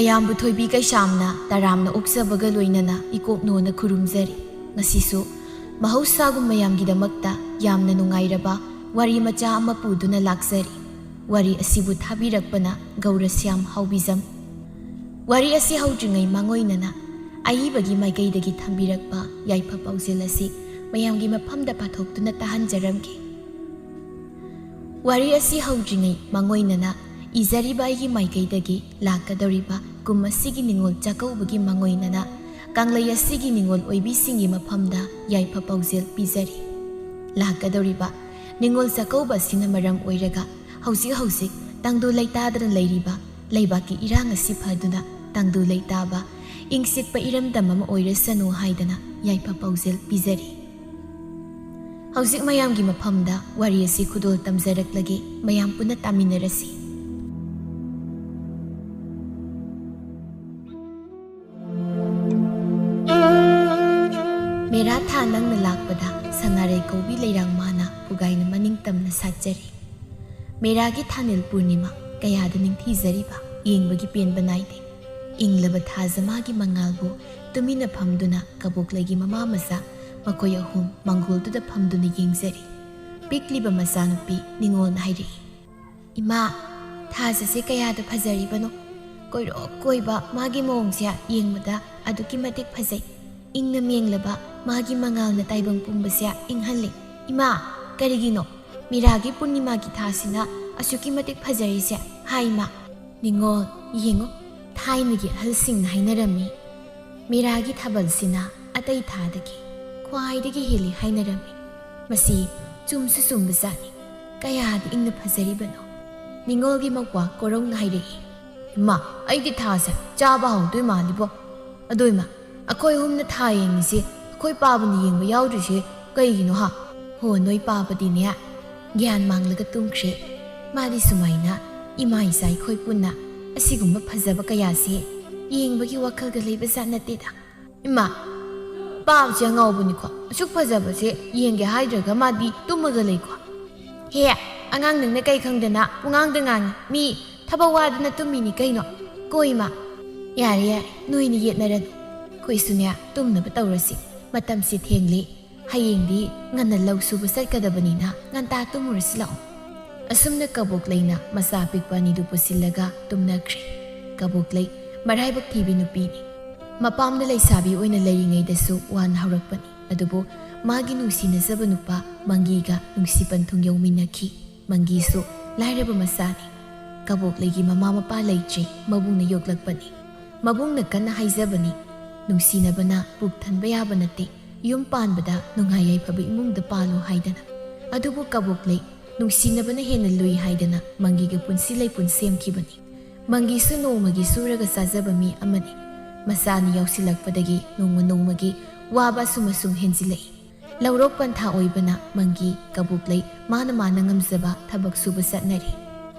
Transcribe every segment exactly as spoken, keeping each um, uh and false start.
ꯃꯌꯥꯝꯕꯨ ꯊꯣꯏꯕꯤ ꯀꯩꯁꯥꯝꯅ ꯇꯔꯥꯝꯅ ꯑꯣꯛꯆꯕꯒ ꯂꯣꯏꯅꯅ ꯏꯀꯣꯛꯅꯣꯅ ꯈꯨꯔꯨꯝꯖꯔꯤ꯫ ꯉꯁꯤꯁꯨ ꯃꯍꯧꯁꯥꯒꯨꯝ ꯃꯌꯥꯝꯒꯤꯗꯃꯛꯇ ꯌꯥꯝꯅ ꯅꯨꯡꯉꯥꯏꯔꯕ ꯋꯥꯔꯤ ꯃꯆꯥ ꯑꯃ ꯄꯨꯗꯨꯅ ꯂꯥꯛꯆꯔꯤ꯫ ꯋꯥꯔꯤ ꯑꯁꯤꯕꯨ ꯊꯥꯕꯤꯔꯛꯄꯅ ꯒꯧꯔꯁ꯭ꯌꯥꯝ ꯍꯥꯎꯕꯤꯖꯝ꯫ ꯋꯥꯔꯤ ꯑꯁꯤ ꯍꯧꯗ꯭ꯔꯤꯉꯩ ꯃꯥꯡꯑꯣꯏꯅꯅ ꯑꯏꯕꯒꯤ ꯃꯥꯏꯀꯩꯗꯒꯤ ꯊꯝꯕꯤꯔꯛꯄ ꯌꯥꯏꯐ ꯄꯥꯎꯖꯦꯜ ꯑꯁꯤ ꯃꯌꯥꯝꯒꯤ ꯃꯐꯝꯗ ꯄꯥꯊꯣꯛꯇꯨꯅ ꯇꯥꯍꯟꯖꯔꯝꯒꯦ꯫ ꯋꯥꯔꯤ ꯑꯁꯤ ꯍꯧꯗ꯭ꯔꯤꯉꯩ ꯃꯥꯡꯑꯣꯏꯅꯅ ꯏꯖꯔꯤꯕ ꯑꯩꯒꯤ ꯃꯥꯏꯀꯩꯗꯒꯤ ꯂꯥꯛꯀꯗꯧꯔꯤꯕ ꯀꯨꯝ ꯑꯁꯤꯒꯤ ꯅꯤꯉꯣꯜ ꯆꯥꯛꯀꯧꯕꯒꯤ ꯃꯥꯡꯑꯣꯏꯅꯅ ꯀꯪꯂꯩ ꯑꯁꯤꯒꯤ ꯅꯤꯉꯣꯜ ꯑꯣꯏꯕꯤꯁꯤꯡꯒꯤ ꯃꯐꯝꯗ ꯌꯥꯏꯐ ꯄꯥꯎꯖꯦꯜ ꯄꯤꯖꯔꯤ꯫ ꯂꯥꯛꯀꯗꯧꯔꯤꯕ ꯅꯤꯉꯣꯜ ꯆꯥꯛꯀꯧꯕ ꯑꯁꯤꯅ ꯃꯔꯝ ꯑꯣꯏꯔꯒ ꯍꯧꯖꯤꯛ ꯍꯧꯖꯤꯛ ꯇꯪꯗꯨ ꯂꯩꯇꯥꯗꯅ ꯂꯩꯔꯤꯕ ꯂꯩꯕꯥꯛꯀꯤ ꯏꯔꯥꯡ ꯑꯁꯤ ꯐꯗꯨꯅ ꯇꯪꯗꯨ ꯂꯩꯇꯥꯕ, ꯏꯪ ꯆꯤꯛꯄ ꯏꯔꯝꯗꯝ ꯑꯃ ꯑꯣꯏꯔꯁꯅꯨ ꯍꯥꯏꯗꯅ ꯌꯥꯏꯐ ꯄꯥꯎꯖꯦꯜ ꯄꯤꯖꯔꯤ꯫ ꯍꯧꯖꯤꯛ ꯃꯌꯥꯝꯒꯤ ꯃꯐꯝꯗ ꯋꯥꯔꯤ ꯑꯁꯤ ꯈꯨꯗꯣꯜ ꯇꯝꯖꯔꯛꯂꯒꯦ, ꯃꯌꯥꯝ ꯄꯨꯟꯅ ꯇꯥꯃꯤꯟꯅꯔꯁꯤ꯫ ꯃꯦꯔꯥ ꯊꯥ ꯅꯪꯅ ꯂꯥꯛꯄꯗ ꯁꯉꯥꯔꯩ ꯀꯧꯕꯤ ꯂꯩꯔꯥꯡ ꯃꯥꯅ ꯄꯨꯒꯥꯏꯅ ꯃꯅꯤꯡ ꯇꯝꯅ ꯁꯥꯠꯆꯔꯤ꯫ ꯃꯦꯔꯥꯒꯤ ꯊꯥꯅꯤꯜ ꯄꯨꯔꯅꯤꯃꯥ ꯀꯌꯥꯗ ꯅꯤꯡꯊꯤꯖꯔꯤꯕ ꯌꯦꯡꯕꯒꯤ ꯄꯦꯟꯕ ꯅꯥꯏꯗꯦ꯫ ꯏꯪꯂꯕ ꯊꯥꯖ ꯃꯥꯒꯤ ꯃꯉꯥꯜꯕꯨ ꯇꯨꯃꯤꯟꯅ ꯐꯝꯗꯨꯅ ꯀꯕꯣꯛꯂꯩꯒꯤ ꯃꯃꯥ ꯃꯆꯥ ꯃꯈꯣꯏ ꯑꯍꯨꯝ ꯃꯪꯒꯣꯜꯗꯨꯗ ꯐꯝꯗꯨꯅ ꯌꯦꯡꯖꯔꯤ꯫ ꯄꯤꯛꯂꯤꯕ ꯃꯆꯥꯅꯨꯄꯤ ꯅꯤꯉꯣꯜꯅ ꯍꯥꯏꯔꯛꯏ, "ꯏꯃꯥ, ꯊꯥꯖꯁꯦ ꯀꯌꯥꯗ ꯐꯖꯔꯤꯕꯅꯣ! ꯀꯣꯏꯔꯣꯛ ꯀꯣꯏꯕ ꯃꯥꯒꯤ ꯃꯑꯣꯡꯁꯦ ꯌꯦꯡꯕꯗ ꯑꯗꯨꯛꯀꯤ ꯃꯇꯤꯛ ꯐꯖꯩ꯫ ꯏꯪꯅ ꯃꯦꯡꯂꯕ ꯃꯥꯒꯤ ꯃꯉꯥꯜꯅ ꯇꯥꯏꯕꯪ ꯄꯨꯝꯕꯁꯦ ꯏꯪꯍꯜꯂꯤ꯫ ꯏꯃꯥ, ꯀꯔꯤꯒꯤꯅꯣ ꯃꯤꯔꯥꯒꯤ ꯄꯨꯔꯅꯤꯃꯥꯒꯤ ꯊꯥꯁꯤꯅ ꯑꯁꯨꯛꯀꯤ ꯃꯇꯤꯛ ꯐꯖꯔꯤꯁꯦ? ꯍꯥꯏ ꯏꯃꯥ!" ꯅꯤꯉꯣꯜ, ꯌꯦꯡꯉꯨ, ꯊꯥꯏꯅꯒꯤ ꯑꯍꯜꯁꯤꯡꯅ ꯍꯥꯏꯅꯔꯝꯃꯤ, ꯃꯤꯔꯥꯒꯤ ꯊꯥꯕꯜꯁꯤꯅ ꯑꯇꯩ ꯊꯥꯗꯒꯤ ꯈ꯭ꯋꯥꯏꯗꯒꯤ ꯍꯦꯜꯂꯤ ꯍꯥꯏꯅꯔꯝꯃꯤ꯫ ꯃꯁꯤ ꯆꯨꯝꯁꯨ ꯆꯨꯝꯕꯖꯥꯠꯅꯤ꯫ ꯀꯌꯥꯗꯤ ꯏꯪꯅ ꯐꯖꯔꯤꯕꯅꯣ! ꯅꯤꯉꯣꯜꯒꯤ ꯃꯧꯄ꯭ꯋꯥ ꯀꯣꯔꯧꯅ ꯍꯥꯏꯔꯛꯏ, "ꯏꯃꯥ, ꯑꯩꯗꯤ ꯊꯥꯁꯦ ꯆꯥꯕ ꯍꯥꯎꯗꯣꯏ ꯃꯥꯜꯂꯤꯕꯣ꯫ ꯑꯗꯣ ꯏꯃꯥ, ꯑꯩꯈꯣꯏ ꯑꯍꯨꯝꯅ ꯊꯥ ꯌꯦꯡꯉꯤꯁꯦ ꯑꯩꯈꯣꯏ ꯄꯥꯕꯅ ꯌꯦꯡꯕ ꯌꯥꯎꯗ꯭ꯔꯤꯁꯦ ꯀꯩꯒꯤꯅꯣ ꯍꯥ?" "ꯍꯣ, ꯅꯣꯏ ꯄꯥꯕꯗꯤꯅꯦ ꯒ꯭ꯌꯥꯟ ꯃꯥꯡꯂꯒ ꯇꯨꯝꯈ꯭ꯔꯦ꯫ ꯃꯥꯗꯤ ꯁꯨꯃꯥꯏꯅ ꯏꯃꯥ ꯏꯆꯥ ꯑꯩꯈꯣꯏ ꯄꯨꯟꯅ ꯑꯁꯤꯒꯨꯝꯕ ꯐꯖꯕ ꯀꯌꯥꯁꯦ ꯌꯦꯡꯕꯒꯤ ꯋꯥꯈꯜꯒ ꯂꯩꯕꯖꯥꯠ ꯅꯠꯇꯦꯗ꯫" "ꯏꯃꯥ, ꯄꯥꯕꯁꯦ ꯑꯉꯥꯎꯕꯅꯤꯀꯣ, ꯑꯁꯨꯛ ꯐꯖꯕꯁꯦ ꯌꯦꯡꯒꯦ ꯍꯥꯏꯗ꯭ꯔꯒ ꯃꯥꯗꯤ ꯇꯨꯝꯃꯒ ꯂꯩꯀꯣ꯫" "ꯍꯦ, ꯑꯉꯥꯡ ꯅꯪꯅ ꯀꯩ ꯈꯪꯗꯅ ꯄꯨꯡꯉꯥꯡꯗ ꯉꯥꯡꯉꯤ꯫ ꯃꯤ ꯊꯕꯛ ꯋꯥꯗꯅ ꯇꯨꯝꯃꯤꯅꯤ ꯀꯩꯅꯣ꯫ ꯀꯣ ꯏꯃꯥ, "ꯌꯥꯔꯦ, ꯌꯥꯔꯦ, ꯅꯣꯏꯅ ꯌꯦꯠꯅꯔꯅꯨ꯫ ꯑꯩꯈꯣꯏꯁꯨꯅꯦ, ꯇꯨꯝꯅꯕ ꯇꯧꯔꯁꯤ꯫ ꯃꯇꯝꯁꯤ ꯊꯦꯡꯂꯤ꯫ ꯍꯌꯦꯡꯗꯤ ꯉꯟꯅ ꯂꯧ ꯁꯨꯕ ꯆꯠꯀꯗꯕꯅꯤꯅ ꯉꯟꯇꯥ ꯇꯨꯝꯃꯨꯔꯁꯤ ꯂꯥꯛꯑꯣ꯫" ꯑꯁꯨꯝꯅ ꯀꯕꯣꯛꯂꯩꯅ ꯃꯆꯥ ꯑꯄꯤꯛꯄ ꯑꯅꯤꯗꯨ ꯄꯨꯁꯤꯜꯂꯒ ꯇꯨꯝꯅꯈ꯭ꯔꯦ꯫ ꯀꯕꯣꯛꯂꯩ ꯃꯔꯥꯏꯕꯛ ꯊꯤꯕꯤ ꯅꯨꯄꯤꯅꯤ꯫ ꯃꯄꯥꯝꯗ ꯂꯩꯁꯥꯕꯤ ꯑꯣꯏꯅ ꯂꯩꯔꯤꯉꯩꯗꯁꯨ ꯋꯥꯅ ꯍꯧꯔꯛꯄꯅꯤ꯫ ꯑꯗꯨꯕꯨ ꯃꯥꯒꯤ ꯅꯨꯡꯁꯤꯅꯖꯕ ꯅꯨꯄꯥ ꯃꯪꯒꯤꯒ ꯅꯨꯡꯁꯤ ꯄꯟꯊꯨꯡ ꯌꯧꯃꯤꯟꯅꯈꯤ꯫ ꯃꯪꯒꯤꯁꯨ ꯂꯥꯏꯔꯕ ꯃꯆꯥꯅꯤ꯫ ꯀꯕꯣꯛꯂꯩꯒꯤ ꯃꯃꯥ ꯃꯄꯥ ꯂꯩꯇ꯭ꯔꯤ, ꯃꯕꯨꯡꯅ ꯌꯣꯛꯂꯛꯄꯅꯤ꯫ ꯃꯕꯨꯡꯅ ꯀꯟꯅ ꯍꯥꯏꯖꯕꯅꯤ, "ꯅꯨꯡꯁꯤꯅꯕꯅ ꯄꯨꯛ ꯊꯟꯕ ꯌꯥꯕ ꯅꯠꯇꯦ, ꯌꯨꯝ ꯄꯥꯟꯕꯗ ꯅꯨꯡꯉꯥꯏ ꯌꯥꯏꯐꯕ ꯏꯃꯨꯡꯗ ꯄꯥꯜꯂꯨ" ꯍꯥꯏꯗꯅ꯫ ꯑꯗꯨꯕꯨ ꯀꯕꯣꯛꯂꯩ ꯅꯨꯡꯁꯤꯅꯕꯅ ꯍꯦꯟꯅ ꯂꯨꯏ ꯍꯥꯏꯗꯅ ꯃꯪꯒꯤꯒ ꯄꯨꯟꯁꯤ ꯂꯩꯄꯨꯟ ꯁꯦꯝꯈꯤꯕꯅꯤ꯫ ꯃꯪꯒꯤꯁꯨ ꯅꯣꯡꯃꯒꯤ ꯁꯨꯔꯒ ꯆꯥꯖꯕ ꯃꯤ ꯑꯃꯅꯤ꯫ ꯃꯆꯥ ꯑꯅꯤ ꯌꯥꯎꯁꯤꯜꯂꯛꯄꯗꯒꯤ ꯅꯣꯡꯃ ꯅꯣꯡꯃꯒꯤ ꯋꯥꯕ ꯑꯁꯨꯝ ꯑꯁꯨꯝ ꯍꯦꯟꯖꯤꯜꯂꯛꯏ꯫ ꯂꯧꯔꯣꯛ ꯄꯟꯊꯥ ꯑꯣꯏꯕꯅ ꯃꯪꯒꯤ, ꯀꯕꯣꯛꯂꯩ ꯃꯥꯅ ꯃꯥꯅ ꯉꯝꯖꯕ ꯊꯕꯛ ꯁꯨꯕ ꯆꯠꯅꯔꯤ꯫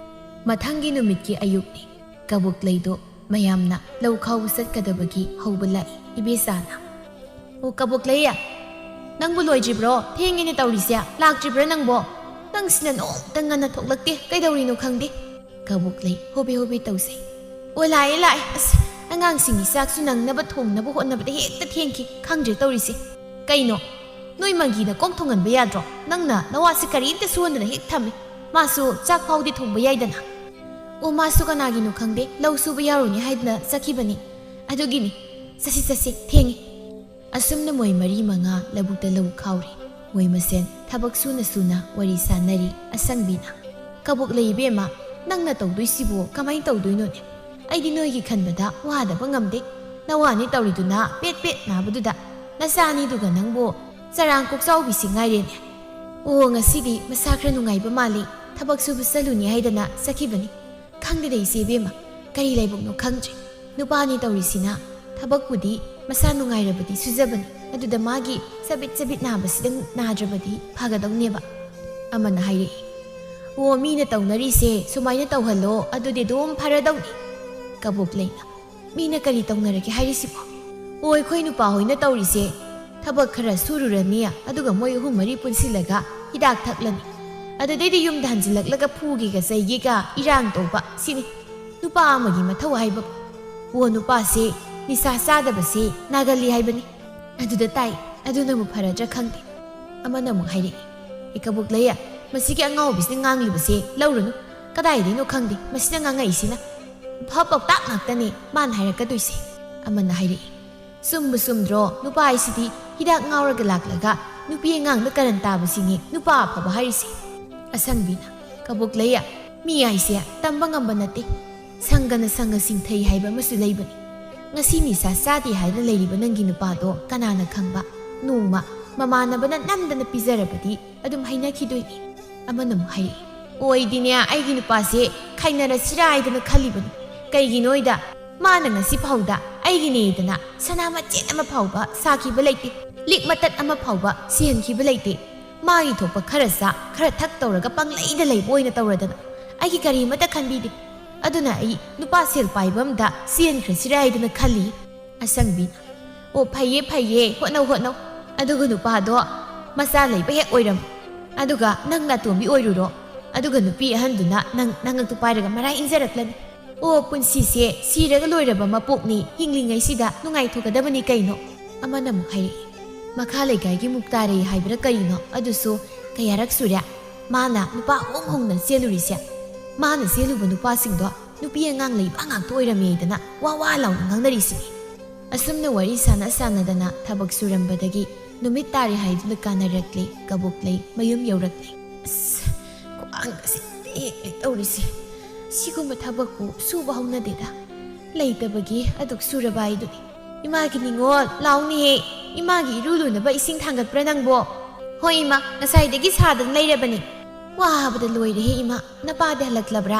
ꯃꯊꯪꯒꯤ ꯅꯨꯃꯤꯠꯀꯤ ꯑꯌꯨꯛꯅꯤ꯫ ꯀꯕꯣꯛꯂꯩꯗꯣ ꯃꯌꯥꯝꯅ ꯂꯧ ꯈꯥꯎꯕ ꯆꯠꯀꯗꯕꯒꯤ ꯍꯧꯕ ꯂꯥꯛꯏ꯫ ꯏꯕꯦꯆꯥꯅ, "ꯑꯣ, ꯀꯕꯣꯛꯂꯩ, ꯅꯪꯕꯨ ꯂꯣꯏꯗ꯭ꯔꯤꯕ꯭ꯔꯣ? ꯊꯦꯡꯉꯦꯅꯦ ꯇꯧꯔꯤꯁꯦ, ꯂꯥꯛꯇ꯭ꯔꯤꯕ꯭ꯔꯥ ꯅꯪꯕꯣ? ꯅꯪꯁꯤꯅ ꯅꯣꯡꯇ ꯉꯟꯅ ꯊꯣꯛꯂꯛꯇꯦ, ꯀꯩꯗꯧꯔꯤꯅꯣ ꯈꯪꯗꯦ꯫" ꯀꯕꯣꯛꯂꯩ ꯍꯣꯕꯦ ꯍꯣꯕꯦ ꯇꯧꯖꯩ꯫ "ꯑꯣ, ꯂꯥꯛꯑꯦ, ꯂꯥꯛꯑꯦ꯫ ꯑꯁ, ꯑꯉꯥꯡꯁꯤꯡꯒꯤ ꯆꯥꯛꯁꯨ ꯅꯪꯅꯕ ꯊꯣꯡꯅꯕ ꯍꯣꯠꯅꯕꯗ ꯍꯦꯛꯇ ꯊꯦꯡꯈꯤ꯫ ꯈꯪꯗ꯭ꯔꯦ ꯇꯧꯔꯤꯁꯦ꯫ ꯀꯩꯅꯣ, ꯅꯣꯏ ꯃꯪꯒꯤꯅ ꯀꯣꯛ ꯊꯣꯡꯍꯟꯕ ꯌꯥꯗ꯭ꯔꯣ? ꯅꯪꯅ ꯅꯋꯥꯁꯦ ꯀꯔꯤꯝꯇ ꯁꯨꯍꯟꯗꯅ ꯍꯦꯛ ꯊꯝꯃꯤ꯫ ꯃꯥꯁꯨ ꯆꯥꯛ ꯐꯥꯎꯗꯤ ꯊꯣꯡꯕ ꯌꯥꯏꯗꯅ꯫" "ꯑꯣ, ꯃꯥꯁꯨ ꯀꯅꯥꯒꯤꯅꯣ ꯈꯪꯗꯦ, ꯂꯧ ꯁꯨꯕ ꯌꯥꯎꯔꯨꯅꯤ ꯍꯥꯏꯗꯅ ꯆꯠꯈꯤꯕꯅꯤ꯫ ꯑꯗꯨꯒꯤꯅꯤ꯫ ꯆꯠꯁꯤ, ꯆꯠꯁꯤ, ꯊꯦꯡꯉꯤ꯫" ꯑꯁꯨꯝꯅ ꯃꯣꯏ ꯃꯔꯤ ꯃꯉꯥ ꯂꯧꯕꯨꯛꯇ ꯂꯧ ꯈꯥꯎꯔꯤ꯫ ꯃꯣꯏ ꯃꯁꯦꯟ ꯊꯕꯛ ꯁꯨꯅ ꯁꯨꯅ ꯋꯥꯔꯤ ꯁꯥꯟꯅꯔꯤ꯫ ꯑꯁꯪꯕꯤꯅ, "ꯀꯕꯣꯛꯂꯩ ꯏꯕꯦꯝꯃ, ꯅꯪꯅ ꯇꯧꯗꯣꯏꯁꯤꯕꯨ ꯀꯃꯥꯏꯅ ꯇꯧꯗꯣꯏꯅꯣꯅꯦ? ꯑꯩꯗꯤ ꯅꯣꯏꯒꯤ ꯈꯟꯕꯗ ꯋꯥꯗꯕ ꯉꯝꯗꯦ꯫ ꯅꯋꯥꯅꯤ ꯇꯧꯔꯤꯗꯨꯅ ꯄꯦꯠ ꯄꯦꯠ ꯅꯥꯕꯗꯨꯗ ꯅꯆꯥ ꯑꯅꯤꯗꯨꯒ ꯅꯪꯕꯨ ꯆꯔꯥꯡ ꯀꯣꯛꯆꯥꯎꯕꯤꯁꯤ ꯉꯥꯏꯔꯦꯅꯦ꯫" "ꯑꯣ, ꯉꯁꯤꯗꯤ ꯃꯁꯥ ꯈꯔ ꯅꯨꯡꯉꯥꯏꯕ ꯃꯥꯜꯂꯤ, ꯊꯕꯛ ꯁꯨꯕ ꯆꯠꯂꯨꯅꯤ ꯍꯥꯏꯗꯅ ꯆꯠꯈꯤꯕꯅꯤ꯫ ꯈꯪꯗꯦꯗ ꯏꯆꯦ ꯏꯕꯦꯝꯃ, ꯀꯔꯤ ꯂꯥꯏꯕꯛꯅꯣ ꯈꯪꯗ꯭ꯔꯦ꯫ ꯅꯨꯄꯥꯅꯤ ꯇꯧꯔꯤꯁꯤꯅ꯫ ꯊꯕꯛꯄꯨꯗꯤ ꯃꯁꯥ ꯅꯨꯡꯉꯥꯏꯔꯕꯗꯤ ꯁꯨꯖꯕꯅꯤ, ꯑꯗꯨꯗ ꯃꯥꯒꯤ ꯆꯕꯤꯠ ꯆꯕꯤꯠ ꯅꯥꯕꯁꯤꯗꯪ ꯅꯥꯗ꯭ꯔꯕꯗꯤ ꯐꯒꯗꯧꯅꯦꯕ꯫" ꯑꯃꯅ ꯍꯥꯏꯔꯛꯏ꯫ "ꯑꯣ, ꯃꯤꯅ ꯇꯧꯅꯔꯤꯁꯦ ꯁꯨꯃꯥꯏꯅ ꯇꯧꯍꯜꯂꯣ, ꯑꯗꯨꯗꯤ ꯑꯗꯨꯝ ꯐꯔꯗꯧꯅꯤ꯫" ꯀꯕꯣꯛꯂꯩꯅ, "ꯃꯤꯅ ꯀꯔꯤ ꯇꯧꯅꯔꯒꯦ ꯍꯥꯏꯔꯤꯁꯤꯕꯣ? ꯑꯣ, ꯑꯩꯈꯣꯏ ꯅꯨꯄꯥ ꯍꯣꯏꯅ ꯇꯧꯔꯤꯁꯦ, ꯊꯕꯛ ꯈꯔ ꯁꯨꯔꯨꯔꯅꯤ, ꯑꯗꯨꯒ ꯃꯣꯏ ꯑꯍꯨꯝ ꯃꯔꯤ ꯄꯨꯟꯁꯤꯜꯂꯒ ꯍꯤꯗꯥꯛ ꯊꯛꯂꯅꯤ꯫ ꯑꯗꯨꯗꯩꯗꯤ ꯌꯨꯝꯗ ꯍꯟꯖꯤꯜꯂꯛꯂꯒ ꯐꯨꯒꯦꯒ ꯆꯩꯒꯦꯒ ꯏꯔꯥꯡ ꯇꯧꯕ, ꯁꯤꯅꯤ ꯅꯨꯄꯥ ꯑꯃꯒꯤ ꯃꯊꯧ ꯍꯥꯏꯕꯕꯨ꯫" ꯑꯣ, ꯅꯨꯄꯥꯁꯦ ꯅꯤꯁꯥ ꯆꯥꯗꯕꯁꯦ ꯅꯥꯒꯜꯂꯤ ꯍꯥꯏꯕꯅꯤ꯫ ꯑꯗꯨꯗ ꯇꯥꯏ꯫ ꯑꯗꯨꯅꯕꯨ ꯐꯔꯗ꯭ꯔꯥ ꯈꯪꯗꯦ꯫ ꯑꯃꯅ ꯑꯃꯨꯛ ꯍꯥꯏꯔꯛꯏ, "ꯑꯦ, ꯀꯕꯣꯛ ꯂꯩꯌꯥ, ꯃꯁꯤꯒꯤ ꯑꯉꯥꯎꯕꯤꯁꯤꯅ ꯉꯥꯡꯂꯤꯕꯁꯦ ꯂꯧꯔꯨꯅꯨ꯫ ꯀꯗꯥꯏꯗꯩꯅꯣ ꯈꯪꯗꯦ ꯃꯁꯤꯅ ꯉꯥꯡꯉꯛꯏꯁꯤꯅ꯫ ꯑꯐ ꯄꯥꯎꯇꯥꯛ ꯉꯥꯛꯇꯅꯦ ꯃꯥꯅ ꯍꯥꯏꯔꯛꯀꯗꯣꯏꯁꯦ"꯫ ꯑꯃꯅ ꯍꯥꯏꯔꯛꯏ, "ꯆꯨꯝꯕꯨ ꯆꯨꯝꯗ꯭ꯔꯣ? ꯅꯨꯄꯥ ꯍꯥꯏꯁꯤꯗꯤ ꯍꯤꯗꯥꯛ ꯉꯥꯎꯔꯒ ꯂꯥꯛꯂꯒ ꯅꯨꯄꯤ ꯑꯉꯥꯡꯗ ꯀꯔꯟ ꯇꯥꯕꯁꯤꯅꯤ ꯅꯨꯄꯥ ꯑꯐꯕ ꯍꯥꯏꯔꯤꯁꯦ"꯫ ꯑꯁꯪꯕꯤꯅ, "ꯀꯕꯣꯛ ꯂꯩꯌꯥ, ꯃꯤ ꯍꯥꯏꯁꯦ ꯇꯝꯕ ꯉꯝꯕ ꯅꯠꯇꯦ꯫ ꯁꯪꯒꯅ ꯁꯪꯒ ꯁꯤꯡꯊꯩ ꯍꯥꯏꯕ ꯑꯃꯁꯨ ꯂꯩꯕꯅꯤ꯫ ꯉꯁꯤ ꯅꯤꯁꯥ ꯆꯥꯗꯦ ꯍꯥꯏꯅ ꯂꯩꯔꯤꯕ ꯅꯪꯒꯤ ꯅꯨꯄꯥꯗꯣ ꯀꯅꯥꯅ ꯈꯪꯕ, ꯅꯣꯡꯃ ꯃꯃꯥꯟꯅꯕꯅ ꯅꯝꯗꯅ ꯄꯤꯖꯔꯕꯗꯤ ꯑꯗꯨꯝ ꯍꯩꯅꯈꯤꯗꯣꯏꯅꯤ"꯫ ꯑꯃꯅ ꯑꯃꯨꯛ ꯍꯥꯏꯔꯛꯏ, "ꯑꯣꯏꯗꯤꯅꯦ, ꯑꯩꯒꯤ ꯅꯨꯄꯥꯁꯦ ꯈꯥꯏꯅꯔꯁꯤꯔꯥ ꯍꯥꯏꯗꯅ ꯈꯜꯂꯤꯕꯅꯤ꯫ ꯀꯩꯒꯤꯅꯣꯏꯗ ꯃꯥꯅ ꯉꯁꯤ ꯐꯥꯎꯗ ꯑꯩꯒꯤꯅꯦꯗꯅ ꯁꯅꯥ ꯃꯆꯦꯠ ꯑꯃ ꯐꯥꯎꯕ ꯁꯥꯈꯤꯕ ꯂꯩꯇꯦ, ꯂꯤꯛ ꯃꯇꯠ ꯑꯃ ꯐꯥꯎꯕ ꯁꯤꯍꯟꯈꯤꯕ ꯂꯩꯇꯦ꯫ ꯃꯥꯒꯤ ꯊꯣꯛꯄ ꯈꯔ ꯆꯥ, ꯈꯔ ꯊꯛ ꯇꯧꯔꯒ ꯄꯪꯂꯩꯗ ꯂꯩꯕ ꯑꯣꯏꯅ ꯇꯧꯔꯗꯅ ꯑꯩꯒꯤ ꯀꯔꯤ ꯑꯃꯠꯇ ꯈꯟꯕꯤꯗꯦ꯫ ꯑꯗꯨꯅ ꯑꯩ ꯅꯨꯄꯥ ꯁꯦꯜ ꯄꯥꯏꯕ ꯑꯝꯗ ꯆꯦꯟꯈ꯭ꯔꯁꯤꯔꯥ ꯍꯥꯏꯗꯅ ꯈꯜꯂꯤ"꯫ ꯑꯁꯪꯕꯤꯅ, "ꯑꯣ, ꯐꯩꯌꯦ, ꯐꯩꯌꯦ, ꯍꯣꯠꯅꯧ, ꯍꯣꯠꯅꯧ꯫ ꯑꯗꯨꯒ ꯅꯨꯄꯥꯗꯣ ꯃꯆꯥ ꯂꯩꯕ ꯍꯦꯛ ꯑꯣꯏꯔꯝꯃꯨ꯫ ꯑꯗꯨꯒ ꯅꯪ ꯅꯥꯇꯣꯝꯕꯤ ꯑꯣꯏꯔꯨꯔꯣ꯫ ꯑꯗꯨꯒ ꯅꯨꯄꯤ ꯑꯍꯟꯗꯨꯅ ꯅꯪ ꯅꯉꯛꯇꯨ ꯄꯥꯏꯔꯒ ꯃꯔꯥꯏ ꯏꯟꯖꯔꯛꯂꯅꯤ꯫ ꯑꯣ, ꯄꯨꯟꯁꯤꯁꯦ ꯁꯤꯔꯒ ꯂꯣꯏꯔꯕ ꯃꯄꯣꯛꯅꯤ, ꯍꯤꯡꯂꯤꯉꯩꯁꯤꯗ ꯅꯨꯡꯉꯥꯏꯊꯣꯛꯀꯗꯕꯅꯤ ꯀꯩꯅꯣ"꯫ ꯑꯃꯅ ꯑꯃꯨꯛ ꯍꯥꯏꯔꯛꯏ, "ꯃꯈꯥ ꯂꯩꯀꯥꯏꯒꯤ ꯃꯨꯛꯇꯥꯔꯩ ꯍꯥꯏꯕ꯭ꯔꯥ ꯀꯔꯤꯅꯣ, ꯑꯗꯨꯁꯨ ꯀꯌꯥꯔꯛ ꯁꯨꯔꯦ ꯃꯥꯅ ꯅꯨꯄꯥ ꯍꯣꯡ ꯍꯣꯡꯅ ꯆꯦꯜꯂꯨꯔꯤꯁꯦ꯫ ꯃꯥꯅ ꯆꯦꯜꯂꯨꯕ ꯅꯨꯄꯥꯁꯤꯡꯗꯣ ꯅꯨꯄꯤ ꯑꯉꯥꯡ ꯂꯩꯕ ꯉꯥꯛꯇ ꯑꯣꯏꯔꯝꯃꯦꯗꯅ ꯋꯥ ꯋꯥ ꯂꯥꯎꯅ ꯉꯥꯡꯅꯔꯤꯁꯤꯅꯤ"꯫ ꯑꯁꯨꯝꯅ ꯋꯥꯔꯤ ꯁꯥꯟꯅ ꯁꯥꯟꯅꯗꯅ ꯊꯕꯛ ꯁꯨꯔꯝꯕꯗꯒꯤ ꯅꯨꯃꯤꯠ ꯇꯥꯔꯦ ꯍꯥꯏꯗꯨꯅ ꯀꯥꯟꯅꯔꯛꯂꯦ꯫ ꯀꯕꯣꯛꯂꯩ ꯃꯌꯨꯝ ꯌꯧꯔꯛꯂꯦ꯫ "ꯑꯁ, ꯈ꯭ꯋꯥꯡꯒꯁꯦ ꯇꯦꯛꯂꯦ ꯇꯧꯔꯤꯁꯦ꯫ ꯁꯤꯒꯨꯝꯕ ꯊꯕꯛꯄꯨ ꯁꯨꯕ ꯍꯧꯅꯗꯦꯗ꯫ ꯂꯩꯇꯕꯒꯤ ꯑꯗꯨꯛ ꯁꯨꯔꯕ ꯍꯥꯏꯗꯨꯅꯤ꯫ ꯏꯃꯥꯒꯤ ꯅꯤꯡꯉꯣꯜ, ꯂꯥꯎꯅꯦꯍꯦ꯫ ꯏꯃꯥꯒꯤ ꯏꯔꯨ ꯂꯨꯅꯕ ꯏꯁꯤꯡ ꯊꯥꯡꯒꯠꯄ꯭ꯔꯥ ꯅꯪꯕꯣ?" "ꯍꯣꯏ ꯏꯃꯥ, ꯉꯁꯥꯏꯗꯒꯤ ꯁꯥꯗꯅ ꯂꯩꯔꯕꯅꯤ"꯫ "ꯋꯥꯕꯗ ꯂꯣꯏꯔꯦꯍꯦ ꯏꯃꯥ꯫ ꯅꯄꯥꯗꯤ ꯍꯜꯂꯛꯂꯕ꯭ꯔꯥ?"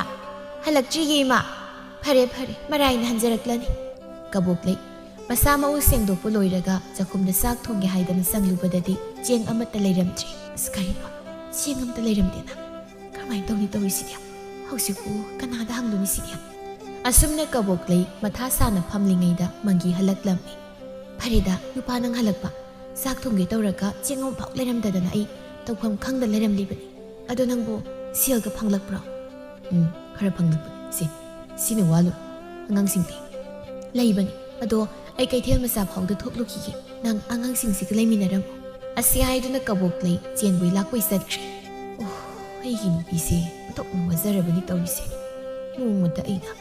"ꯍꯜꯂꯛꯇ꯭ꯔꯤꯌꯦ ꯏꯃꯥ"꯫ "ꯐꯔꯦ ꯐꯔꯦ, ꯃꯔꯥꯏꯅ ꯍꯟꯖꯔꯛꯂꯅꯤ"꯫ ꯀꯕꯣꯛꯂꯩ ꯃꯁꯥ ꯃꯎ ꯁꯦꯡꯗꯣꯛꯄ ꯂꯣꯏꯔꯒ ꯆꯥꯛꯈꯨꯝꯗ ꯆꯥꯛ ꯊꯣꯡꯒꯦ ꯍꯥꯏꯗꯅ ꯆꯪꯂꯨꯕꯗꯗꯤ ꯆꯦꯡ ꯑꯃꯠꯇ ꯂꯩꯔꯝꯗ꯭ꯔꯤ꯫ "ꯑꯁ, ꯀꯔꯤꯅꯣ? ꯆꯦꯡ ꯑꯃꯠꯇ ꯂꯩꯔꯝꯗꯦꯅ? ꯀꯔꯝꯍꯥꯏꯅ ꯇꯧꯅꯤ ꯇꯧꯔꯤꯁꯤꯗꯤ? ꯍꯧꯖꯤꯛꯄꯨ ꯀꯅꯥꯗ ꯍꯪꯗꯣꯏꯅꯤ ꯁꯤꯗꯤ?" ꯑꯁꯨꯝꯅ ꯀꯕꯣꯛꯂꯩ ꯃꯊꯥ ꯁꯥꯅ ꯐꯝꯂꯤꯉꯩꯗ ꯃꯪꯒꯤ ꯍꯜꯂꯛꯂꯝꯃꯤ꯫ "ꯐꯔꯦꯗ, ꯅꯨꯄꯥ ꯅꯪ ꯍꯜꯂꯛꯄ꯫ ꯆꯥꯛ ꯊꯣꯡꯒꯦ ꯇꯧꯔꯒ ꯆꯦꯡ ꯑꯃꯐꯥꯎ ꯂꯩꯔꯝꯗꯗꯅ ꯑꯩ ꯇꯧꯐꯝ ꯈꯪꯗ ꯂꯩꯔꯝꯂꯤꯕꯅꯤ꯫ ꯑꯗꯣ ꯅꯪꯕꯨ ꯁꯦꯜꯒ ꯐꯪꯂꯛꯄ꯭ꯔꯣ?" "ꯎꯝ, ꯈꯔ ꯐꯪꯂꯛꯄꯅꯤ꯫ ꯁꯦ, ꯁꯤꯅ ꯋꯥꯂꯨ꯫ ꯑꯉꯥꯡꯁꯤꯡꯗꯤ?" "ꯂꯩꯕꯅꯤ, ꯑꯗꯣ ꯑꯩ ꯀꯩꯊꯦꯜ ꯃꯆꯥ ꯐꯥꯎꯗ ꯊꯣꯛꯂꯨꯈꯤꯒꯦ, ꯅꯪ ꯑꯉꯥꯡꯁꯤꯡꯁꯤꯒ ꯂꯩꯃꯤꯟꯅꯔꯝꯃꯨ"꯫ ꯑꯁꯤ ꯍꯥꯏꯗꯨꯅ ꯀꯕꯣꯛꯂꯩ ꯆꯦꯟꯕꯣꯏ ꯂꯥꯛꯄꯣꯏ ꯆꯠꯈ꯭ꯔꯦ꯫ ꯑꯣ, ꯑꯩꯒꯤ ꯅꯨꯄꯤꯁꯦ ꯑꯣꯟꯊꯣꯛꯅ ꯋꯥꯖꯔꯕꯅꯤ ꯇꯧꯔꯤꯁꯦ꯫ ꯅꯣꯡꯃꯇ ꯑꯩꯅ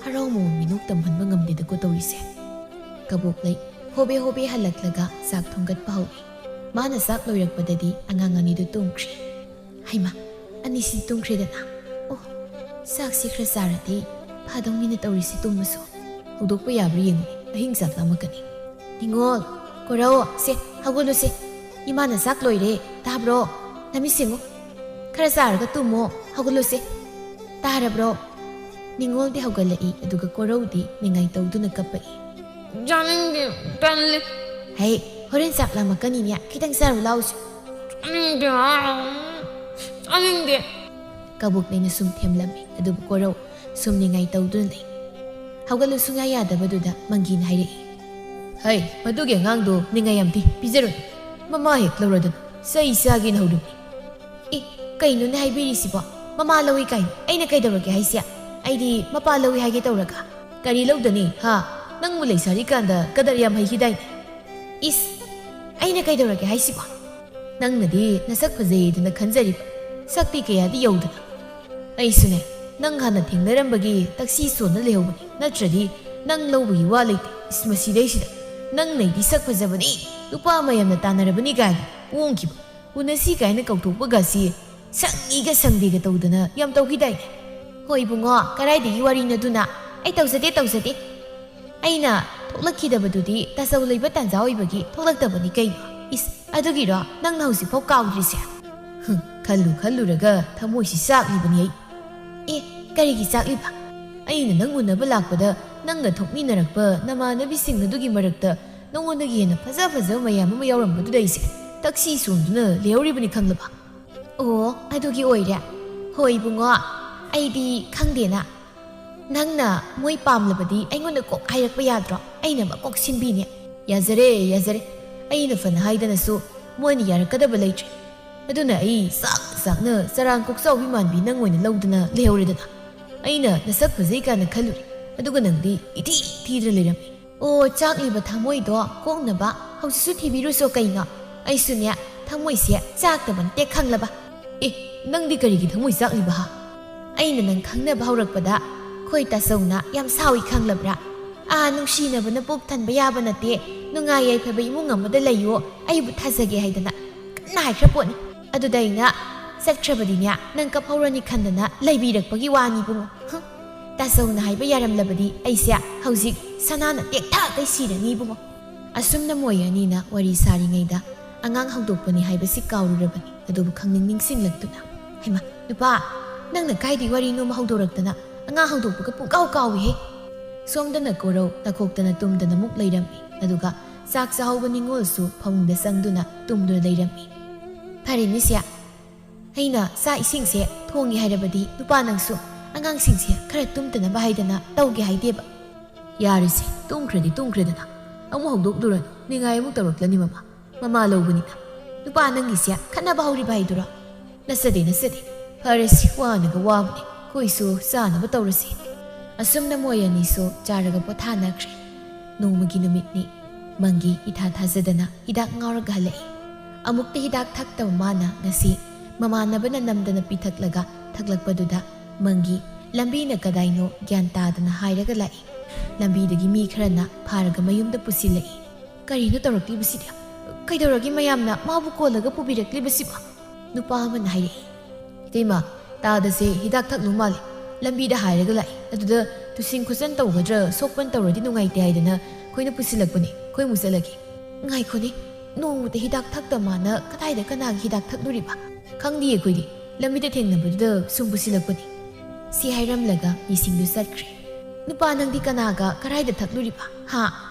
ꯍꯔꯥꯎ ꯃꯃꯣꯟ ꯃꯤꯅꯣꯛ ꯇꯝꯍꯟꯕ ꯉꯝꯗꯦꯗꯀꯣ ꯇꯧꯔꯤꯁꯦ꯫ ꯀꯕꯣꯛꯂꯩ ꯍꯣꯕꯦ ꯍꯣꯕꯦ ꯍꯜꯂꯛꯂꯒ ꯆꯥꯛ ꯊꯣꯡꯒꯠꯄ ꯍꯧꯔꯦ꯫ ꯃꯥꯅ ꯆꯥꯛ ꯂꯣꯏꯔꯛꯄꯗꯗꯤ ꯑꯉꯥꯡ ꯑꯅꯤꯗꯨ ꯇꯨꯝꯈ꯭ꯔꯦ꯫ ꯍꯩꯃꯥ, ꯑꯅꯤꯁꯤ ꯇꯨꯝꯈ꯭ꯔꯦꯗꯅ꯫ ꯑꯣ, ꯆꯥꯛꯁꯤ ꯈꯔ ꯆꯥꯔꯗꯤ ꯐꯥꯗꯧꯅꯤꯅ ꯇꯧꯔꯤꯁꯤ ꯇꯨꯝꯕꯁꯨ꯫ ꯍꯧꯗꯣꯛꯄ ꯌꯥꯕ꯭ꯔꯥ ꯌꯦꯡꯉꯨ, ꯑꯍꯤꯡ ꯆꯥꯛ ꯂꯥꯝꯃꯛꯀꯅꯤ꯫ "ꯅꯤꯉꯣꯜ, ꯀꯣꯔꯧ, ꯁꯦ, ꯍꯧꯒꯠꯂꯨꯁꯦ꯫ ꯏꯃꯥꯅ ꯆꯥꯛ ꯂꯣꯏꯔꯦ, ꯇꯥꯕ꯭ꯔꯣ? ꯅꯃꯤꯠ ꯁꯤꯡꯉꯨ꯫ ꯈꯔ ꯆꯥꯔꯒ ꯇꯨꯝꯃꯣ, ꯍꯧꯒꯠꯂꯨꯁꯦ꯫ ꯇꯥꯔꯕ꯭ꯔꯣ?" ꯅꯤꯉꯣꯜꯗꯤ ꯍꯧꯒꯠꯂꯛꯏ, ꯑꯗꯨꯒ ꯀꯣꯔꯧꯗꯤ ꯅꯤꯡꯉꯥꯏ ꯇꯧꯗꯨꯅ ꯀꯞꯄꯛꯏ꯫ "ꯆꯥꯅꯤꯡꯗꯦ, ꯇꯜꯂꯦ"꯫ "ꯍꯩ, ꯍꯣꯔꯦꯟ ꯆꯥꯛ ꯂꯥꯝꯃꯛꯀꯅꯤꯅꯦ, ꯈꯤꯇꯪ ꯆꯥꯔꯨ ꯂꯥꯎꯁꯦ"꯫ "ꯆꯥꯅꯤꯡꯗꯦ, ꯆꯥꯅꯤꯡꯗꯦ"꯫ ꯀꯕꯣꯛꯂꯩꯅ ꯁꯨꯝ ꯊꯦꯝꯂꯝꯃꯤ, ꯑꯗꯨꯕꯨ ꯀꯣꯔꯧ ꯁꯨꯝ ꯅꯤꯡꯉꯥꯏ ꯇꯧꯗꯨꯅ ꯂꯩ꯫ ꯍꯧꯒꯠꯂꯨ ꯁꯨꯡꯌꯥ ꯌꯥꯗꯕꯗꯨꯗ ꯃꯪꯒꯤꯅ ꯍꯥꯏꯔꯛꯏ꯫ "ꯍꯩ, ꯃꯗꯨꯒꯤ ꯑꯉꯥꯡꯗꯣ ꯅꯤꯡꯉꯥꯏ ꯌꯥꯝ ꯊꯤ, ꯄꯤꯖꯔꯨꯅꯨ꯫ ꯃꯃꯥ ꯍꯦꯛ ꯂꯧꯔꯗꯅ ꯆꯩ ꯆꯥꯒꯦꯅ ꯍꯧꯔꯤꯕꯅꯤ"꯫ "ꯑꯦ, ꯀꯩꯅꯣꯅꯦ ꯍꯥꯏꯕꯤꯔꯤꯁꯤꯕꯣ? ꯃꯃꯥ ꯂꯧꯏ ꯀꯥꯏꯅ? ꯑꯩꯅ ꯀꯩꯗꯧꯔꯒꯦ ꯍꯥꯏꯁꯦ? ꯑꯩꯗꯤ ꯃꯄꯥ ꯂꯧꯏ ꯍꯥꯏꯒꯦ ꯇꯧꯔꯒ"꯫ "ꯀꯔꯤ ꯂꯧꯗꯅꯤ, ꯍꯥ? ꯅꯪꯕꯨ ꯂꯩꯁꯥꯔꯤꯀꯥꯟꯗ ꯀꯗꯔ ꯌꯥꯝ ꯍꯩꯈꯤꯗꯥꯏꯅꯦ?" "ꯏꯁ, ꯑꯩꯅ ꯀꯩꯗꯧꯔꯒꯦ ꯍꯥꯏꯁꯤꯕꯣ? ꯅꯪꯅꯗꯤ ꯅꯁꯛ ꯐꯖꯩꯗꯅ ꯈꯟꯖꯔꯤꯕ, ꯁꯛꯇꯤ ꯀꯌꯥꯗꯤ ꯌꯧꯗꯅ꯫ ꯑꯩꯁꯨꯅꯦ, ꯅꯪ ꯍꯥꯟꯅ ꯊꯦꯡꯅꯔꯝꯕꯒꯤ ꯇꯛꯁꯤ ꯁꯣꯟꯅ ꯂꯩꯍꯧꯕꯅꯤ, ꯅꯠꯇ꯭ꯔꯗꯤ ꯅꯪ ꯂꯧꯕꯒꯤ ꯋꯥ ꯂꯩꯇꯦ꯫ ꯏꯁ, ꯃꯁꯤꯗꯩꯁꯤꯗ ꯅꯪꯅꯩꯗꯤ ꯁꯛ ꯐꯖꯕꯅꯤ, ꯅꯨꯄꯥ ꯃꯌꯥꯝꯅ ꯇꯥꯟꯅꯔꯕꯅꯤ ꯀꯥꯏꯅ ꯄꯣꯡꯈꯤꯕ, ꯎꯅꯁꯤ ꯀꯥꯏꯅ ꯀꯧꯊꯣꯛꯄꯒꯁꯤ ꯁꯪꯉꯤꯒ ꯁꯪꯗꯦꯒ ꯇꯧꯗꯅ ꯌꯥꯝ ꯇꯧꯈꯤꯗꯥꯏꯅꯦ?" "ꯍꯣꯏ ꯏꯕꯨꯡꯉꯣ, ꯀꯗꯥꯏꯗꯒꯤ ꯋꯥꯔꯤꯅꯣ ꯑꯗꯨꯅ? ꯑꯩ ꯇꯧꯖꯗꯦ, ꯇꯧꯖꯗꯦ꯫ ꯑꯩꯅ ꯊꯣꯛꯂꯛꯈꯤꯗꯕꯗꯨꯗꯤ ꯇꯥꯆꯧ ꯂꯩꯕ ꯇꯥꯟꯖꯥ ꯑꯣꯏꯕꯒꯤ ꯊꯣꯛꯂꯛꯇꯕꯅꯤ ꯀꯩꯅꯣ꯫ ꯏꯁ, ꯑꯗꯨꯒꯤꯔꯣ ꯅꯪꯅ ꯍꯧꯖꯤꯛꯐꯥꯎ ꯀꯥꯎꯗ꯭ꯔꯤꯁꯦ?" ꯍꯨꯝ, ꯈꯜꯂꯨ ꯈꯜꯂꯨꯔꯒ ꯊꯃꯣꯏꯁꯤ ꯆꯥꯛꯂꯤꯕꯅꯤ ꯑꯩ꯫ "ꯑꯦ, ꯀꯔꯤꯒꯤ ꯆꯥꯛꯂꯤꯕ?" "ꯑꯩꯅ ꯅꯪ ꯎꯅꯕ ꯂꯥꯛꯄꯗ ꯅꯪꯒ ꯊꯣꯛꯃꯤꯟꯅꯔꯛꯄ ꯅꯃꯥꯟꯅꯕꯤꯁꯤꯡ ꯑꯗꯨꯒꯤ ꯃꯔꯛꯇ ꯅꯉꯣꯟꯗꯒꯤ ꯍꯦꯟꯅ ꯐꯖ ꯐꯖꯕ ꯃꯌꯥꯝ ꯑꯃ ꯌꯥꯎꯔꯝꯕꯗꯨꯗ ꯑꯩꯁꯦ ꯇꯛꯁꯤ ꯁꯣꯟꯗꯨꯅ ꯂꯩꯍꯧꯔꯤꯕꯅꯤ, ꯈꯪꯂꯕ?" "ꯑꯣ, ꯑꯗꯨꯒꯤ ꯑꯣꯏꯔꯦ꯫ ꯍꯣꯏ ꯏꯕꯨꯡꯉꯣ, ꯑꯩꯗꯤ ꯈꯪꯗꯦꯅ꯫ ꯅꯪꯅ ꯃꯣꯏ ꯄꯥꯝꯂꯕꯗꯤ ꯑꯩꯉꯣꯟꯗ ꯀꯣꯛ ꯍꯥꯏꯔꯛꯄ ꯌꯥꯗ꯭ꯔꯣ? ꯑꯩꯅ ꯑꯃ ꯀꯣꯛ ꯁꯤꯟꯕꯤꯅꯦ"꯫ "ꯌꯥꯖꯔꯦ, ꯌꯥꯖꯔꯦ꯫ ꯑꯩꯅ ꯐꯅ ꯍꯥꯏꯗꯅꯁꯨ ꯃꯣꯏꯅ ꯌꯥꯔꯛꯀꯗꯕ ꯂꯩꯇ꯭ꯔꯦ꯫ ꯑꯗꯨꯅ ꯑꯩ ꯆꯥꯛ ꯆꯥꯛꯅ ꯆꯔꯥꯡ ꯀꯣꯛꯆꯥꯎꯕꯤ ꯃꯥꯟꯕꯤ ꯅꯪ ꯑꯣꯏꯅ ꯂꯧꯗꯅ ꯂꯩꯍꯧꯔꯦꯗꯅ꯫ ꯑꯩꯅ ꯅꯁꯛ ꯐꯖꯩ ꯀꯥꯏꯅ ꯈꯜꯂꯨꯔꯦ꯫ ꯑꯗꯨꯒ ꯅꯪꯗꯤ ꯏꯊꯤ ꯊꯤꯗ꯭ꯔ ꯂꯩꯔꯝꯃꯤ꯫ ꯑꯣ, ꯆꯥꯛꯂꯤꯕ ꯊꯃꯣꯏꯗꯣ ꯀꯣꯛꯅꯕ ꯍꯧꯖꯤꯛꯁꯨ ꯊꯤꯕꯤꯔꯨꯁꯣ ꯀꯩꯅꯣ? ꯑꯩꯁꯨꯅꯦ, ꯊꯃꯣꯏꯁꯦ ꯆꯥꯛꯇꯕ ꯅꯠꯇꯦ ꯈꯪꯂꯕ꯫ ꯑꯦ, ꯅꯪꯗꯤ ꯀꯔꯤꯒꯤ ꯊꯃꯣꯏ ꯆꯥꯛꯂꯤꯕ ꯍꯥ? ꯑꯩꯅ ꯅꯪ ꯈꯪꯅꯕ ꯍꯧꯔꯛꯄꯗ ꯈꯣꯏ ꯇꯥꯆꯧꯅ ꯌꯥꯝ ꯁꯥꯎꯏ ꯈꯪꯂꯕ꯭ꯔꯥ? ꯑꯥ, ꯅꯨꯡꯁꯤꯅꯕꯅ ꯄꯨꯛ ꯊꯟꯕ ꯌꯥꯕ ꯅꯠꯇꯦ, ꯅꯨꯡꯉꯥꯏ ꯌꯥꯏꯐꯕ ꯏꯃꯨꯡ ꯑꯃꯗ ꯂꯩꯌꯣ, ꯑꯩꯕꯨ ꯊꯥꯖꯒꯦ ꯍꯥꯏꯗꯅ ꯀꯟꯅ ꯍꯥꯏꯈ꯭ꯔ ꯄꯣꯠꯅꯤ꯫ ꯑꯗꯨꯗ ꯑꯩꯅ ꯆꯠꯈ꯭ꯔꯕꯗꯤꯅꯦ, ꯅꯪ ꯀꯞꯍꯧꯔꯅꯤ ꯈꯟꯗꯅ ꯂꯩꯕꯤꯔꯛꯄꯒꯤ ꯋꯥꯅꯤ ꯏꯕꯨꯡꯉꯣ꯫ ꯍꯨꯝ, ꯇꯥꯆꯧꯅ ꯍꯥꯏꯕ ꯌꯥꯔꯝꯂꯕꯗꯤ ꯑꯩꯁꯦ ꯍꯧꯖꯤꯛ ꯁꯅꯥꯅ ꯇꯦꯛꯊꯒꯩ ꯁꯤꯔꯅꯤ ꯏꯕꯨꯡꯉꯣ꯫ ꯑꯁꯨꯝꯅ ꯃꯣꯏ ꯑꯅꯤꯅ ꯋꯥꯔꯤ ꯁꯥꯔꯤꯉꯩꯗ ꯑꯉꯥꯡ ꯍꯧꯗꯣꯛꯄꯅꯤ ꯍꯥꯏꯕꯁꯤ ꯀꯥꯎꯔꯨꯔꯕꯅꯤ꯫ ꯑꯗꯨꯕꯨ ꯈꯪꯅꯤꯡ ꯅꯤꯡꯁꯤꯡꯂꯛꯇꯨꯅ, "ꯍꯩꯃꯥ, ꯅꯨꯄꯥ, ꯅꯪꯅ ꯀꯥꯏꯗꯩ ꯋꯥꯔꯤꯅꯣ ꯑꯃ ꯍꯧꯗꯣꯔꯛꯇꯅ? ꯑꯉꯥꯡ ꯍꯧꯗꯣꯛꯄꯒ ꯄꯨꯡꯀꯥꯎ ꯀꯥꯎꯏꯍꯦ!" ꯁꯣꯝꯗꯅ ꯀꯣꯔꯧ ꯅꯈꯣꯛꯇꯅ ꯇꯨꯝꯗꯅ ꯃꯨꯛ ꯂꯩꯔꯝꯃꯤ꯫ ꯑꯗꯨꯒ ꯆꯥꯛ ꯆꯥꯍꯧꯕ ꯅꯤꯉꯣꯜꯁꯨ ꯐꯃꯨꯡꯗ ꯆꯪꯗꯨꯅ ꯇꯨꯝꯗꯨꯅ ꯂꯩꯔꯝꯃꯤ꯫ ꯐꯔꯦꯅꯦ ꯁꯦ, ꯑꯩꯅ ꯆꯥꯛ ꯏꯁꯤꯡꯁꯦ ꯊꯣꯡꯉꯦ ꯍꯥꯏꯔꯕꯗꯤ ꯅꯨꯄꯥ ꯅꯪꯁꯨ ꯑꯉꯥꯡꯁꯤꯡꯁꯦ ꯈꯔ ꯇꯨꯝꯗꯅꯕ ꯍꯥꯏꯗꯅ ꯇꯧꯒꯦ ꯍꯥꯏꯗꯦꯕ꯫ ꯌꯥꯔꯦꯁꯦ, ꯇꯨꯝꯈ꯭ꯔꯗꯤ ꯇꯨꯝꯈ꯭ꯔꯦꯗꯅ, ꯑꯃꯨꯛ ꯍꯧꯗꯣꯛꯂꯨꯔꯅꯨ, ꯅꯤꯡꯉꯥꯏ ꯑꯃꯨꯛ ꯇꯧꯔꯛꯂꯅꯤ ꯃꯃꯥ꯫ ꯃꯃꯥ ꯂꯧꯕꯅꯤꯅ꯫ ꯅꯨꯄꯥ ꯅꯪꯒꯤꯁꯦ ꯈꯠꯅꯕ ꯍꯧꯔꯤꯕ ꯍꯥꯏꯗꯨꯔꯣ? ꯅꯠꯆꯗꯦ, ꯅꯠꯆꯗꯦ꯫ ꯐꯔꯦꯁꯦ, ꯋꯥꯅꯒ ꯋꯥꯕꯅꯦ꯫ ꯑꯩꯈꯣꯏꯁꯨ ꯆꯥꯅꯕ ꯇꯧꯔꯁꯦ꯫ ꯑꯁꯨꯝꯅ ꯃꯣꯏ ꯑꯅꯤꯁꯨ ꯆꯥꯔꯒ ꯄꯣꯊꯥꯅꯈ꯭ꯔꯦ꯫ ꯅꯣꯡꯃꯒꯤ ꯅꯨꯃꯤꯠꯅꯤ꯫ ꯃꯪꯒꯤ ꯏꯊꯥ ꯊꯥꯖꯗꯅ ꯍꯤꯗꯥꯛ ꯉꯥꯎꯔꯒ ꯍꯜꯂꯛꯏ꯫ ꯑꯃꯨꯛꯇ ꯍꯤꯗꯥꯛ ꯊꯛꯇꯕ ꯃꯥꯅ ꯉꯁꯤ ꯃꯃꯥꯟꯅꯕꯅ ꯅꯝꯗꯅ ꯄꯤꯊꯛꯂꯒ ꯊꯛꯂꯛꯄꯗꯨꯗ ꯃꯪꯒꯤ ꯂꯝꯕꯤꯅ ꯀꯗꯥꯏꯅꯣ ꯒ꯭ꯌꯥꯟ ꯇꯥꯗꯅ ꯍꯥꯏꯔꯒ ꯂꯥꯛꯏ꯫ ꯂꯝꯕꯤꯗꯒꯤ ꯃꯤ ꯈꯔꯅ ꯐꯥꯔꯒ ꯃꯌꯨꯝꯗ ꯄꯨꯁꯤꯜꯂꯛꯏ꯫ ꯀꯔꯤꯅꯣ ꯇꯧꯔꯛꯂꯤꯕꯁꯤꯗꯤ? ꯀꯩꯗꯧꯔꯒꯦ ꯃꯌꯥꯝꯅ ꯃꯥꯕꯨ ꯀꯣꯜꯂꯒ ꯄꯨꯕꯤꯔꯛꯂꯤꯕꯁꯤꯕꯣ? ꯅꯨꯄꯥ ꯑꯃꯅ ꯍꯥꯏꯔꯛꯏ꯫ "ꯏꯇꯩꯃ, ꯇꯥꯗꯁꯦ ꯍꯤꯗꯥꯛ ꯊꯛꯂꯨ ꯃꯥꯜꯂꯦ꯫ ꯂꯝꯕꯤꯗ ꯍꯥꯏꯔꯒ ꯂꯥꯛꯏ꯫ ꯑꯗꯨꯗ ꯇꯨꯁꯤꯟ ꯈꯣꯠꯆꯟ ꯇꯧꯒꯗ꯭ꯔꯥ, ꯁꯣꯛꯄꯟ ꯇꯧꯔꯗꯤ ꯅꯨꯡꯉꯥꯏꯇꯦ ꯍꯥꯏꯗꯅ ꯑꯩꯈꯣꯏꯅ ꯄꯨꯁꯤꯜꯂꯛꯄꯅꯦ꯫ ꯑꯩꯈꯣꯏ ꯑꯃꯨꯛ ꯆꯠꯂꯒꯦ꯫" "ꯉꯥꯏꯈꯣꯅꯦ, ꯅꯣꯡꯃꯇ ꯍꯤꯗꯥꯛ ꯊꯛꯇ ꯃꯥꯅ ꯀꯗꯥꯏꯗ ꯀꯅꯥꯒꯤ ꯍꯤꯗꯥꯛ ꯊꯛꯂꯨꯔꯤꯕ? ꯈꯪꯗꯤꯌꯦ ꯑꯩꯈꯣꯏꯗꯤ꯫ ꯂꯝꯕꯤꯗ ꯊꯦꯡꯅꯕꯗꯨꯗ ꯁꯨꯝ ꯄꯨꯁꯤꯜꯂꯛꯄꯅꯤ꯫" ꯁꯤ ꯍꯥꯏꯔꯝꯂꯒ ꯃꯤꯁꯤꯡꯗꯨ ꯆꯠꯈ꯭ꯔꯦ꯫ "ꯅꯨꯄꯥ, ꯅꯪꯗꯤ ꯀꯅꯥꯒ ꯀꯔꯥꯏꯗ ꯊꯛꯂꯨꯔꯤꯕ? ꯍꯥ?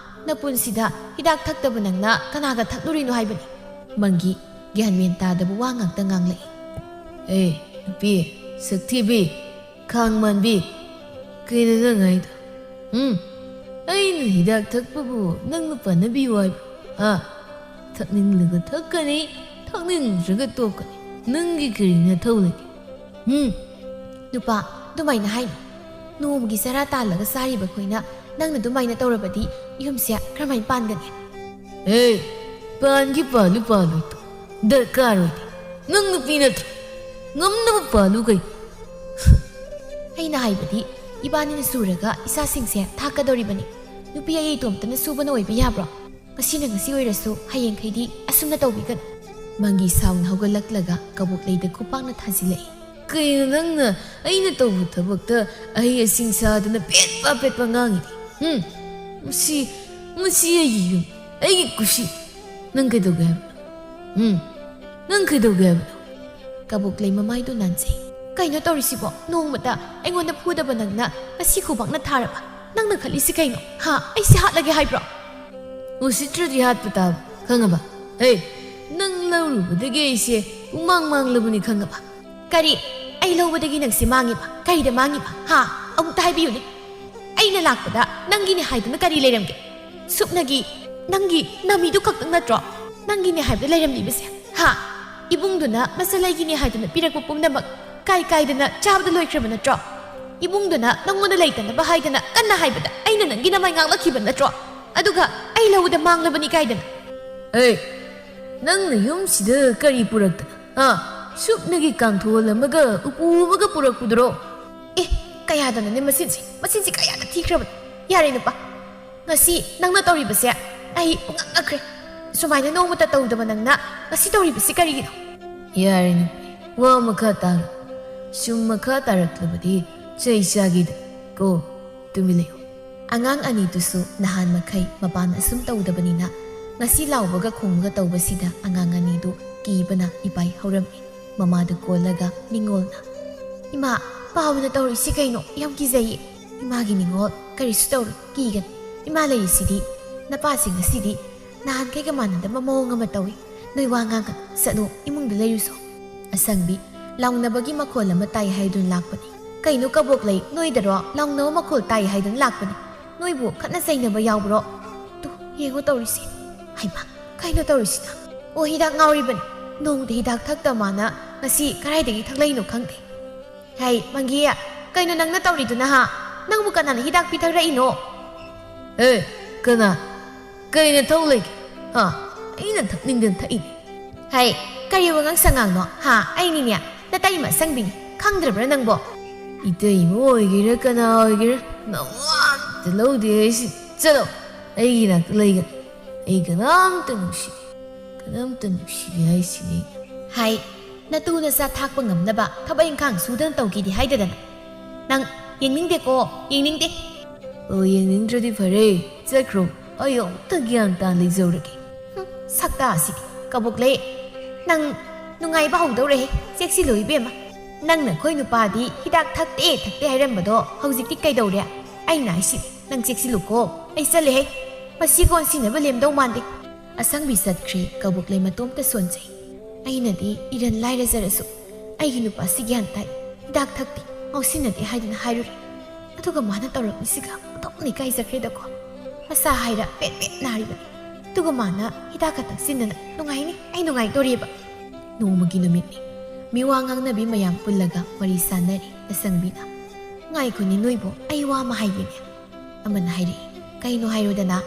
ꯅꯄꯨꯟꯁꯤꯗ ꯍꯤꯗꯥꯛ ꯊꯛꯇꯕ ꯅꯪꯅ ꯀꯅꯥꯒ ꯊꯛꯂꯨꯔꯤꯅꯣ ꯍꯥꯏꯕꯅꯤ?" ꯃꯪꯒꯤ ꯒ꯭ꯌꯥꯟ ꯃꯦꯟ ꯇꯥꯗꯕ ꯋꯥ ꯉꯥꯛꯇ ꯉꯥꯡꯂꯛꯏ꯫ "ꯑꯦ, ꯅꯨꯄꯤ, ꯁꯛꯊꯤꯕꯤ, ꯈꯥꯡ ꯃꯥꯟꯕꯤ, ꯀꯩꯅꯣ ꯅꯪ ꯍꯥꯏꯗꯣ? ꯎꯝ? ꯑꯩꯅ ꯍꯤꯗꯥꯛ ꯊꯛꯄꯕꯨ ꯅꯪꯅ ꯄꯥꯟꯅꯕꯤꯌꯨ ꯍꯥꯏꯕ? ꯍꯥ? ꯊꯛꯅꯤꯡꯂꯒ ꯊꯛꯀꯅꯤ, ꯊꯛꯅꯤꯡꯗ꯭ꯔꯒ ꯇꯣꯛꯀꯅꯤ꯫ ꯅꯪꯒꯤ ꯀꯔꯤ ꯅꯊꯧ ꯂꯩꯒꯦ? ꯎꯝ?" "ꯅꯨꯄꯥ, ꯑꯗꯨꯃꯥꯏꯅ ꯍꯥꯏꯅꯨ꯫ ꯅꯣꯡꯃꯒꯤ ꯆꯔꯥ ꯇꯥꯜꯂꯒ ꯆꯥꯔꯤꯕ ꯑꯩꯈꯣꯏꯅ ꯅꯪꯅ ꯑꯗꯨꯃꯥꯏꯅ ꯇꯧꯔꯕꯗꯤ ꯌꯨꯝꯁꯦ ꯀꯔꯝꯍꯥꯏꯅ ꯄꯥꯟꯒꯅꯤ? ꯑꯦ, ꯄꯥꯟꯒꯤ ꯄꯥꯜꯂꯨ ꯄꯥꯜꯂꯣꯏꯗꯣ ꯗꯔꯀꯥꯔ ꯑꯣꯏꯗꯦ꯫ ꯅꯪ ꯅꯨꯄꯤ ꯅꯠꯇ꯭ꯔꯣ? ꯉꯝꯅꯕ ꯄꯥꯜꯂꯨ ꯀꯩ꯫ ꯑꯩꯅ ꯍꯥꯏꯕꯗꯤ, ꯏꯕꯥꯅꯤꯅ ꯁꯨꯔꯒ ꯏꯆꯥꯁꯤꯡꯁꯦ ꯊꯥꯛꯀꯗꯧꯔꯤꯕꯅꯤ꯫ ꯅꯨꯄꯤ ꯑꯩ ꯏꯇꯣꯝꯇꯅ ꯁꯨꯕꯅ ꯑꯣꯏꯕ ꯌꯥꯕ꯭ꯔꯣ? ꯉꯁꯤꯅ ꯉꯁꯤ ꯑꯣꯏꯔꯁꯨ ꯍꯌꯦꯡꯈꯩꯗꯤ ꯑꯁꯨꯝꯅ ꯇꯧꯕꯤꯒꯅꯨ꯫ ꯃꯪꯒꯤ ꯁꯥꯎꯅ ꯍꯧꯒꯠꯂꯛꯂꯒ ꯀꯕꯣꯛꯂꯩꯗ ꯈꯨꯄꯥꯛꯅ ꯊꯥꯖꯤꯜꯂꯛꯏ꯫ ꯀꯩꯅꯣ ꯅꯪꯅ ꯑꯩꯅ ꯇꯧꯕ ꯊꯕꯛꯇ ꯑꯍꯩ ꯑꯁꯤꯡ ꯁꯥꯗꯅ ꯄꯦꯠꯄ ꯄꯦꯠꯄ ꯉꯥꯡꯉꯤꯗꯤ? ꯎꯝ? ꯃꯁꯤ, ꯃꯁꯤ ꯑꯩꯒꯤ ꯌꯨꯝ, ꯑꯩꯒꯤ ꯀꯨꯁꯤ꯫ ꯅꯪ ꯀꯩꯗꯧꯒꯦ ꯍꯥꯏꯕꯅꯣ? ꯎꯝ? ꯅꯪ ꯀꯩꯗꯧꯒꯦ ꯍꯥꯏꯕꯅꯣ? ꯀꯕꯣꯛꯂꯩ ꯃꯃꯥꯏꯗꯨ ꯅꯥꯟꯖꯩ꯫ ꯀꯩꯅꯣ ꯇꯧꯔꯤꯁꯤꯕꯣ? ꯅꯣꯡꯃꯇ ꯑꯩꯉꯣꯟꯗ ꯐꯨꯗꯕ ꯅꯪꯅ ꯉꯁꯤ ꯈꯨꯕꯥꯛꯅ ꯊꯥꯔꯕ? ꯅꯪꯅ ꯈꯜꯂꯤꯁꯤ ꯀꯩꯅꯣ? ꯍꯥ? ꯑꯩꯁꯦ ꯍꯥꯠꯂꯒꯦ ꯍꯥꯏꯕ꯭ꯔꯣ? ꯎꯁꯤꯠꯇ꯭ꯔꯗꯤ ꯍꯥꯠꯄ ꯇꯥꯕ, ꯈꯪꯉꯕ? ꯍꯦ, ꯅꯪ ꯂꯧꯔꯨꯕꯗꯒꯤ ꯑꯩꯁꯦ ꯄꯨꯡꯃꯥꯡ ꯃꯥꯡꯂꯕꯅꯤ, ꯈꯪꯉꯕ? ꯀꯔꯤ? ꯑꯩ ꯂꯧꯕꯗꯒꯤ ꯅꯪꯁꯦ ꯃꯥꯡꯉꯤꯕ? ꯀꯔꯤꯗ ꯃꯥꯡꯉꯤꯕ? ꯍꯥ? ꯑꯃꯨꯛꯇ ꯍꯥꯏꯕꯤꯌꯨꯅꯦ꯫ ꯑꯩꯅ ꯂꯥꯛꯄꯗ ꯅꯪꯒꯤꯅꯦ ꯍꯥꯏꯗꯨꯅ ꯀꯔꯤ ꯂꯩꯔꯝꯒꯦ? ꯁꯨꯞꯅꯒꯤ ꯅꯪꯒꯤ ꯅꯃꯤꯗꯨ ꯈꯛꯇꯪ ꯅꯠꯇ꯭ꯔꯣ ꯅꯪꯒꯤꯅꯦ ꯍꯥꯏꯕꯗ ꯂꯩꯔꯝꯂꯤꯕꯁꯦ? ꯍꯥ? ꯏꯕꯨꯡꯗꯨꯅ ꯃꯆꯜ ꯑꯩꯒꯤꯅꯦ ꯍꯥꯏꯗꯨꯅ ꯄꯤꯔꯛꯄ ꯄꯨꯝꯅꯃꯛ ꯀꯥꯏ ꯀꯥꯏꯗꯅ ꯆꯥꯕꯗ ꯂꯣꯏꯈ꯭ꯔꯕ ꯅꯠꯇ꯭ꯔꯣ? ꯏꯕꯨꯡꯗꯨꯅ ꯅꯪꯉꯣꯟꯗ ꯂꯩꯇꯅꯕ ꯍꯥꯏꯗꯅ ꯀꯟꯅ ꯍꯥꯏꯕꯗ ꯑꯩꯅ ꯅꯪꯒꯤ ꯅꯃꯥꯏ ꯉꯥꯛꯂꯛꯈꯤꯕ ꯅꯠꯇ꯭ꯔꯣ? ꯑꯗꯨꯒ ꯑꯩ ꯂꯧꯕꯗ ꯃꯥꯡꯂꯕꯅꯤ ꯀꯥꯏꯗꯅ? ꯑꯦ, ꯅꯪꯅ ꯌꯨꯝꯁꯤꯗ ꯀꯔꯤ ꯄꯨꯔꯛꯇꯅ? ꯍꯥ? ꯁꯨꯞꯅꯒꯤ ꯀꯥꯡꯊꯣꯜ ꯑꯃꯒ ꯎꯄꯨ ꯑꯃꯒ ꯄꯨꯔꯛꯄꯗꯨꯔꯣ? ꯑꯦ, ꯀꯌꯥꯗꯅꯣꯅꯦ ꯃꯁꯤꯟꯁꯦ? ꯃꯁꯤꯟꯁꯦ ꯀꯌꯥꯗ ꯊꯤꯈ꯭ꯔꯕꯅꯣ? ꯌꯥꯔꯦ ꯅꯨꯄꯥ, ꯉꯁꯤ ꯅꯪꯅ ꯇꯧꯔꯤꯕꯁꯦ ꯑꯩ ꯄꯨꯉꯛ ꯉꯛꯈ꯭ꯔꯦ꯫ ꯁꯨꯃꯥꯏꯅ ꯅꯣꯡꯃꯇ ꯇꯧꯗꯕ ꯅꯪꯅ ꯉꯁꯤ ꯇꯧꯔꯤꯕꯁꯤ ꯀꯔꯤꯒꯤꯅꯣ? ꯌꯥꯔꯦ ꯅꯨꯄꯤ, ꯋꯥ ꯃꯈꯥ ꯇꯥꯔꯣ꯫ ꯁꯨꯝ ꯃꯈꯥ ꯇꯥꯔꯛꯂꯕꯗꯤ ꯆꯩ ꯆꯥꯒꯦꯗ꯫ ꯀꯣ, ꯇꯨꯃꯤꯟ ꯂꯩꯌꯨ꯫ ꯑꯉꯥꯡ ꯑꯅꯤꯗꯨꯁꯨ ꯅꯍꯥꯟ ꯃꯈꯩ ꯃꯄꯥꯟ ꯑꯁꯨꯝ ꯇꯧꯗꯕꯅꯤꯅ ꯉꯁꯤ ꯂꯥꯎꯕꯒ ꯈꯣꯡꯕꯒ ꯇꯧꯕꯁꯤꯗ ꯑꯉꯥꯡ ꯑꯅꯤꯗꯨ ꯀꯤꯕꯅ ꯏꯄꯥꯏ ꯍꯧꯔꯝꯃꯤ꯫ ꯃꯃꯥꯗꯨ ꯀꯣꯜꯂꯒ ꯅꯤꯡꯉꯣꯜꯅ, "ꯏꯃꯥ, ꯄꯥꯕꯅ ꯇꯧꯔꯤꯁꯤ ꯀꯩꯅꯣ? ꯌꯥꯝ ꯀꯤꯖꯩꯌꯦ꯫" "ꯏꯃꯥꯒꯤ ꯅꯤꯡꯉꯣꯜ, ꯀꯔꯤꯁꯨ ꯇꯧꯔꯣꯏ, ꯀꯤꯒꯅꯨ꯫ ꯏꯃꯥ ꯂꯩꯔꯤꯁꯤꯗꯤ, ꯅꯄꯥꯁꯤ ꯉꯁꯤꯗꯤ ꯅꯍꯥꯟꯈꯩꯒ ꯃꯥꯟꯅꯗꯕ ꯃꯑꯣꯡ ꯑꯃ ꯇꯧꯏ꯫ ꯅꯣꯏ ꯋꯥ ꯉꯥꯡꯒꯅꯨ, ꯆꯠꯂꯨ, ꯏꯃꯨꯡꯗ ꯂꯩꯔꯨꯁꯣ꯫" ꯑꯁꯪꯕꯤ, ꯂꯥꯎꯅꯕꯒꯤ ꯃꯈꯣꯜ ꯑꯃ ꯇꯥꯏ ꯍꯥꯏꯗꯨꯅ ꯂꯥꯛꯄꯅꯤ꯫ "ꯀꯩꯅꯣ ꯀꯕꯣꯛꯂꯩ, ꯅꯣꯏꯗꯔꯣ ꯂꯥꯎꯅꯕ ꯃꯈꯣꯜ ꯇꯥꯏ ꯍꯥꯏꯗꯨꯅ ꯂꯥꯛꯄꯅꯤ? ꯅꯣꯏꯕꯨ ꯈꯠꯅ ꯆꯩꯅꯕ ꯌꯥꯎꯕ꯭ꯔꯣ? ꯇꯨ, ꯌꯦꯡꯉꯣ ꯇꯧꯔꯤꯁꯤ꯫ ꯍꯩꯃꯥ, ꯀꯩꯅꯣ ꯇꯧꯔꯤꯁꯤꯅ? ꯑꯣ, ꯍꯤꯗꯥꯛ ꯉꯥꯎꯔꯤꯕꯅꯤ꯫ ꯅꯣꯡꯃꯗ ꯍꯤꯗꯥꯛ ꯊꯛꯇ ꯃꯥꯅ ꯉꯁꯤ ꯀꯗꯥꯏꯗꯒꯤ ꯊꯛꯂꯛꯏꯅꯣ ꯈꯪꯗꯦ꯫ ꯍꯩ, ꯃꯪꯒꯤ, ꯀꯩꯅꯣ ꯅꯪꯅ ꯇꯧꯔꯤꯗꯨꯅ, ꯍꯥ? ꯅꯪꯕꯨ ꯀꯅꯥꯅ ꯍꯤꯗꯥꯛ ꯄꯤꯊꯛꯂꯛꯏꯅꯣ? ꯑꯦ, ꯀꯅꯥ? ꯀꯩꯅ ꯊꯧ ꯂꯩꯒꯦ? ꯍꯥ? ꯑꯩꯅ ꯊꯛꯅꯤꯡꯗꯅ ꯊꯛꯏꯅꯦ꯫ ꯍꯩ, ꯀꯔꯤ ꯋꯥꯉꯥꯡ ꯁꯉꯥꯡꯅꯣ? ꯍꯥ? ꯑꯩꯅꯤꯅꯦ, ꯅꯇꯩꯃ ꯑꯁꯪꯕꯤꯅꯤ꯫ ꯈꯪꯗ꯭ꯔꯕ꯭ꯔꯥ ꯅꯪꯕꯣ? ꯏꯇꯩꯃ ꯑꯣꯏꯒꯦꯔꯥ ꯀꯅꯥ ꯑꯣꯏꯒꯦꯔꯥ, ꯅꯋꯥ ꯑꯝꯇ ꯂꯧꯗꯦ ꯑꯩꯁꯤ꯫ ꯆꯠꯂꯣ, ꯑꯩꯒꯤ ꯅꯥꯛꯇ ꯂꯩꯒꯅꯨ꯫ ꯑꯩ ꯀꯅꯥꯝꯇ ꯅꯨꯡꯁꯤꯗꯦ, ꯀꯅꯥꯝꯇ ꯅꯨꯡꯁꯤꯗꯦ ꯍꯥꯏꯁꯤꯅꯤ꯫ ꯍꯥꯏ, ꯅꯇꯨ ꯅꯆꯥ ꯊꯥꯛꯄ ꯉꯝꯅꯕ ꯊꯕꯛ ꯏꯪꯈꯥꯡ ꯁꯨꯗꯅ ꯇꯧꯒꯦꯗꯤ ꯍꯥꯏꯗꯗꯅ꯫ ꯅꯪ ꯌꯦꯡꯅꯤꯡꯗꯦꯀꯣ, ꯌꯦꯡꯅꯤꯡꯗꯦ꯫ ꯑꯣ, ꯌꯦꯡꯅꯤꯡꯗ꯭ꯔꯗꯤ ꯐꯔꯦ, ꯆꯠꯈ꯭ꯔꯣ꯫ ꯑꯩ ꯑꯃꯨꯛꯇ ꯒ꯭ꯌꯥꯟ ꯇꯥꯅ ꯂꯩꯖꯍꯧꯔꯒꯦ꯫ ꯍꯨꯝ, ꯁꯛꯇꯥꯁꯤꯗꯤ, ꯀꯕꯣꯛꯂꯩ꯫ ꯅꯪ ꯅꯨꯡꯉꯥꯏꯕ ꯍꯧꯗꯧꯔꯦꯍꯦ, ꯆꯦꯛꯁꯤꯜꯂꯨ ꯏꯕꯦꯝꯃ꯫ ꯅꯪꯅ ꯑꯩꯈꯣꯏ ꯅꯨꯄꯥꯗꯤ ꯍꯤꯗꯥꯛ ꯊꯛꯇꯦ, ꯊꯛꯇꯦ ꯍꯥꯏꯔꯝꯕꯗꯣ ꯍꯧꯖꯤꯛꯇꯤ ꯀꯩꯗꯧꯔꯦ? ꯑꯩꯅ ꯍꯥꯏꯁꯤ, ꯅꯪ ꯆꯦꯛꯁꯤꯜꯂꯨꯀꯣ, ꯑꯩ ꯆꯠꯂꯦꯍꯦ꯫ ꯃꯁꯤ ꯀꯣꯟ ꯁꯤꯟꯅꯕ ꯂꯦꯝꯗꯧ ꯃꯥꯟꯗꯦ꯫ ꯑꯁꯪꯕꯤ ꯆꯠꯈ꯭ꯔꯦ, ꯀꯕꯣꯛꯂꯩ ꯃꯇꯣꯝꯇ ꯁꯣꯟꯖꯩ꯫ ꯑꯩꯅꯗꯤ ꯏꯔꯟ ꯂꯥꯏꯔꯖꯔꯁꯨ ꯑꯩꯒꯤ ꯅꯨꯄꯥꯁꯤ ꯒ꯭ꯌꯥꯟ ꯇꯥꯏ, ꯍꯤꯗꯥꯛ ꯊꯛꯇꯦ, ꯉꯥꯎꯁꯤꯟꯅꯗꯦ ꯍꯥꯏꯗꯅ ꯍꯥꯏꯔꯨꯔꯦ꯫ ꯑꯗꯨꯒ ꯃꯥꯅ ꯇꯧꯔꯛꯂꯤꯁꯤꯒ ꯑꯣꯟꯊꯣꯛꯅ ꯏꯀꯥꯏꯖꯈ꯭ꯔꯦꯗꯀꯣ꯫ ꯃꯁꯥ ꯍꯥꯏꯔ ꯄꯦꯠ ꯄꯦꯠ ꯅꯥꯔꯤꯕꯅꯤ꯫ ꯑꯗꯨꯒ ꯃꯥꯅ ꯍꯤꯗꯥꯛꯀ ꯊꯛꯆꯤꯟꯗꯅ ꯅꯨꯡꯉꯥꯏꯅꯤ, ꯑꯩ ꯅꯨꯡꯉꯥꯏꯗꯣꯔꯤꯕ꯫ ꯅꯣꯡꯃꯒꯤ ꯅꯨꯃꯤꯠꯅꯤ꯫ ꯃꯤꯋꯥ ꯉꯥꯡꯅꯕꯤ ꯃꯌꯥꯝ ꯄꯨꯜꯂꯒ ꯋꯥꯔꯤ ꯁꯥꯟꯅꯔꯤ꯫ ꯑꯁꯪꯕꯤꯅ, "ꯉꯥꯏꯈꯣꯅꯦ ꯅꯣꯏꯕꯣ, ꯑꯩ ꯋꯥ ꯑꯃ ꯍꯥꯏꯒꯦꯅꯦ꯫" ꯑꯃꯅ ꯍꯥꯏꯔꯛꯏ, "ꯀꯩꯅꯣ ꯍꯥꯏꯔꯣꯗꯅ?"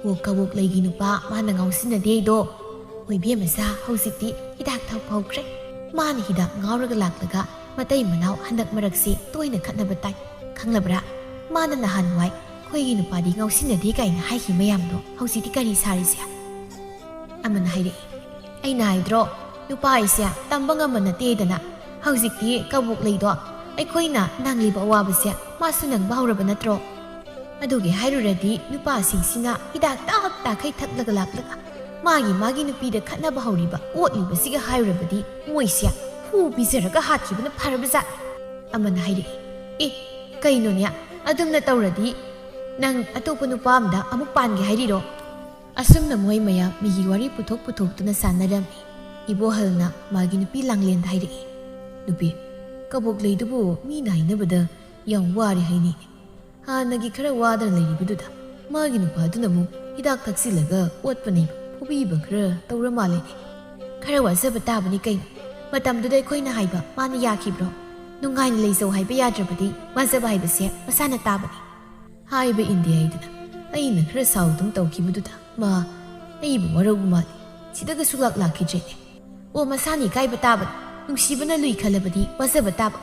"ꯑꯣ, ꯀꯕꯣꯛꯂꯩꯒꯤ ꯅꯨꯄꯥ ꯃꯥꯅ ꯉꯥꯎꯁꯤꯟꯅꯗꯦ ꯍꯥꯏꯗꯣ꯫ ꯍꯣꯏ ꯏꯕꯦꯝꯃ ꯁꯥ, ꯍꯧꯖꯤꯛꯇꯤ ꯍꯤꯗꯥꯛ ꯊꯛꯄ ꯍꯧꯈ꯭ꯔꯦ꯫ ꯃꯥꯅ ꯍꯤꯗꯥꯛ ꯉꯥꯎꯔꯒ ꯂꯥꯛꯂꯒ ꯃꯇꯩ ꯃꯅꯥꯎ ꯍꯟꯗꯛ ꯃꯔꯛꯁꯤ ꯇꯣꯏꯅ ꯈꯠꯅꯕ ꯇꯥꯏ꯫ ꯈꯪꯂꯕ꯭ꯔꯥ? ꯃꯥꯅ ꯅꯍꯥꯟꯋꯥꯏ ꯑꯩꯈꯣꯏꯒꯤ ꯅꯨꯄꯥꯗꯤ ꯉꯥꯎꯁꯤꯟꯅꯗꯦ ꯀꯥꯏꯅ ꯍꯥꯏꯈꯤ ꯃꯌꯥꯝꯗꯣ ꯍꯧꯖꯤꯛꯇꯤ ꯀꯔꯤ ꯁꯥꯔꯤꯁꯦ?" ꯑꯃꯅ ꯍꯥꯏꯔꯛꯏ, "ꯑꯩꯅ ꯍꯥꯏꯗ꯭ꯔꯣ, ꯅꯨꯄꯥ ꯍꯥꯏꯁꯦ ꯇꯝꯕ ꯉꯝꯕ ꯅꯠꯇꯦꯗꯅ꯫ ꯍꯧꯖꯤꯛꯇꯤ ꯀꯕꯣꯛꯂꯩꯗꯣ ꯑꯩꯈꯣꯏꯅ ꯅꯪꯂꯤꯕ ꯑꯋꯥꯕꯁꯦ ꯃꯥꯁꯨ ꯅꯪꯕ ꯍꯧꯔꯕ ꯅꯠꯇ꯭ꯔꯣ? ꯑꯗꯨꯒꯤ ꯍꯥꯏꯔꯨꯔꯗꯤ ꯅꯨꯄꯥꯁꯤꯡꯁꯤꯅ ꯍꯤꯗꯥꯛ ꯇꯥꯞ ꯇꯥꯈꯩ ꯊꯛꯂꯒ ꯂꯥꯛꯂꯒ ꯃꯥꯒꯤ ꯃꯥꯒꯤ ꯅꯨꯄꯤꯗ ꯈꯠꯅꯕ ꯍꯧꯔꯤꯕ ꯑꯣꯠꯂꯤꯕꯁꯤꯒ ꯍꯥꯏꯔꯨꯔꯕꯗꯤ ꯃꯣꯏꯁꯦ ꯍꯨ ꯄꯤꯖꯔꯒ ꯍꯥꯠꯈꯤꯕꯅ ꯐꯔꯕꯖꯥꯠꯅꯤ꯫" ꯑꯃꯅ ꯍꯥꯏꯔꯛꯏ, "ꯑꯦ, ꯀꯩꯅꯣꯅꯦ, ꯑꯗꯨꯝꯅ ꯇꯧꯔꯗꯤ ꯅꯪ ꯑꯇꯣꯞꯄ ꯅꯨꯄꯥ ꯑꯝꯗ ꯑꯃꯨꯛ ꯄꯥꯟꯒꯦ ꯍꯥꯏꯔꯤꯔꯣ?" ꯑꯁꯨꯝꯅ ꯃꯣꯏ ꯃꯌꯥꯝ ꯃꯤꯒꯤ ꯋꯥꯔꯤ ꯄꯨꯊꯣꯛ ꯄꯨꯊꯣꯛꯇꯨꯅ ꯁꯥꯟꯅꯔꯝꯃꯤ꯫ ꯏꯕꯣꯍꯜꯅ ꯃꯥꯒꯤ ꯅꯨꯄꯤ ꯂꯥꯡꯂꯦꯟꯗ ꯍꯥꯏꯔꯛꯏ, "ꯅꯨꯄꯤ, ꯀꯕꯣꯛꯂꯩꯗꯨꯕꯨ ꯃꯤꯅ ꯍꯥꯏꯅꯕꯗ ꯌꯥꯝ ꯋꯥꯔꯦ ꯍꯥꯏꯅꯤ꯫ ꯍꯥꯟꯅꯒꯤ ꯈꯔ ꯋꯥꯗꯅ ꯂꯩꯔꯤꯕꯗꯨꯗ ꯃꯥꯒꯤ ꯅꯨꯄꯥꯗꯨꯅ ꯑꯃꯨꯛ ꯍꯤꯗꯥꯛ ꯊꯛꯆꯤꯜꯂꯒ ꯑꯣꯠꯄꯅꯦꯕ, ꯐꯨꯕꯤꯕ ꯈꯔ ꯇꯧꯔ ꯃꯥꯜꯂꯦꯅꯦ꯫ ꯈꯔ ꯋꯥꯖꯕ ꯇꯥꯕꯅꯤ ꯀꯩꯅꯣ꯫ ꯃꯇꯝꯗꯨꯗ ꯑꯩꯈꯣꯏꯅ ꯍꯥꯏꯕ ꯃꯥꯅ ꯌꯥꯈꯤꯕ꯭ꯔꯣ?" ꯅꯨꯡꯉꯥꯏꯅ ꯂꯩꯖꯧ ꯍꯥꯏꯕ ꯌꯥꯗ꯭ꯔꯕꯗꯤ ꯋꯥꯖꯕ ꯍꯥꯏꯕꯁꯦ ꯃꯁꯥꯅ ꯇꯥꯕꯅꯤ꯫ ꯍꯥꯏꯕ ꯏꯟꯗꯦ ꯍꯥꯏꯗꯨꯅ ꯑꯩꯅ ꯈꯔ ꯁꯥꯎꯗꯨꯅ ꯇꯧꯈꯤꯕꯗꯨꯗ ꯃꯥ ꯑꯩꯕꯨ ꯋꯥꯔꯧꯕ ꯃꯥꯜꯂꯤ꯫ ꯁꯤꯗꯒ ꯁꯨꯛꯂꯥꯛ ꯂꯥꯛꯈꯤꯗ꯭ꯔꯦꯅꯦ꯫ ꯑꯣ, ꯃꯁꯥꯅ ꯏꯀꯥꯏꯕ ꯇꯥꯕꯅꯤ꯫ ꯅꯨꯡꯁꯤꯕꯅ ꯂꯨꯏ ꯈꯜꯂꯕꯗꯤ ꯋꯥꯖꯕ ꯇꯥꯕ꯫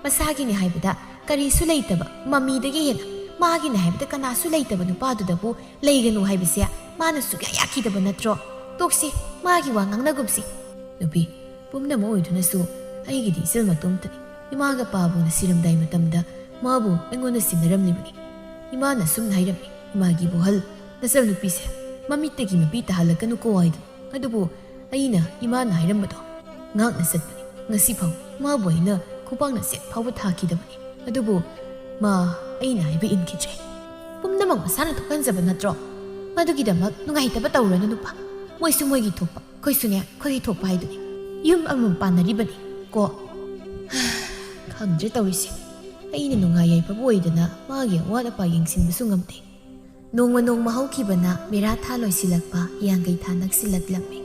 ꯃꯁꯥꯒꯤꯅꯤ ꯍꯥꯏꯕꯗ ꯀꯔꯤꯁꯨ ꯂꯩꯇꯕ ꯃꯃꯤꯗꯒꯤ ꯍꯦꯟꯅ ꯃꯥꯒꯤꯅꯤ ꯍꯥꯏꯕꯗ ꯀꯅꯥꯁꯨ ꯂꯩꯇꯕ ꯅꯨꯄꯥꯗꯨꯗꯕꯨ ꯂꯩꯒꯅꯨ ꯍꯥꯏꯕꯁꯦ ꯃꯥꯅ ꯁꯨꯛꯌꯥ ꯌꯥꯈꯤꯗꯕ ꯅꯠꯇ꯭ꯔꯣ? ꯇꯣꯛꯁꯤ, ꯃꯥꯒꯤ ꯋꯥ ꯉꯥꯡꯅꯒꯨꯝꯁꯤ꯫ ꯅꯨꯄꯤ ꯄꯨꯝꯅꯃꯛ ꯑꯣꯏꯗꯨꯅꯁꯨ ꯑꯩꯒꯤꯗꯤ ꯏꯆꯜ ꯃꯇꯣꯝꯇꯅꯤ꯫ ꯏꯃꯥꯒ ꯄꯥꯕꯨꯡꯅ ꯁꯤꯔꯝꯗꯥꯏ ꯃꯇꯝꯗ ꯃꯥꯕꯨ ꯑꯩꯉꯣꯟꯗ ꯁꯤꯟꯅꯔꯝꯂꯤꯕꯅꯤ꯫ ꯏꯃꯥꯅ ꯁꯨꯝꯅ ꯍꯥꯏꯔꯝꯃꯤ, "ꯏꯃꯥꯒꯤ ꯋꯥꯍꯜ ꯅꯆꯜ ꯅꯨꯄꯤꯁꯦ ꯃꯃꯤꯠꯇꯒꯤ ꯃꯄꯤ ꯇꯥꯍꯜꯂꯛꯀꯅꯨꯀꯣ" ꯍꯥꯏꯗꯨꯅ꯫ ꯑꯗꯨꯕꯨ ꯑꯩꯅ ꯏꯃꯥꯅ ꯍꯥꯏꯔꯝꯕꯗꯣ ꯉꯥꯛꯅ ꯆꯠꯄꯅꯤ꯫ ꯉꯁꯤ ꯐꯥꯎ ꯃꯥꯕꯨ ꯑꯩꯅ ꯈꯨꯄꯥꯛꯅ ꯁꯦꯠ ꯐꯥꯎꯕ ꯊꯥꯈꯤꯗꯕꯅꯤ꯫ ꯑꯗꯨꯕꯨ ꯃꯥ ꯑꯩꯅ ꯍꯥꯏꯕ ꯏꯟꯈꯤꯗ꯭ꯔꯦ꯫ ꯄꯨꯝꯅꯃꯛ ꯃꯁꯥꯅ ꯊꯣꯛꯍꯟꯖꯕ ꯅꯠꯇ꯭ꯔꯣ? ꯃꯗꯨꯒꯤꯗꯃꯛ ꯅꯨꯡꯉꯥꯏꯇꯕ ꯇꯧꯔꯅꯨ ꯅꯨꯄꯥ꯫ ꯃꯣꯏꯁꯨ ꯃꯣꯏꯒꯤ ꯊꯣꯛꯄ, ꯑꯩꯈꯣꯏꯁꯨꯅꯦ ꯑꯩꯈꯣꯏꯒꯤ ꯊꯣꯛꯄ ꯍꯥꯏꯗꯨꯅꯤ꯫ ꯌꯨꯝ ꯑꯃꯃꯝ ꯄꯥꯟꯅꯔꯤꯕꯅꯤ ꯀꯣ꯫ ꯈꯪꯗ꯭ꯔꯦ ꯇꯧꯔꯤꯁꯦ꯫ ꯑꯩꯅ ꯅꯨꯡꯉꯥꯏ ꯌꯥꯏꯐꯕ ꯑꯣꯏꯗꯅ ꯃꯥꯒꯤ ꯑꯋꯥꯠ ꯑꯄꯥ ꯌꯦꯡꯁꯤꯟꯕꯁꯨ ꯉꯝꯗꯦ꯫ ꯅꯣꯡꯃ ꯅꯣꯡꯃ ꯍꯧꯈꯤꯕꯅ ꯃꯦꯔꯥ ꯊꯥ ꯂꯣꯏꯁꯤꯜꯂꯛꯄ, ꯍꯤꯌꯥꯡꯒꯩ ꯊꯥ ꯅꯛꯁꯤꯜꯂꯛꯂꯝꯃꯤ꯫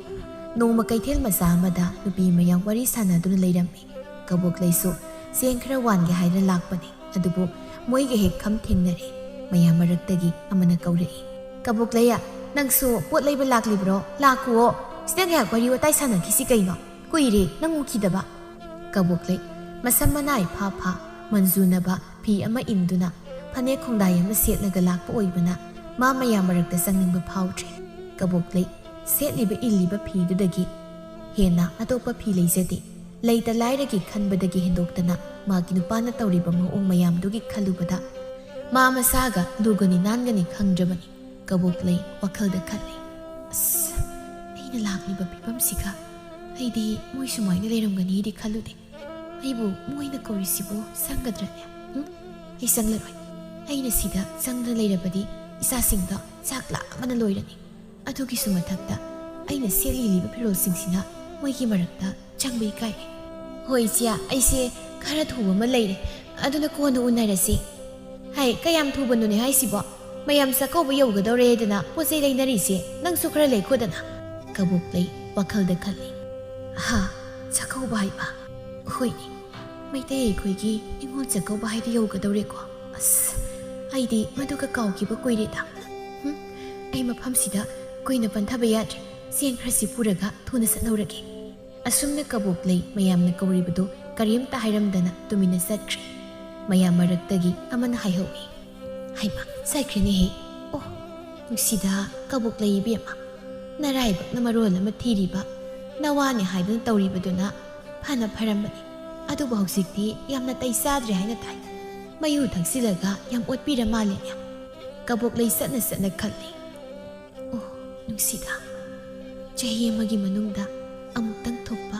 ꯅꯣꯡꯃ ꯀꯩꯊꯦꯜ ꯃꯆꯥ ꯑꯃꯗ ꯅꯨꯄꯤ ꯃꯌꯥꯝ ꯋꯥꯔꯤ ꯁꯥꯟꯅꯗꯨꯅ ꯂꯩꯔꯝꯃꯤ꯫ ꯀꯕꯣꯛꯂꯩꯁꯨ ꯆꯦꯡ ꯈꯔ ꯋꯥꯟꯒꯦ ꯍꯥꯏꯅ ꯂꯥꯛꯄꯅꯤ꯫ ꯑꯗꯨꯕꯨ ꯃꯣꯏꯒ ꯍꯦꯛ ꯈꯝ ꯊꯦꯡꯅꯔꯦ꯫ ꯃꯌꯥꯝ ꯃꯔꯛꯇꯒꯤ ꯑꯃꯅ ꯀꯧꯔꯛꯏ, "ꯀꯕꯣꯛꯂꯩ, ꯅꯪꯁꯨ ꯄꯣꯠ ꯂꯩꯕ ꯂꯥꯛꯂꯤꯕ꯭ꯔꯣ? ꯂꯥꯛꯈꯨꯑꯣ꯫ ꯁꯤꯗ ꯉꯥꯏꯍꯥꯛ ꯋꯥꯔꯤ ꯋꯥꯇꯥꯏ ꯁꯥꯟꯅꯈꯤꯁꯤ ꯀꯩꯅꯣ? ꯀꯨꯏꯔꯦ ꯅꯪ ꯎꯈꯤꯗꯕ꯫" ꯀꯕꯣꯛꯂꯩ ꯃꯁꯝ ꯃꯅꯥ ꯏꯐꯥ ꯐꯥ, ꯃꯟꯖꯨꯅꯕ ꯐꯤ ꯑꯃ ꯏꯟꯗꯨꯅ ꯐꯅꯦꯛ ꯈꯣꯡꯗꯥꯏ ꯑꯃ ꯁꯦꯠꯂꯒ ꯂꯥꯛꯄ ꯑꯣꯏꯕꯅ ꯃꯥ ꯃꯌꯥꯝ ꯃꯔꯛꯇ ꯆꯪꯅꯤꯡꯕ ꯐꯥꯎꯗ꯭ꯔꯦ꯫ ꯀꯕꯣꯛꯂꯩ ꯁꯦꯠꯂꯤꯕ ꯏꯜꯂꯤꯕ ꯐꯤꯗꯨꯗꯒꯤ ꯍꯦꯟꯅ ꯑꯇꯣꯞꯄ ꯐꯤ ꯂꯩꯖꯗꯦ꯫ ꯂꯩꯇ ꯂꯥꯏꯔꯒꯤ ꯈꯟꯕꯗꯒꯤ ꯍꯦꯟꯗꯣꯛꯇꯅ ꯃꯥꯒꯤ ꯅꯨꯄꯥꯅ ꯇꯧꯔꯤꯕ ꯃꯑꯣꯡ ꯃꯌꯥꯝꯗꯨꯒꯤ ꯈꯜꯂꯨꯕꯗ ꯃꯥ ꯃꯁꯥꯒ ꯂꯨꯒꯅꯤ ꯅꯥꯟꯒꯅꯤ ꯈꯪꯗ꯭ꯔꯕꯅꯤ꯫ ꯀꯕꯣꯛꯂꯩ ꯋꯥꯈꯜꯗ ꯈꯜꯂꯤ, "ꯑꯁ, ꯑꯩꯅ ꯂꯥꯛꯂꯤꯕ ꯐꯤꯕꯝꯁꯤꯒ ꯑꯩꯗꯤ ꯃꯣꯏ ꯁꯨꯃꯥꯏꯅ ꯂꯩꯔꯝꯒꯅꯤꯗꯤ ꯈꯜꯂꯨꯗꯦ꯫ ꯑꯩꯕꯨ ꯃꯣꯏꯅ ꯀꯧꯔꯤꯁꯤꯕꯨ ꯆꯪꯒꯗ꯭ꯔꯅꯦ? ꯎꯝ? ꯑꯩ ꯆꯪꯂꯔꯣꯏ꯫ ꯑꯩꯅ ꯁꯤꯗ ꯆꯪꯗꯨꯅ ꯂꯩꯔꯕꯗꯤ ꯏꯆꯥꯁꯤꯡꯗꯣ ꯆꯥꯛ ꯂꯥꯝꯕꯅ ꯂꯣꯏꯔꯅꯤ꯫ ꯑꯗꯨꯒꯤꯁꯨ ꯃꯊꯛꯇ ꯑꯩꯅ ꯁꯦꯠꯂꯤꯕ ꯐꯤꯔꯣꯜꯁꯤꯡꯁꯤꯅ ꯃꯣꯏꯒꯤ ꯃꯔꯛꯇ ꯆꯪꯕ ꯏꯀꯥꯏ꯫" "ꯍꯣꯏ ꯏꯆꯦ, ꯑꯩꯁꯦ ꯈꯔ ꯊꯨꯕ ꯑꯃ ꯂꯩꯔꯦ, ꯑꯗꯨꯅ ꯀꯣꯟꯅ ꯎꯅꯔꯁꯤ꯫" "ꯍꯥꯏ, ꯀꯌꯥꯝ ꯊꯨꯕꯅꯣꯅꯦ ꯍꯥꯏꯁꯤꯕꯣ? ꯃꯌꯥꯝ ꯆꯥꯛꯀꯧꯕ ꯌꯧꯒꯗꯧꯔꯦꯗꯅ ꯄꯣꯠ ꯆꯩ ꯂꯩꯅꯔꯤꯁꯦ, ꯅꯪꯁꯨ ꯈꯔ ꯂꯩꯈꯣꯗꯅ꯫" ꯀꯕꯣꯛꯂꯩ ꯋꯥꯈꯜꯗ ꯈꯜꯂꯤ, "ꯍꯥ, ꯆꯥꯛꯀꯧꯕ ꯍꯥꯏꯕ? ꯍꯣꯏꯅꯦ, ꯃꯩꯇꯩ ꯑꯩꯈꯣꯏꯒꯤ ꯅꯤꯉꯣꯜ ꯆꯥꯛꯀꯧꯕ ꯍꯥꯏꯗꯨ ꯌꯧꯒꯗꯧꯔꯦꯀꯣ꯫ ꯑꯁ, ꯑꯩꯗꯤ ꯃꯗꯨꯒ ꯀꯥꯎꯈꯤꯕ ꯀꯨꯏꯔꯦꯗ꯫ ꯍꯨꯝ, ꯑꯩ ꯃꯐꯝꯁꯤꯗ ꯀꯨꯏꯅ ꯄꯟꯊꯕ ꯌꯥꯗ꯭ꯔꯦ꯫ ꯆꯦꯡ ꯈꯔꯁꯤ ꯄꯨꯔꯒ ꯊꯨꯅ ꯆꯠꯍꯧꯔꯒꯦ꯫ ꯑꯁꯨꯝꯅ ꯀꯕꯣꯛꯂꯩ ꯃꯌꯥꯝꯅ ꯀꯧꯔꯤꯕꯗꯨ ꯀꯔꯤꯝꯇ ꯍꯥꯏꯔꯝꯗꯅ ꯇꯨꯃꯤꯟꯅ ꯆꯠꯈ꯭ꯔꯦ꯫ ꯃꯌꯥꯝ ꯃꯔꯛꯇꯒꯤ ꯑꯃꯅ ꯍꯥꯏꯍꯧꯏ, "ꯍꯩꯃꯥ, ꯆꯠꯈ꯭ꯔꯦꯅꯦꯍꯦ꯫ ꯑꯣ, ꯅꯨꯡꯁꯤꯗ ꯀꯕꯣꯛꯂꯩ ꯏꯕꯦꯝꯃ, ꯅꯔꯥꯏꯕꯛꯅ ꯃꯔꯣꯜ ꯑꯃ ꯊꯤꯔꯤꯕ, ꯅꯋꯥꯅꯦ ꯍꯥꯏꯗꯨꯅ ꯇꯧꯔꯤꯕꯗꯨꯅ ꯐꯅ ꯐꯔꯝꯕꯅꯤ꯫ ꯑꯗꯨꯕꯨ ꯍꯧꯖꯤꯛꯇꯤ ꯌꯥꯝꯅ ꯇꯩ ꯆꯥꯗ꯭ꯔꯦ ꯍꯥꯏꯅ ꯇꯥꯏ꯫ ꯃꯌꯨ ꯊꯛꯆꯤꯜꯂꯒ ꯌꯥꯝ ꯑꯣꯠꯄꯤꯔ ꯃꯥꯜꯂꯦꯅꯦ꯫" ꯀꯕꯣꯛꯂꯩ ꯆꯠꯅ ꯆꯠꯅ ꯈꯜꯂꯤ, "ꯑꯣ, ꯅꯨꯡꯁꯤꯗ, ꯆꯍꯤ ꯑꯃꯒꯤ ꯃꯅꯨꯡꯗ ꯑꯃꯨꯛꯇꯪ ꯊꯣꯛꯄ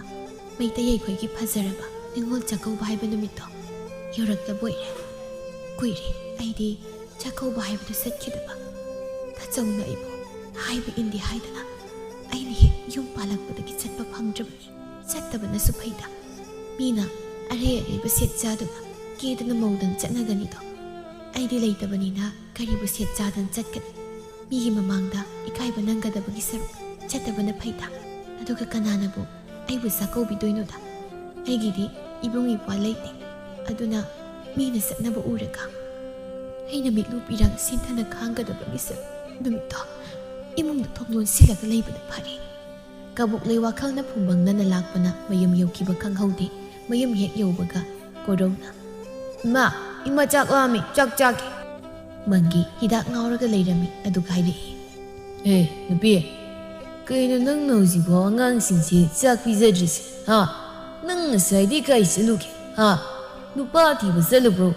ꯃꯩꯇꯩ ꯑꯩꯈꯣꯏꯒꯤ ꯐꯖꯔꯕ ꯅꯤꯉꯣꯜ ꯆꯥꯛꯀꯧꯕ ꯍꯥꯏꯕ ꯅꯨꯃꯤꯠꯇꯣ ꯌꯧꯔꯛꯂꯕ ꯑꯣꯏꯔꯦ꯫ ꯀꯨꯏꯔꯦ ꯑꯩꯗꯤ ꯆꯥꯛꯀꯧꯕ ꯍꯥꯏꯕꯗꯨ ꯆꯠꯈꯤꯗꯕ꯫ ꯇꯥꯆꯧꯅ ꯑꯩꯕꯨ ꯍꯥꯏꯕ ꯏꯟꯗꯦ ꯍꯥꯏꯗꯅ ꯑꯩꯅ ꯍꯦꯛ ꯌꯨꯝ ꯄꯥꯜꯂꯛꯄꯗꯒꯤ ꯆꯠꯄ ꯐꯪꯗ꯭ꯔꯕꯅꯤ꯫ ꯆꯠꯇꯕꯅꯁꯨ ꯐꯩꯗ꯫ ꯃꯤꯅ ꯑꯔꯩ ꯑꯔꯩꯕ ꯁꯦꯠ ꯆꯥꯗꯨꯅ ꯀꯦꯗꯅ ꯃꯧꯗꯅ ꯆꯠꯅꯒꯅꯤꯗꯣ꯫ ꯑꯩꯗꯤ ꯂꯩꯇꯕꯅꯤꯅ ꯀꯔꯤꯕꯨ ꯁꯦꯠ ꯆꯥꯗꯅ ꯆꯠꯀꯅꯤ? ꯃꯤꯒꯤ ꯃꯃꯥꯡꯗ ꯏꯀꯥꯏꯕ ꯅꯪꯒꯗꯕꯒꯤ ꯁꯔꯨꯛ ꯆꯠꯇꯕꯅ ꯐꯩꯗ꯫ ꯑꯗꯨꯒ ꯀꯅꯥꯅꯕꯨ ꯑꯩꯕꯨ ꯆꯥꯛꯀꯧꯕꯤꯗꯣꯏꯅꯣꯗ? ꯑꯩꯒꯤꯗꯤ ꯏꯕꯨꯡ ꯏꯄ꯭ꯋꯥ ꯂꯩꯇꯦ꯫ ꯑꯗꯨꯅ ꯃꯤꯅ ꯆꯠꯅꯕ ꯎꯔꯒ ꯑꯩꯅ ꯃꯤꯠꯂꯨ ꯄꯤꯔꯥꯡ ꯁꯤꯟꯊꯅ ꯈꯥꯡꯒꯗꯕꯒꯤ ꯁꯔꯨꯛ ꯅꯨꯃꯤꯠꯇꯣ ꯏꯃꯨꯡꯗ ꯊꯣꯡ ꯂꯣꯟꯁꯤꯜꯂꯒ ꯂꯩꯕꯅ ꯐꯔꯦ꯫" ꯀꯕꯣꯛꯂꯩ ꯋꯥꯈꯜꯅ ꯐꯨꯝꯕꯪꯅꯅ ꯂꯥꯛꯄꯅ ꯃꯌꯨꯝ ꯌꯧꯈꯤꯕ ꯈꯪꯍꯧꯗꯦ꯫ ꯃꯌꯨꯝ ꯍꯦꯛ ꯌꯧꯕꯒ ꯀꯣꯔꯧꯅ, "ꯏꯃꯥ, ꯏꯃꯥ ꯆꯥꯛ ꯂꯥꯝꯃꯤ, ꯆꯥꯛ ꯆꯥꯒꯦ꯫" ꯃꯪꯒꯤ ꯍꯤꯗꯥꯛ ꯉꯥꯎꯔꯒ ꯂꯩꯔꯝꯃꯤ, ꯑꯗꯨꯒ ꯍꯥꯏꯔꯛꯏ, "ꯑꯦ, ꯅꯨꯄꯤ, ꯀꯩꯅꯣ ꯅꯪꯅ ꯍꯧꯖꯤꯛꯐꯥꯎ ꯑꯉꯥꯡꯁꯤꯡꯁꯦ ꯆꯥꯛ ꯄꯤꯖꯗ꯭ꯔꯤꯁꯦ, ꯍꯥ? ꯅꯪ ꯉꯁꯥꯏꯗꯤ ꯀꯥꯏ ꯆꯠꯂꯨꯒꯦ, ꯍꯥ? ꯅꯨꯄꯥ ꯊꯤꯕ ꯆꯠꯂꯨꯕ꯭ꯔꯣ?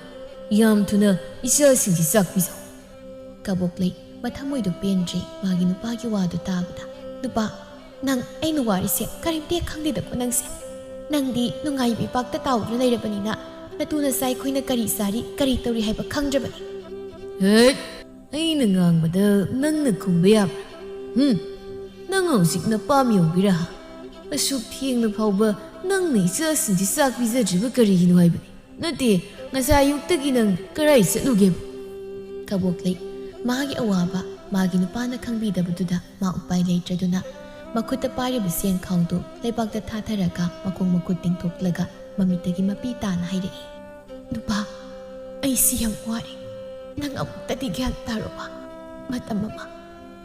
ꯌꯥꯝ ꯊꯨꯅ ꯏꯆꯥꯁꯤꯡꯁꯦ ꯆꯥꯛ ꯄꯤꯖꯧ꯫" ꯀꯕꯣꯛꯂꯩ ꯃꯊꯃꯣꯏꯗꯣ ꯄꯦꯟꯗ꯭ꯔꯦ ꯃꯥꯒꯤ ꯅꯨꯄꯥꯒꯤ ꯋꯥꯗꯨ ꯇꯥꯕꯗ꯫ "ꯅꯨꯄꯥ, ꯅꯪ ꯑꯩꯅ ꯋꯥꯔꯤꯁꯦ ꯀꯔꯤꯝꯇ ꯍꯦꯛ ꯈꯪꯗꯦꯗꯀꯣ ꯅꯪꯁꯦ꯫ ꯅꯪꯗꯤ ꯅꯨꯡꯉꯥꯏꯕ ꯏꯄꯥꯛꯇ ꯇꯥꯎꯗꯨꯅ ꯂꯩꯔꯕꯅꯤꯅ ꯅꯇꯨ ꯅꯆꯥ ꯑꯩꯈꯣꯏꯅ ꯀꯔꯤ ꯆꯥꯔꯤ, ꯀꯔꯤ ꯇꯧꯔꯤ ꯍꯥꯏꯕ ꯈꯪꯗ꯭ꯔꯕꯅꯤ꯫" "ꯍꯦꯠ! ꯑꯩꯅ ꯉꯥꯡꯕꯗ ꯅꯪꯅ ꯈꯨꯝꯕ ꯌꯥꯕ꯭ꯔꯥ? ꯍꯨꯝ? ꯅꯪ ꯍꯧꯖꯤꯛ ꯅꯄꯥꯝ ꯌꯧꯕꯤꯔꯥ? ꯑꯁꯨꯛ ꯊꯦꯡꯅ ꯐꯥꯎꯕ ꯅꯪꯅ ꯏꯆꯥꯁꯤꯡꯁꯤ ꯆꯥꯛ ꯄꯤꯖꯗ꯭ꯔꯤꯕ ꯀꯔꯤꯒꯤꯅꯣ ꯍꯥꯏꯕꯅꯤ? ꯅꯠꯇꯦ, ꯉꯁꯥꯏ ꯑꯌꯨꯛꯇꯒꯤ ꯅꯪ ꯀꯔꯥꯏ ꯆꯠꯂꯨꯒꯦꯕ?" ꯀꯕꯣꯛꯂꯩ ꯃꯥꯒꯤ ꯑꯋꯥꯕ ꯃꯥꯒꯤ ꯅꯨꯄꯥꯅ ꯈꯪꯕꯤꯗꯕꯗꯨꯗ ꯃꯥ ꯎꯄꯥꯏ ꯂꯩꯇ꯭ꯔꯗꯨꯅ ꯃꯈꯨꯠꯇ ꯄꯥꯏꯔꯤꯕ ꯆꯦꯡ ꯈꯥꯎꯗꯨ ꯂꯩꯕꯥꯛꯇ ꯊꯥꯊꯔꯒ ꯃꯈꯣꯡ ꯃꯈꯨꯠ ꯇꯤꯡꯊꯣꯛꯂꯒ ꯃꯃꯤꯠꯇꯒꯤ ꯃꯄꯤ ꯇꯥꯅ ꯍꯥꯏꯔꯛꯏ, "ꯅꯨꯄꯥ, ꯑꯩꯁꯤ ꯌꯥꯝ ꯋꯥꯔꯦ꯫ ꯅꯪ ꯑꯃꯨꯛꯇꯗꯤ ꯒ꯭ꯌꯥꯟ ꯇꯥꯔꯣꯕ꯫ ꯃꯇꯝ ꯑꯃ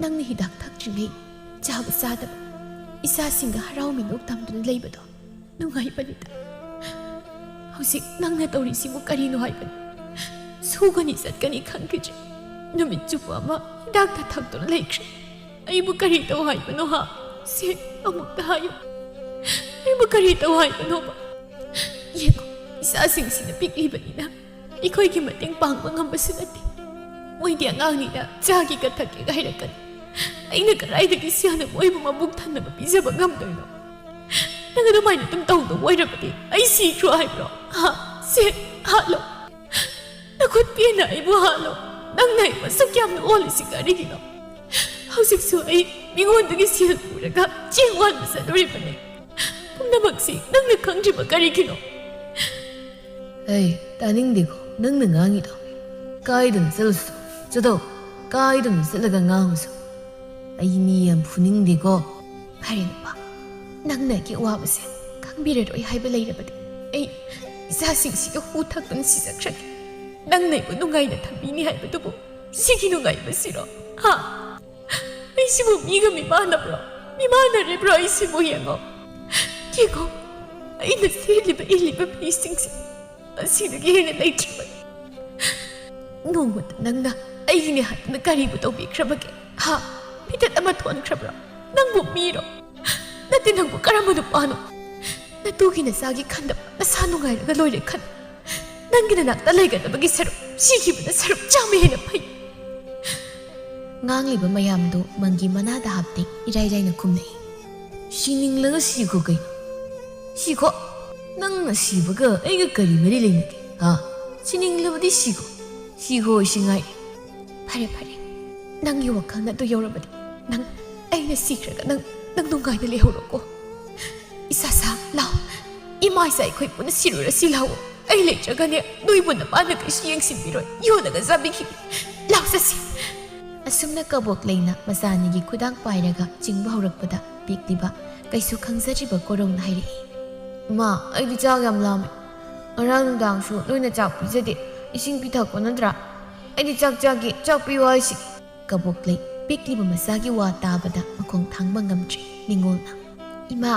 ꯅꯪꯅ ꯍꯤꯗꯥꯛ ꯊꯛꯇ꯭ꯔꯤꯉꯩ ꯆꯥꯕ ꯆꯥꯗꯕ, ꯏꯆꯥꯁꯤꯡꯒ ꯍꯔꯥꯎ ꯃꯤꯅꯣꯛ ꯇꯝꯗꯨꯅ ꯂꯩꯕꯗꯣ ꯅꯨꯡꯉꯥꯏꯕꯅꯤꯗ꯫ ꯍꯧꯖꯤꯛ ꯅꯪꯅ ꯇꯧꯔꯤꯁꯤꯕꯨ ꯀꯔꯤꯅꯣ ꯍꯥꯏꯕꯅꯤ? ꯁꯨꯒꯅꯤ ꯆꯠꯀꯅꯤ ꯈꯪꯈꯤꯗ꯭ꯔꯦ꯫ ꯅꯨꯃꯤꯠ ꯆꯨꯞꯄ ꯑꯃ ꯍꯤꯗꯥꯛꯇ ꯊꯛꯇꯨꯅ ꯂꯩꯈ꯭ꯔꯦ꯫ ꯑꯩꯕꯨ ꯀꯔꯤ ꯇꯧ ꯍꯥꯏꯕꯅꯣ ꯍꯥ? ꯁꯦ, ꯑꯃꯨꯛꯇ ꯍꯥꯏꯌꯨ꯫ ꯑꯩꯕꯨ ꯀꯔꯤ ꯇꯧ ꯍꯥꯏꯕꯅꯣꯕ? ꯌꯦꯡꯉꯨ, ꯏꯆꯥꯁꯤꯡꯁꯤꯅ ꯄꯤꯛꯂꯤꯕꯅꯤꯅ ꯑꯩꯈꯣꯏꯒꯤ ꯃꯇꯦꯡ ꯄꯥꯡꯕ ꯉꯝꯕꯁꯨ ꯅꯠꯇꯦ꯫ ꯃꯣꯏꯗꯤ ꯑꯉꯥꯡꯅꯤꯅ ꯆꯥꯒꯦꯒ ꯊꯛꯀꯦꯒ ꯍꯥꯏꯔꯛꯀꯅꯤ꯫ ꯑꯩꯅ ꯀꯗꯥꯏꯗꯒꯤ ꯁꯦꯜꯅ ꯃꯣꯏꯕꯨ ꯃꯕꯨꯛ ꯊꯟꯅꯕ ꯄꯤꯖꯕ ꯉꯝꯗꯣꯏꯅꯣ? ꯅꯪ ꯑꯗꯨꯃꯥꯏꯅ ꯑꯗꯨꯝ ꯇꯧꯗꯧ ꯑꯣꯏꯔꯕꯗꯤ ꯑꯩ ꯁꯤꯈ꯭ꯔꯣ ꯍꯥꯏꯕ꯭ꯔꯣ? ꯍꯥ? ꯁꯦ, ꯍꯥꯠꯂꯣ꯫ ꯅꯈꯨꯠ ꯄꯦꯟꯅ ꯑꯩꯕꯨ ꯍꯥꯠꯂꯣ꯫ ꯅꯪꯅ ꯑꯩꯕꯨ ꯑꯁꯨꯛ ꯌꯥꯝꯅ ꯑꯣꯜꯂꯤꯁꯤ ꯀꯔꯤꯒꯤꯅꯣ? ꯍꯧꯖꯤꯛꯁꯨ ꯑꯩ ꯃꯤꯉꯣꯟꯗꯒꯤ ꯁꯦꯜ ꯄꯨꯔꯒ ꯆꯦꯡ ꯋꯥꯟꯕ ꯆꯠꯂꯨꯔꯤꯕꯅꯤ꯫ ꯄꯨꯝꯅꯃꯛꯁꯤ ꯅꯪꯅ ꯈꯪꯗ꯭ꯔꯤꯕ ꯀꯔꯤꯒꯤꯅꯣ? ꯑꯩ ꯇꯥꯅꯤꯡꯗꯦꯀꯣ ꯅꯪꯅ ꯉꯥꯡꯉꯤꯗꯣ꯫ ꯀꯥꯏꯗꯅ ꯆꯠꯂꯨꯁꯨ ꯆꯠꯊꯣꯛ, ꯀꯥꯏꯗꯅ ꯆꯠꯂꯒ ꯉꯥꯡꯉꯨꯁꯨ꯫ ꯑꯩ ꯃꯤ ꯌꯥꯝ ꯐꯨꯅꯤꯡꯗꯦꯀꯣ꯫ ꯐꯔꯦ ꯅꯨꯄꯥ, ꯅꯪꯅ ꯑꯩꯒꯤ ꯑꯋꯥꯕꯁꯦ ꯈꯪꯕꯤꯔꯔꯣꯏ ꯍꯥꯏꯕ ꯂꯩꯔꯕꯗꯤ ꯑꯩ ꯏꯆꯥꯁꯤꯡꯁꯤꯒ ꯍꯨ ꯊꯛꯇꯨꯅ ꯁꯤꯖꯈ꯭ꯔꯒꯦ꯫ ꯅꯪꯅ ꯑꯩꯕꯨ ꯅꯨꯡꯉꯥꯏꯅ ꯊꯝꯕꯤꯅꯤ ꯍꯥꯏꯕꯗꯨꯕꯨ ꯁꯤꯒꯤ ꯅꯨꯡꯉꯥꯏꯕꯁꯤꯔꯣ? ꯍꯥ? ꯑꯩꯁꯤꯕꯨ ꯃꯤꯒ ꯃꯤꯃꯥꯟꯅꯕ꯭ꯔꯣ? ꯃꯤꯃꯥꯟꯅꯔꯤꯕ꯭ꯔꯣ ꯑꯩꯁꯤꯕꯨ? ꯌꯦꯡꯉꯣ, ꯌꯦꯡꯉꯣ, ꯑꯩꯅ ꯁꯦꯠꯂꯤꯕ ꯏꯜꯂꯤꯕ ꯐꯤꯁꯤꯡꯁꯦ ꯑꯁꯤꯗꯒꯤ ꯍꯦꯟꯅ ꯂꯩꯇ꯭ꯔꯕꯅꯤ꯫ ꯅꯣꯡꯃꯇ ꯅꯪꯅ ꯑꯩꯒꯤꯅꯦ ꯍꯥꯏꯗꯨꯅ ꯀꯔꯤꯕꯨ ꯇꯧꯕꯤꯈ꯭ꯔꯕꯒꯦ? ꯍꯥ? ꯃꯤꯇꯠ ꯑꯃ ꯊꯣꯟꯈ꯭ꯔꯕ꯭ꯔꯣ? ꯅꯪꯕꯨ ꯃꯤꯔꯣ? ꯅꯠꯇꯦ, ꯅꯪꯕꯨ ꯀꯔꯝꯕ ꯅꯨꯄꯥꯅꯣ? ꯅꯇꯨꯒꯤ ꯅꯆꯥꯒꯤ ꯈꯟꯗꯕ ꯅꯁꯥ ꯅꯨꯡꯉꯥꯏꯔꯒ ꯂꯣꯏꯔꯦ ꯈꯟ꯫ ꯅꯪꯒꯤ ꯅꯅꯥꯛꯇ ꯂꯩꯒꯗꯕꯒꯤ ꯁꯔꯨꯛ ꯁꯤꯈꯤꯕꯅ ꯁꯔꯨꯛ ꯆꯥꯝꯃ ꯍꯦꯟꯅ ꯐꯩ꯫ ꯉꯥꯡꯂꯤꯕ ꯃꯌꯥꯝꯗꯨ ꯃꯪꯒꯤ ꯃꯅꯥꯗ ꯍꯥꯞꯇꯦ, ꯏꯔꯥꯏ ꯂꯥꯏꯅ ꯈꯨꯝꯂꯛꯏ꯫ ꯁꯤꯅꯤꯡꯂꯒ ꯁꯤꯈꯣ ꯀꯩꯅꯣ? ꯁꯤꯈꯣ? ꯅꯪꯅ ꯁꯤꯕꯒ ꯑꯩꯒ ꯀꯔꯤ ꯃꯔꯤ ꯂꯩꯅꯒꯦ? ꯍꯥ? ꯁꯤꯅꯤꯡꯂꯕꯗꯤ ꯁꯤꯈꯣ꯫ ꯁꯤꯈꯣ, ꯁꯤ ꯉꯥꯏ꯫ ꯐꯔꯦ, ꯐꯔꯦ꯫ ꯅꯪꯒꯤ ꯋꯥꯈꯜꯅ ꯑꯗꯨ ꯌꯧꯔꯕꯗꯤ ꯅꯪ ꯑꯩꯅ ꯁꯤꯈ꯭ꯔꯒ ꯅꯪ, ꯅꯪ ꯅꯨꯡꯉꯥꯏꯅ ꯂꯩꯍꯧꯔꯣꯀꯣ꯫ ꯏꯁꯥ ꯁꯥ, ꯂꯥꯎ꯫ ꯏꯃꯥ ꯏꯆꯥ ꯑꯩꯈꯣꯏ ꯄꯨꯟꯅ ꯁꯤꯔꯨꯔꯁꯤ ꯂꯥꯎꯑꯣ꯫ ꯑꯩ ꯂꯩꯇ꯭ꯔꯒꯅꯦ ꯅꯣꯏꯕꯨ ꯅꯄꯥꯅ ꯀꯩꯁꯨ ꯌꯦꯡꯁꯤꯟꯕꯤꯔꯣꯏ꯫ ꯌꯣꯜꯂꯒ ꯆꯥꯕꯤꯈꯤꯕꯤ꯫ ꯂꯥꯎ ꯆꯠꯁꯤ꯫ ꯑꯁꯨꯝꯅ ꯀꯕꯣꯛ ꯂꯩꯅ ꯃꯆꯥ ꯑꯅꯤꯒꯤ ꯈꯨꯗꯥꯡ ꯄꯥꯏꯔꯒ ꯆꯤꯡꯕ ꯍꯧꯔꯛꯄꯗ ꯄꯤꯛꯂꯤꯕ ꯀꯩꯁꯨ ꯈꯪꯖꯗ꯭ꯔꯤꯕ ꯀꯣꯔꯧꯅ ꯍꯥꯏꯔꯛꯏ꯫ "ꯏꯃꯥ, ꯑꯩꯗꯤ ꯆꯥꯛ ꯌꯥꯝ ꯂꯥꯝꯃꯦ꯫ ꯉꯔꯥꯡ ꯅꯨꯡꯗꯥꯡꯁꯨ ꯅꯣꯏꯅ ꯆꯥꯛ ꯄꯤꯖꯗꯦ, ꯏꯁꯤꯡ ꯄꯤꯊꯛꯄ ꯅꯠꯇ꯭ꯔꯥ? ꯑꯩꯗꯤ ꯆꯥꯛ ꯆꯥꯒꯦ, ꯆꯥꯛ ꯄꯤꯌꯨ ꯍꯥꯏꯁꯤ"꯫ ꯀꯕꯣꯛꯂꯩ ꯄꯤꯛꯂꯤꯕ ꯃꯆꯥꯒꯤ ꯋꯥ ꯇꯥꯕꯗ ꯃꯈꯣꯡ ꯊꯥꯡꯕ ꯉꯝꯗ꯭ꯔꯦ ꯅꯤꯉꯣꯜꯅ꯫ "ꯏꯃꯥ,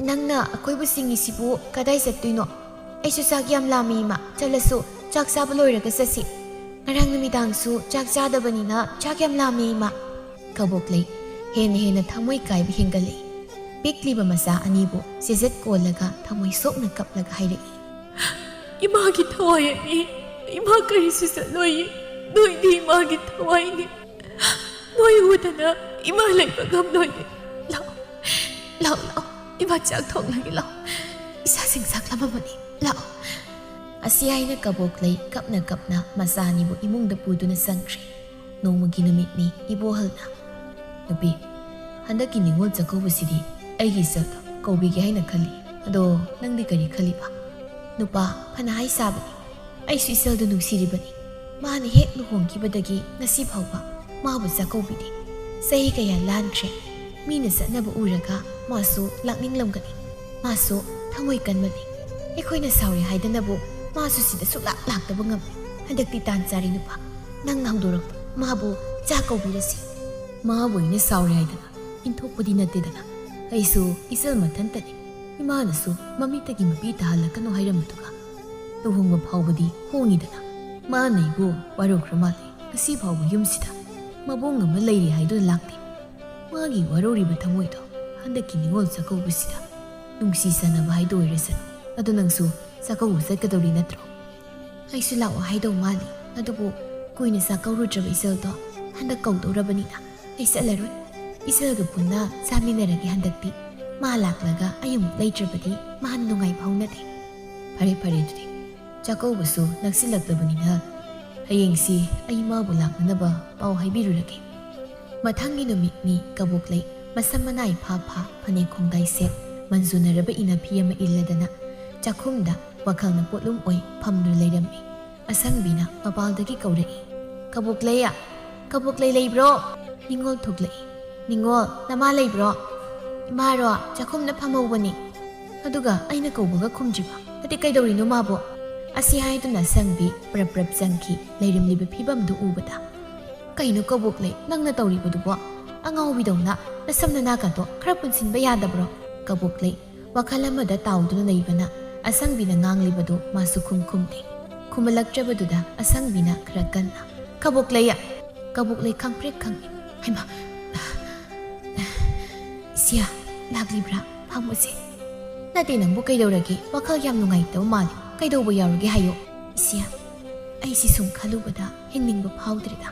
ꯅꯪꯅ ꯑꯩꯈꯣꯏꯕꯨ ꯁꯤꯡꯉꯤꯁꯤꯕꯨ ꯀꯗꯥꯏ ꯆꯠꯇꯣꯏꯅꯣ? ꯑꯩꯁꯨ ꯆꯥꯛ ꯌꯥꯝ ꯂꯥꯝꯃꯤ ꯏꯃꯥ, ꯆꯠꯂꯁꯨ ꯆꯥꯛ ꯆꯥꯕ ꯂꯣꯏꯔꯒ ꯆꯠꯁꯤ꯫ ꯉꯔꯥꯡ ꯅꯨꯃꯤꯗꯥꯡꯁꯨ ꯆꯥꯛ ꯆꯥꯗꯕꯅꯤꯅ ꯆꯥꯛ ꯌꯥꯝ ꯂꯥꯝꯃꯤ ꯏꯃꯥ"꯫ ꯀꯕꯣꯛꯂꯩ ꯍꯦꯟꯅ ꯍꯦꯟꯅ ꯊꯃꯣꯏ ꯀꯥꯏꯕ ꯍꯦꯟꯒꯠꯂꯛꯏ꯫ ꯄꯤꯛꯂꯤꯕ ꯃꯆꯥ ꯑꯅꯤꯕꯨ ꯆꯦꯖꯠ ꯀꯣꯜꯂꯒ ꯊꯃꯣꯏ ꯁꯣꯛꯅ ꯀꯞꯂꯒ ꯍꯥꯏꯔꯛꯏ꯫ "ꯏꯃꯥꯒꯤ ꯊꯋꯥꯏ ꯑꯅꯤ, ꯏꯃꯥ ꯀꯔꯤꯁꯨ ꯆꯠꯂꯣꯏꯌꯦ, ꯅꯣꯏꯗꯤ ꯏꯃꯥꯒꯤ ꯊꯋꯥꯏꯅꯤ꯫ ꯅꯣꯏ ꯎꯗꯅ ꯏꯃꯥ ꯂꯩꯕ ꯉꯝꯂꯣꯏꯌꯦ꯫ ꯂꯥꯛꯑꯣ, ꯂꯥꯛꯑꯣ, ꯂꯥꯛꯑꯣ, ꯏꯃꯥ ꯆꯥꯛ ꯊꯣꯡꯂꯒꯦ, ꯂꯥꯛꯑꯣ, ꯏꯁꯥꯁꯤꯡ ꯆꯥꯛ ꯂꯥꯝꯃꯝꯃꯅꯤ, ꯂꯥꯛꯑꯣ"꯫ ꯑꯁꯤ ꯍꯥꯏꯅ ꯀꯕꯣꯛꯂꯩ ꯀꯞꯅ ꯀꯞꯅ ꯃꯆꯥ ꯑꯅꯤꯕꯨ ꯏꯃꯨꯡꯗ ꯄꯨꯗꯨꯅ ꯆꯪꯈ꯭ꯔꯦ꯫ ꯅꯣꯡꯃꯒꯤ ꯅꯨꯃꯤꯠꯅꯤ꯫ ꯏꯕꯣꯍꯜꯅ, "ꯅꯨꯄꯤ, ꯍꯟꯗꯛꯀꯤ ꯅꯤꯉꯣꯜ ꯆꯥꯛꯀꯧꯕꯁꯤꯗꯤ ꯑꯩꯒꯤ ꯏꯆꯜꯗꯣ ꯀꯧꯕꯤꯒꯦ ꯍꯥꯏꯅ ꯈꯜꯂꯤ꯫ ꯑꯗꯣ ꯅꯪꯗꯤ ꯀꯔꯤ ꯈꯜꯂꯤꯕ?" "ꯅꯨꯄꯥ, ꯐꯅ ꯍꯥꯏ ꯁꯥꯕꯅꯤ꯫ ꯑꯩꯁꯨ ꯏꯆꯜꯗꯨ ꯅꯨꯡꯁꯤꯔꯤꯕꯅꯤ꯫ ꯃꯥꯅ ꯍꯦꯛ ꯂꯨꯍꯣꯡꯈꯤꯕꯗꯒꯤ ꯉꯁꯤ ꯐꯥꯎꯕ ꯃꯥꯕꯨ ꯆꯥꯛꯀꯧꯕꯤꯗꯦ꯫ ꯆꯍꯤ ꯀꯌꯥ ꯂꯥꯟꯈ꯭ꯔꯦ꯫ ꯃꯤꯅ ꯆꯠꯅꯕ ꯎꯔꯒ ꯃꯥꯁꯨ ꯂꯥꯛꯅꯤꯡꯂꯝꯒꯅꯤ꯫ ꯃꯥꯁꯨ ꯊꯃꯣꯏ ꯀꯟꯕꯅꯤ꯫ ꯑꯩꯈꯣꯏꯅ ꯁꯥꯎꯔꯦ ꯍꯥꯏꯗꯅꯕꯨ ꯃꯥꯁꯨ ꯁꯤꯗ ꯁꯨꯛꯂꯥꯛ ꯂꯥꯛꯇꯕ ꯉꯝꯂꯦ꯫ ꯍꯟꯗꯛꯇꯤ ꯇꯥꯟ ꯆꯥꯔꯦ ꯅꯨꯄꯥ꯫ ꯅꯪꯅ ꯍꯧꯗꯣꯔꯛꯄ ꯃꯥꯕꯨ ꯆꯥꯛ ꯀꯧꯕꯤꯔꯁꯤ"꯫ "ꯃꯥꯕꯨ ꯑꯩꯅ ꯁꯥꯎꯔꯦ ꯍꯥꯏꯗꯅ ꯏꯟꯊꯣꯛꯄꯗꯤ ꯅꯠꯇꯦꯗꯅ꯫ ꯑꯩꯁꯨ ꯏꯆꯜ ꯃꯊꯟꯇꯅꯤ꯫ ꯏꯃꯥꯅꯁꯨ ꯃꯃꯤꯠꯇꯒꯤ ꯃꯄꯤ ꯇꯥꯍꯜꯂꯛꯀꯅꯨ ꯍꯥꯏꯔꯝꯕꯗꯨꯒ ꯂꯨꯍꯣꯡꯕ ꯐꯥꯎꯕꯗꯤ ꯍꯣꯡꯉꯤꯗꯅ꯫ ꯃꯥꯅ ꯑꯩꯕꯨ ꯋꯥꯔꯧꯈ꯭ꯔ ꯃꯥꯜꯂꯦ꯫ ꯉꯁꯤ ꯐꯥꯎꯕ ꯌꯨꯝꯁꯤꯗ ꯃꯕꯨꯡ ꯑꯃ ꯂꯩꯔꯤ ꯍꯥꯏꯗꯨꯅ ꯂꯥꯛꯇꯦ꯫ ꯃꯥꯒꯤ ꯋꯥꯔꯧꯔꯤꯕ ꯊꯃꯣꯏꯗꯣ ꯍꯟꯗꯛꯀꯤ ꯅꯤꯉꯣꯜ ꯆꯥꯛꯀꯧꯕꯁꯤꯗ ꯅꯨꯡꯁꯤ ꯆꯥꯟꯅꯕ ꯍꯥꯏꯗꯣ ꯑꯣꯏꯔꯁꯅꯨ꯫ ꯑꯗꯣ ꯅꯪꯁꯨ ꯆꯥꯛꯀꯧꯕ ꯆꯠꯀꯗꯧꯔꯤ ꯅꯠꯇ꯭ꯔꯣ?" "ꯑꯩꯁꯨ ꯂꯥꯛꯑꯣ ꯍꯥꯏꯗꯧ ꯃꯥꯜꯂꯤ, ꯑꯗꯨꯕꯨ ꯀꯨꯏꯅ ꯆꯥꯛꯀꯧꯔꯨꯗ꯭ꯔꯕ ꯏꯆꯜꯗꯣ ꯍꯟꯗꯛ ꯀꯧꯗꯧꯔꯕꯅꯤꯅ ꯑꯩ ꯆꯠꯂꯔꯣꯏ꯫ ꯏꯆꯜꯒ ꯄꯨꯟꯅ ꯆꯥꯃꯤꯟꯅꯔꯒꯦ ꯍꯟꯗꯛꯇꯤ꯫ ꯃꯥ ꯂꯥꯛꯂꯒ ꯑꯩ ꯑꯃꯨꯛ ꯂꯩꯇ꯭ꯔꯕꯗꯤ ꯃꯥꯅ ꯅꯨꯡꯉꯥꯏꯕ ꯍꯧꯅꯗꯦ"꯫ "ꯐꯔꯦ, ꯐꯔꯦ, ꯑꯗꯨꯗꯤ ꯆꯥꯛꯀꯧꯕꯁꯨ ꯅꯛꯁꯤꯜꯂꯛꯂꯕꯅꯤꯅ ꯍꯌꯦꯡꯁꯤ ꯑꯩ ꯃꯥꯕꯨ ꯂꯥꯛꯅꯅꯕ ꯄꯥꯎ ꯍꯥꯏꯕꯤꯔꯨꯔꯒꯦ"꯫ ꯃꯊꯪꯒꯤ ꯅꯨꯃꯤꯠꯅꯤ꯫ ꯀꯕꯣꯛꯂꯩ ꯃꯁꯝ ꯃꯅꯥꯏ ꯐꯥ ꯐꯥ, ꯐꯅꯦꯛ ꯈꯣꯡꯗꯥꯏ ꯁꯦꯠ, ꯃꯟꯖꯨꯅꯔꯕ ꯏꯅꯐꯤ ꯑꯃ ꯏꯜꯂꯗꯅ ꯆꯥꯛꯈꯨꯝꯗ ꯋꯥꯈꯜꯅ ꯄꯣꯠꯂꯨꯝ ꯑꯣꯏ ꯐꯝꯗꯨꯅ ꯂꯩꯔꯝꯃꯤ꯫ ꯑꯁꯪꯕꯤꯅ ꯃꯄꯥꯜꯗꯒꯤ ꯀꯧꯔꯛꯏ, "ꯀꯕꯣꯛꯂꯩ, ꯀꯕꯣꯛꯂꯩ ꯂꯩꯕ꯭ꯔꯣ?" ꯅꯤꯉꯣꯜ ꯊꯣꯛꯂꯛꯏ꯫ "ꯅꯤꯉꯣꯜ, ꯅꯃꯥ ꯂꯩꯕ꯭ꯔꯣ?" "ꯏꯃꯥꯔꯣ? ꯆꯥꯛꯈꯨꯝꯗ ꯐꯝꯍꯧꯕꯅꯤ"꯫ ꯑꯗꯨꯒ ꯑꯩꯅ ꯀꯧꯕꯒ ꯈꯨꯝꯗ꯭ꯔꯤꯕ꯫ ꯑꯗꯤ ꯀꯩꯗꯧꯔꯤꯅꯣ ꯃꯥꯕꯣ? ꯑꯁꯤ ꯍꯥꯏꯗꯨꯅ ꯑꯁꯪꯕꯤ ꯄ꯭ꯔꯞ ꯄ꯭ꯔꯞ ꯆꯪꯈꯤ꯫ ꯂꯩꯔꯝꯂꯤꯕ ꯐꯤꯕꯝꯗꯨ ꯎꯕꯗ, "ꯀꯩꯅꯣ ꯀꯕꯣꯛꯂꯩ, ꯅꯪꯅ ꯇꯧꯔꯤꯕꯗꯨꯕꯣ? ꯑꯉꯥꯎꯕꯤꯗꯧꯅ ꯅꯁꯝ ꯅꯅꯥꯒꯗꯣ ꯈꯔ ꯄꯨꯟꯁꯤꯟꯕ ꯌꯥꯗꯕ꯭ꯔꯣ?" ꯀꯕꯣꯛꯂꯩ ꯋꯥꯈꯜ ꯑꯃꯗ ꯇꯥꯎꯗꯨꯅ ꯂꯩꯕꯅ ꯑꯁꯪꯕꯤꯅ ꯉꯥꯡꯂꯤꯕꯗꯨ ꯃꯥꯁꯨ ꯈꯨꯝ ꯈꯨꯝꯗꯦ꯫ ꯈꯨꯝꯍꯜꯂꯛꯇ꯭ꯔꯕꯗꯨꯗ ꯑꯁꯪꯕꯤꯅ ꯈꯔ ꯀꯟꯅ, "ꯀꯕꯣꯛꯂꯩ!" ꯀꯕꯣꯛꯂꯩ ꯈꯪꯄ꯭ꯔꯦꯛ ꯈꯪꯉꯤ꯫ "ꯍꯩꯃꯥ, ꯁꯤꯌꯥ, ꯂꯥꯛꯂꯤꯕ꯭ꯔꯥ? ꯐꯝꯃꯨꯁꯦ꯫ ꯅꯠꯇꯦ, ꯅꯪꯕꯨ ꯀꯩꯗꯧꯔꯒꯦ? ꯋꯥꯈꯜ ꯌꯥꯝ ꯅꯨꯡꯉꯥꯏꯇꯕ ꯃꯥꯜꯂꯤ꯫ ꯀꯩꯗꯧꯕ ꯌꯥꯎꯔꯒꯦ ꯍꯥꯏꯌꯣ?" "ꯏꯁꯤꯌꯥ, ꯑꯩꯁꯤ ꯁꯨꯝ ꯈꯜꯂꯨꯕꯗ ꯍꯤꯡꯅꯤꯡꯕ ꯐꯥꯎꯗ꯭ꯔꯦꯗ꯫"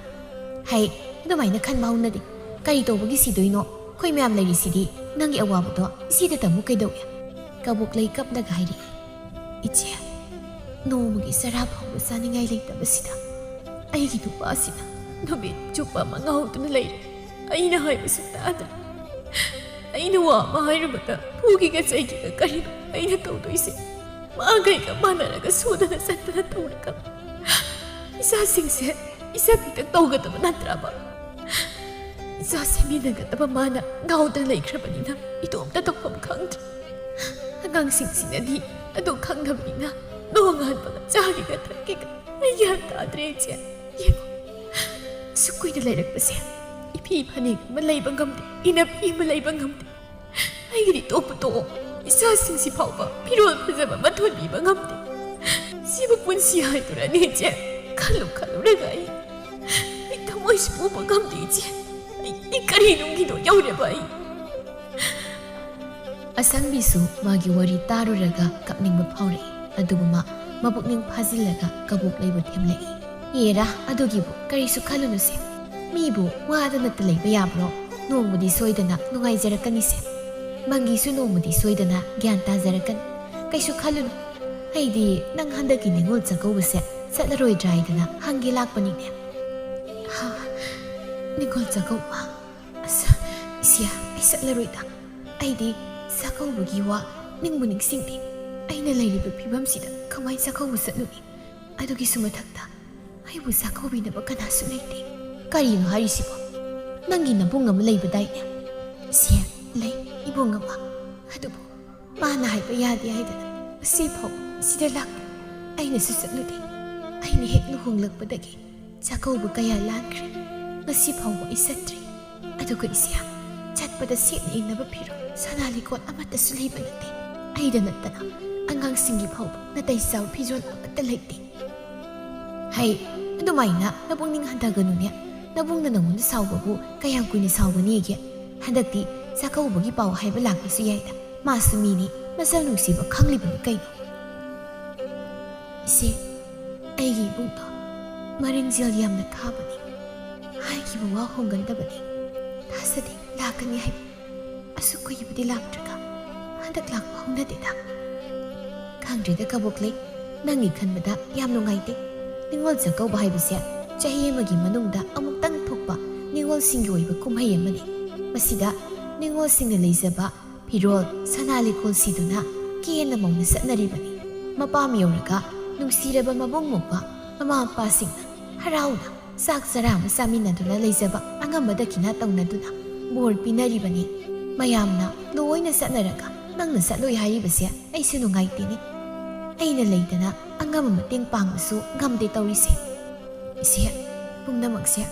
"ꯍꯩ, ꯑꯗꯨꯃꯥꯏꯅ ꯈꯟꯕ ꯍꯧꯅꯗꯦ꯫ ꯀꯔꯤ ꯇꯧꯕꯒꯤ ꯁꯤꯗꯣꯏꯅꯣ? ꯑꯩꯈꯣꯏ ꯃꯌꯥꯝ ꯂꯩꯔꯤꯁꯤꯗꯤ꯫ ꯅꯪꯒꯤ ꯑꯋꯥꯕꯗꯣ ꯏꯆꯦꯗ ꯇꯝꯃꯨ ꯀꯩꯗꯧꯏ?" ꯀꯕꯣꯛꯂꯩ ꯀꯞꯂꯒ ꯍꯥꯏꯔꯛꯏ꯫ "ꯏꯆꯦ, ꯅꯣꯡꯃꯒꯤ ꯆꯔꯥ ꯐꯥꯎꯕ ꯆꯥꯅꯤꯡꯉꯥꯏ ꯂꯩꯇꯕꯁꯤꯗ ꯑꯩꯒꯤ ꯅꯨꯄꯥꯁꯤꯅ ꯅꯨꯃꯤꯠ ꯆꯨꯞꯄ ꯑꯃ ꯉꯥꯎꯗꯨꯅ ꯂꯩꯔꯦ꯫ ꯑꯩꯅ ꯍꯥꯏꯕꯁꯨ ꯇꯥꯗ꯭ꯔꯦ꯫ ꯑꯩꯅ ꯋꯥ ꯑꯃ ꯍꯥꯏꯔꯨꯕꯗ ꯐꯨꯒꯤꯒ ꯆꯩꯒꯤꯒ꯫ ꯀꯔꯤꯅꯣ ꯑꯩꯅ ꯇꯧꯗꯣꯏꯁꯦ? ꯃꯥꯒꯩꯒ ꯃꯥꯟꯅꯔꯒ ꯁꯨꯗꯅ ꯆꯠꯇꯅ ꯇꯧꯔꯒ ꯏꯆꯥꯁꯤꯡꯁꯦ ꯏꯆꯥ ꯈꯤꯇꯪ ꯇꯧꯒꯗꯕ ꯅꯠꯇ꯭ꯔꯕ? ꯏꯆꯥ ꯁꯦꯝꯕꯤꯅꯒꯗꯕ ꯃꯥꯅ ꯉꯥꯎꯗꯅ ꯂꯩꯈ꯭ꯔꯕꯅꯤꯅ ꯏꯇꯣꯝꯇ ꯇꯧꯐꯝ ꯈꯪꯗ꯭ꯔꯦ꯫ ꯑꯉꯥꯡꯁꯤꯡꯁꯤꯅꯗꯤ ꯑꯗꯨ ꯈꯪꯗꯕꯅꯤꯅ ꯅꯣꯡꯉꯥꯟꯕꯒ ꯆꯥꯒꯦꯒ ꯊꯛꯀꯦꯒ ꯑꯩ ꯒ꯭ꯌꯥꯟ ꯇꯥꯗ꯭ꯔꯦ ꯏꯆꯦ꯫ ꯌꯦꯡꯉꯣ, ꯑꯁꯨꯛ ꯀꯨꯏꯅ ꯂꯩꯔꯛꯄꯁꯦ ꯏꯐꯤ ꯐꯅꯦꯛ ꯑꯃ ꯂꯩꯕ ꯉꯝꯗꯦ, ꯏꯅꯐꯤ ꯑꯃ ꯂꯩꯕ ꯉꯝꯗꯦ꯫ ꯑꯩꯒꯤꯗꯤ ꯇꯣꯛꯄꯨ ꯇꯣꯛꯑꯣ, ꯏꯆꯥꯁꯤꯡꯁꯤ ꯐꯥꯎꯕ ꯐꯤꯔꯣꯜ ꯐꯖꯕ ꯑꯃ ꯊꯣꯟꯕꯤꯕ ꯉꯝꯗꯦ꯫ ꯁꯤꯕꯨ ꯄꯨꯟꯁꯤ ꯍꯥꯏꯗꯨꯔꯅꯦ ꯏꯆꯦ? ꯈꯜꯂꯨ ꯈꯜꯂꯨꯔꯒ ꯑꯩ, ꯑꯩ ꯊꯃꯣꯏꯁꯤ ꯄꯨꯕ ꯉꯝꯗꯦ ꯏꯆꯦ꯫ ꯑꯩ, ꯑꯩ ꯀꯔꯤ ꯅꯨꯡꯒꯤꯅꯣ ꯌꯧꯔꯦꯕ ꯑꯩ?" ꯑꯁꯪꯕꯤꯁꯨ ꯃꯥꯒꯤ ꯋꯥꯔꯤ ꯇꯥꯔꯨꯔꯒ ꯀꯞꯅꯤꯡꯕ ꯐꯥꯎꯔꯛꯏ꯫ ꯑꯗꯨꯕꯨ ꯃꯥ ꯃꯄꯨꯛꯅꯤꯡ ꯐꯥꯖꯤꯜꯂꯒ ꯀꯕꯣꯛꯂꯩꯕꯨ ꯊꯦꯝꯂꯛꯏ꯫ "ꯑꯦꯔꯥ, ꯑꯗꯨꯒꯤꯕꯨ ꯀꯔꯤꯁꯨ ꯈꯜꯂꯨꯅꯨꯁꯦ꯫ ꯃꯤꯕꯨ ꯋꯥꯗꯅꯇ ꯂꯩꯕ ꯌꯥꯕ꯭ꯔꯣ? ꯅꯣꯡꯃꯗꯤ ꯁꯣꯏꯗꯅ ꯅꯨꯡꯉꯥꯏꯖꯔꯛꯀꯅꯤꯁꯦ꯫ ꯃꯪꯒꯤꯁꯨ ꯅꯣꯡꯃꯗꯤ ꯁꯣꯏꯗꯅ ꯒ꯭ꯌꯥꯟ ꯇꯥꯖꯔꯛꯀꯅꯤ꯫ ꯀꯩꯁꯨ ꯈꯜꯂꯨꯅꯨ꯫ ꯑꯩꯗꯤ ꯅꯪ ꯍꯟꯗꯛꯀꯤ ꯅꯤꯉꯣꯜ ꯆꯥꯛꯀꯧꯕꯁꯦ ꯆꯠꯂꯔꯣꯏꯗ꯭ꯔꯥ ꯍꯥꯏꯗꯅ ꯍꯪꯒꯦ ꯂꯥꯛꯄꯅꯤꯅꯦ꯫" "ꯍꯥ? ꯅꯤꯉꯣꯜ ꯆꯥꯛꯀꯧꯕ? ꯑꯁ, ꯏꯆꯦ, ꯑꯩ ꯆꯠꯂꯔꯣꯏꯗ꯫ ꯑꯩꯗꯤ ꯆꯥꯛꯀꯧꯕꯒꯤ ꯋꯥ ꯅꯤꯡꯕꯨ ꯅꯤꯡꯁꯤꯡꯗꯦ꯫ ꯑꯩꯅ ꯂꯩꯔꯤꯕ ꯐꯤꯕꯝꯁꯤꯗ ꯀꯃꯥꯏ ꯆꯥꯛꯀꯧꯕ ꯆꯠꯂꯨꯅꯤ? ꯑꯗꯨꯒꯤꯁꯨ ꯃꯊꯛꯇ ꯑꯩꯕꯨ ꯆꯥꯛꯀꯧꯕꯤꯅꯕ ꯀꯅꯥꯁꯨ ꯂꯩꯇꯦ꯫" "ꯀꯔꯤꯅꯣ ꯍꯥꯏꯔꯤꯁꯤꯕꯣ? ꯅꯪꯒꯤ ꯅꯕꯨꯡ ꯑꯃ ꯂꯩꯕꯗꯥꯏꯅꯦ?" "ꯁꯦ, ꯂꯩ, ꯏꯕꯨꯡ ꯑꯃ꯫ ꯑꯗꯨꯕꯨ ꯃꯥꯅ ꯍꯥꯏꯕ ꯌꯥꯗꯦ ꯍꯥꯏꯗꯅ ꯉꯁꯤ ꯐꯥꯎ ꯁꯤꯗ ꯂꯥꯛꯄ ꯑꯩꯅꯁꯨ ꯆꯠꯂꯨꯗꯦ꯫ ꯑꯩꯅ ꯍꯦꯛ ꯂꯨꯍꯣꯡꯂꯛꯄꯗꯒꯤ ꯆꯥꯛꯀꯧꯕ ꯀꯌꯥ ꯂꯥꯟꯈ꯭ꯔꯦ, ꯉꯁꯤ ꯐꯥꯎꯕ ꯑꯩ ꯆꯠꯇ꯭ꯔꯤ꯫ ꯑꯗꯨꯒ ꯏꯆꯦ, ꯆꯠꯄꯗ ꯁꯦꯠꯅ ꯏꯟꯅꯕ ꯐꯤꯔꯣꯜ ꯁꯅꯥ ꯂꯤꯛꯀꯣꯟ ꯑꯃꯠꯇꯁꯨ ꯂꯩꯕ ꯅꯠꯇꯦ꯫ ꯑꯩꯗ ꯅꯠꯇꯅ ꯑꯉꯥꯡꯁꯤꯡꯒꯤ ꯐꯥꯎꯕ ꯅꯥꯇꯩ ꯆꯥꯕ ꯐꯤꯖꯣꯜ ꯑꯃꯠꯇ ꯂꯩꯇꯦ꯫ ꯍꯩ, ꯑꯗꯨꯃꯥꯏꯅ ꯅꯕꯨꯡꯅꯤꯡ ꯍꯟꯊꯒꯅꯨꯅꯦ꯫ ꯅꯕꯨꯡꯅ ꯅꯉꯣꯟꯗ ꯁꯥꯎꯕꯕꯨ ꯀꯌꯥꯝ ꯀꯨꯏꯅ ꯁꯥꯎꯒꯅꯤꯒꯦ? ꯍꯟꯗꯛꯇꯤ ꯆꯥꯛꯀꯧꯕꯒꯤ ꯄꯥꯎ ꯍꯥꯏꯕ ꯂꯥꯛꯄꯁꯨ ꯌꯥꯏꯗ꯫ ꯃꯥꯁꯨ ꯃꯤꯅꯤ, ꯃꯆꯜ ꯅꯨꯡꯁꯤꯕ ꯈꯪꯂꯤꯕꯅꯤ ꯀꯩꯅꯣ꯫ ꯏꯆꯦ, ꯑꯩꯒꯤ ꯏꯕꯨꯡꯗꯣ ꯃꯔꯤꯡꯖꯦꯜ ꯌꯥꯝꯅ ꯊꯥꯕꯅꯤ꯫ ꯍꯥꯏꯈꯤꯕ ꯋꯥ ꯍꯣꯡꯒꯟꯗꯕꯅꯤ꯫ ꯊꯥꯖꯗꯦ ꯂꯥꯛꯀꯅꯤ ꯍꯥꯏꯕ꯫ ꯑꯁꯨꯛ ꯀꯨꯏꯕꯗꯤ ꯂꯥꯛꯇ꯭ꯔꯒ ꯍꯟꯗꯛ ꯂꯥꯛꯄ ꯍꯧꯅꯗꯦꯗ꯫ ꯈꯪꯗ꯭ꯔꯦꯗ ꯀꯕꯣꯛꯂꯩ, ꯅꯪꯒꯤ ꯈꯟꯕꯗ ꯌꯥꯝ ꯅꯨꯡꯉꯥꯏꯇꯦ꯫ ꯅꯤꯉꯣꯜ ꯆꯥꯛꯀꯧꯕ ꯍꯥꯏꯕꯁꯦ ꯆꯍꯤ ꯑꯃꯒꯤ ꯃꯅꯨꯡꯗ ꯑꯃꯨꯛꯇꯪ ꯊꯣꯛꯄ ꯅꯤꯉꯣꯜꯁꯤꯡꯒꯤ ꯑꯣꯏꯕ ꯀꯨꯝꯍꯩ ꯑꯃꯅꯤ꯫ ꯃꯁꯤꯗ ꯅꯤꯉꯣꯜꯁꯤꯡꯅ ꯂꯩꯖꯕ ꯐꯤꯔꯣꯜ, ꯁꯅꯥ ꯂꯤꯛꯀꯣꯜ ꯁꯤꯗꯨꯅ ꯀꯦꯅ ꯃꯧꯅ ꯆꯠꯅꯔꯤꯕꯅꯤ꯫ ꯃꯄꯥꯝ ꯌꯧꯔꯒ ꯅꯨꯡꯁꯤꯔꯕ ꯃꯕꯨꯡ ꯃꯧꯄ꯭ꯋꯥ ꯃꯃꯥ ꯃꯄꯥꯁꯤꯡꯅ ꯍꯔꯥꯎꯅ ꯆꯥꯛ ꯆꯔꯥ ꯑꯃ ꯆꯥꯃꯤꯟꯅꯗꯨꯅ ꯂꯩꯖꯕ ꯑꯉꯝꯕ ꯗꯈꯤꯅꯥ ꯇꯧꯅꯗꯨꯅ ꯕꯣꯔ ꯄꯤꯅꯔꯤꯕꯅꯤ꯫ ꯃꯌꯥꯝꯅ ꯂꯣꯏꯅ ꯆꯠꯅꯔꯒ ꯅꯪꯅ ꯆꯠꯂꯣꯏ ꯍꯥꯏꯔꯤꯕꯁꯦ ꯑꯩꯁꯨ ꯅꯨꯡꯉꯥꯏꯇꯦꯅꯦ꯫ ꯑꯩꯅ ꯂꯩꯗꯅ ꯑꯉꯝꯕ ꯃꯇꯦꯡ ꯄꯥꯡꯕꯁꯨ ꯉꯝꯗꯦ ꯇꯧꯔꯤꯁꯦ꯫ ꯏꯆꯦ, ꯄꯨꯝꯅꯃꯛꯁꯦ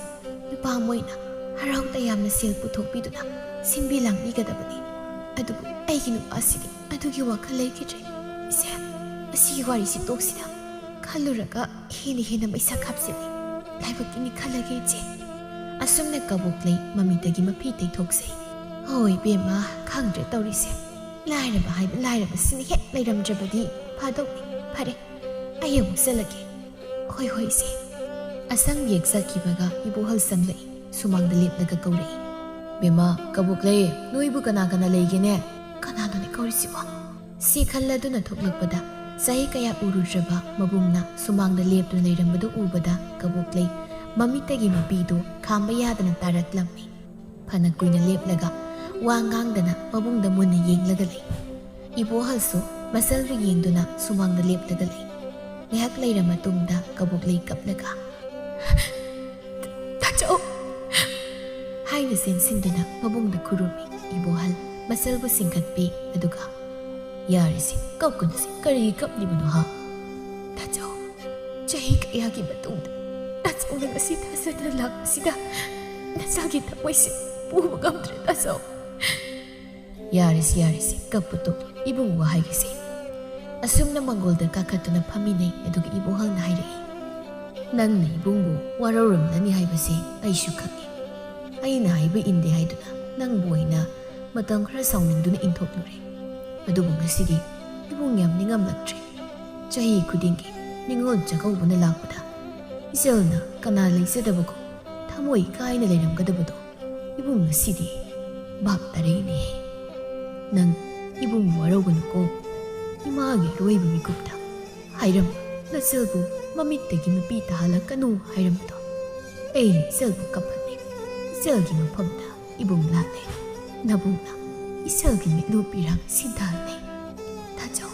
ꯅꯨꯄꯥ ꯑꯃ ꯑꯣꯏꯅ ꯍꯔꯥꯎ ꯇꯌꯥꯝꯅ ꯁꯦꯜ ꯄꯨꯊꯣꯛꯄꯤꯗꯨꯅ ꯁꯤꯟꯕꯤ ꯂꯥꯡꯕꯤꯒꯗꯕꯅꯤ꯫ ꯑꯗꯨꯕꯨ ꯑꯩꯒꯤ ꯅꯨꯄꯥꯁꯤꯗꯤ ꯑꯗꯨꯒꯤ ꯋꯥꯈꯜ ꯂꯩꯈꯤꯗ꯭ꯔꯦ꯫ ꯏꯆꯦ, ꯃꯁꯤꯒꯤ ꯋꯥꯔꯤꯁꯤ ꯇꯣꯛꯁꯤꯗ꯫ ꯈꯜꯂꯨꯔꯒ ꯍꯦꯟꯅ ꯍꯦꯟꯅ ꯃꯩꯁꯥ ꯀꯥꯞꯁꯤꯜꯂꯤ꯫ ꯂꯥꯏꯕꯛꯀꯤꯅꯤ ꯈꯜꯂꯒꯦ ꯏꯆꯦ꯫ ꯑꯁꯨꯝꯅ ꯀꯕꯣꯛꯂꯩ ꯃꯃꯤꯠꯇꯒꯤ ꯃꯄꯤ ꯇꯩꯊꯣꯛꯆꯩ꯫ ꯍꯣꯏ ꯏꯕꯦꯝꯃ, ꯈꯪꯗ꯭ꯔꯦ ꯇꯧꯔꯤꯁꯦ꯫ ꯂꯥꯏꯔꯕ ꯍꯥꯏꯕ ꯂꯥꯏꯔꯕꯁꯤꯅ ꯍꯦꯛ ꯂꯩꯔꯝꯗ꯭ꯔꯕꯗꯤ ꯐꯥꯗꯧꯅꯤ꯫ ꯐꯔꯦ, ꯑꯩ ꯑꯃꯨꯛ ꯆꯠꯂꯒꯦ꯫ ꯍꯣꯏ ꯍꯣꯏ ꯏꯆꯦ꯫ ꯑꯁꯪꯕꯤ ꯍꯦꯛ ꯆꯠꯈꯤꯕꯒ ꯏꯕꯣꯍꯜ ꯆꯪꯂꯛꯏ꯫ ꯁꯨꯃꯥꯡꯗ ꯂꯦꯞꯂꯒ ꯀꯧꯔꯛꯏ꯫ "ꯕꯦꯝꯃ, ꯀꯕꯣꯛꯂꯩ, ꯅꯣꯏꯕꯨ ꯀꯅꯥ ꯀꯅꯥ ꯂꯩꯒꯦꯅꯦ?" ꯀꯅꯥꯅꯣꯅꯦ ꯀꯧꯔꯤꯁꯤꯕꯣ? ꯁꯤ ꯈꯜꯂꯗꯨꯅ ꯊꯣꯛꯂꯛꯄꯗ ꯆꯍꯤ ꯀꯌꯥ ꯎꯔꯨꯗ꯭ꯔꯕ ꯃꯕꯨꯡꯅ ꯁꯨꯃꯥꯡꯗ ꯂꯦꯞꯇꯨꯅ ꯂꯩꯔꯝꯕꯗꯨ ꯎꯕꯗ ꯀꯕꯣꯛꯂꯩ ꯃꯃꯤꯠꯇꯒꯤ ꯃꯄꯤꯗꯨ ꯈꯥꯝꯕ ꯌꯥꯗꯅ ꯇꯥꯔꯛꯂꯝꯃꯤ꯫ ꯐꯅ ꯀꯨꯏꯅ ꯂꯦꯞꯂꯒ ꯋꯥ ꯉꯥꯡꯗꯅ ꯃꯕꯨꯡꯗ ꯃꯨꯟꯅ ꯌꯦꯡꯂꯒ ꯂꯩ꯫ ꯏꯕꯣꯍꯜꯁꯨ ꯃꯆꯜꯕꯨ ꯌꯦꯡꯗꯨꯅ ꯁꯨꯃꯥꯡꯗ ꯂꯦꯞꯂꯒ ꯂꯩ꯫ ꯉꯥꯏꯍꯥꯛ ꯂꯩꯔ ꯃꯇꯨꯡꯗ ꯀꯕꯣꯛꯂꯩ ꯀꯞꯂꯒ, "ꯇꯥꯆꯧ!" ꯍꯥꯏꯅ ꯆꯦꯟꯁꯤꯟꯗꯨꯅ ꯃꯕꯨꯡꯗ ꯈꯨꯔꯨꯝꯃꯤ꯫ ꯏꯕꯣꯍꯜ ꯃꯆꯜꯕꯨ ꯆꯤꯡꯈꯠꯄꯤ, ꯑꯗꯨꯒ, "ꯌꯥꯔꯦꯁꯦ, ꯀꯞꯀꯅꯨꯁꯦ, ꯀꯔꯤꯒꯤ ꯀꯞꯂꯤꯕꯅꯣ ꯍꯥ?" "ꯇꯥꯆꯧ, ꯆꯍꯤ ꯀꯌꯥꯒꯤ ꯃꯇꯨꯡꯗ ꯇꯥꯆꯧꯅ ꯉꯁꯤ ꯊꯥꯖꯗꯅ ꯂꯥꯛꯄꯁꯤꯗ ꯅꯆꯥꯒꯤ ꯊꯃꯣꯏꯁꯦ ꯄꯨꯕ ꯉꯝꯗ꯭ꯔꯦ ꯇꯥꯆꯧ꯫" "ꯌꯥꯔꯦꯁꯦ, ꯌꯥꯔꯦꯁꯦ, ꯀꯞꯄ ꯇꯣꯛꯂꯣ, ꯏꯕꯨꯡꯉꯣ ꯍꯥꯏꯒꯦꯁꯦ꯫" ꯑꯁꯨꯝꯅ ꯃꯪꯒꯣꯜꯗ ꯀꯥꯈꯠꯇꯨꯅ ꯐꯝꯃꯤꯟꯅꯩ꯫ ꯑꯗꯨꯒ ꯏꯕꯣꯍꯜꯅ ꯍꯥꯏꯔꯛꯏ, "ꯅꯪꯅ ꯏꯕꯨꯡꯕꯨ ꯋꯥꯔꯧꯔꯝꯂꯅꯤ ꯍꯥꯏꯕꯁꯦ ꯑꯩꯁꯨ ꯈꯪꯏ꯫ ꯑꯩꯅ ꯍꯥꯏꯕ ꯏꯟꯗꯦ ꯍꯥꯏꯗꯨꯅ ꯅꯪꯕꯨ ꯑꯣꯏꯅ ꯃꯇꯝ ꯈꯔ ꯁꯥꯎꯅꯤꯡꯗꯨꯅ ꯏꯟꯊꯣꯛꯂꯨꯔꯦ꯫ ꯑꯗꯨꯕꯨ ꯉꯁꯤꯗꯤ ꯏꯕꯨꯡ ꯌꯥꯝ ꯅꯤꯡꯉꯝꯂꯛꯇ꯭ꯔꯦ꯫ ꯆꯍꯤ ꯈꯨꯗꯤꯡꯒꯤ ꯅꯤꯉꯣꯜ ꯆꯥꯛꯀꯧꯕꯅ ꯂꯥꯛꯄꯗ ꯏꯆꯜꯅ ꯀꯅꯥ ꯂꯩꯖꯗꯕꯒꯨꯝ ꯊꯃꯣꯏ ꯀꯥꯏꯅ ꯂꯩꯔꯝꯒꯗꯕꯗꯣ ꯏꯕꯨꯡ ꯉꯁꯤꯗꯤ ꯚꯥꯞ ꯇꯥꯔꯛꯏꯅꯦ꯫ ꯅꯪ ꯏꯕꯨꯡ ꯋꯥꯔꯧꯒꯅꯨꯀꯣ꯫ ꯏꯃꯥꯒꯤ ꯑꯔꯣꯏꯕ ꯃꯤꯀꯨꯞꯇ ꯍꯥꯏꯔꯝꯕ ꯅꯆꯜꯕꯨ ꯃꯃꯤꯠꯇꯒꯤ ꯃꯄꯤ ꯇꯥꯍꯜꯂꯛꯀꯅꯨ ꯍꯥꯏꯔꯝꯕꯗꯣ ꯑꯩꯅ ꯏꯆꯜꯕꯨ ꯀꯞꯍꯜꯂꯦ꯫ ꯏꯆꯜꯒꯤ ꯃꯐꯝꯗ ꯏꯕꯨꯡ ꯂꯥꯠꯂꯦ꯫ ꯅꯕꯨꯡꯅ ꯏꯆꯜꯒꯤ ꯃꯤꯠꯂꯨ ꯄꯤꯔꯥꯡ ꯁꯤꯟꯊꯍꯜꯂꯦ꯫ ꯇꯥꯆꯧ,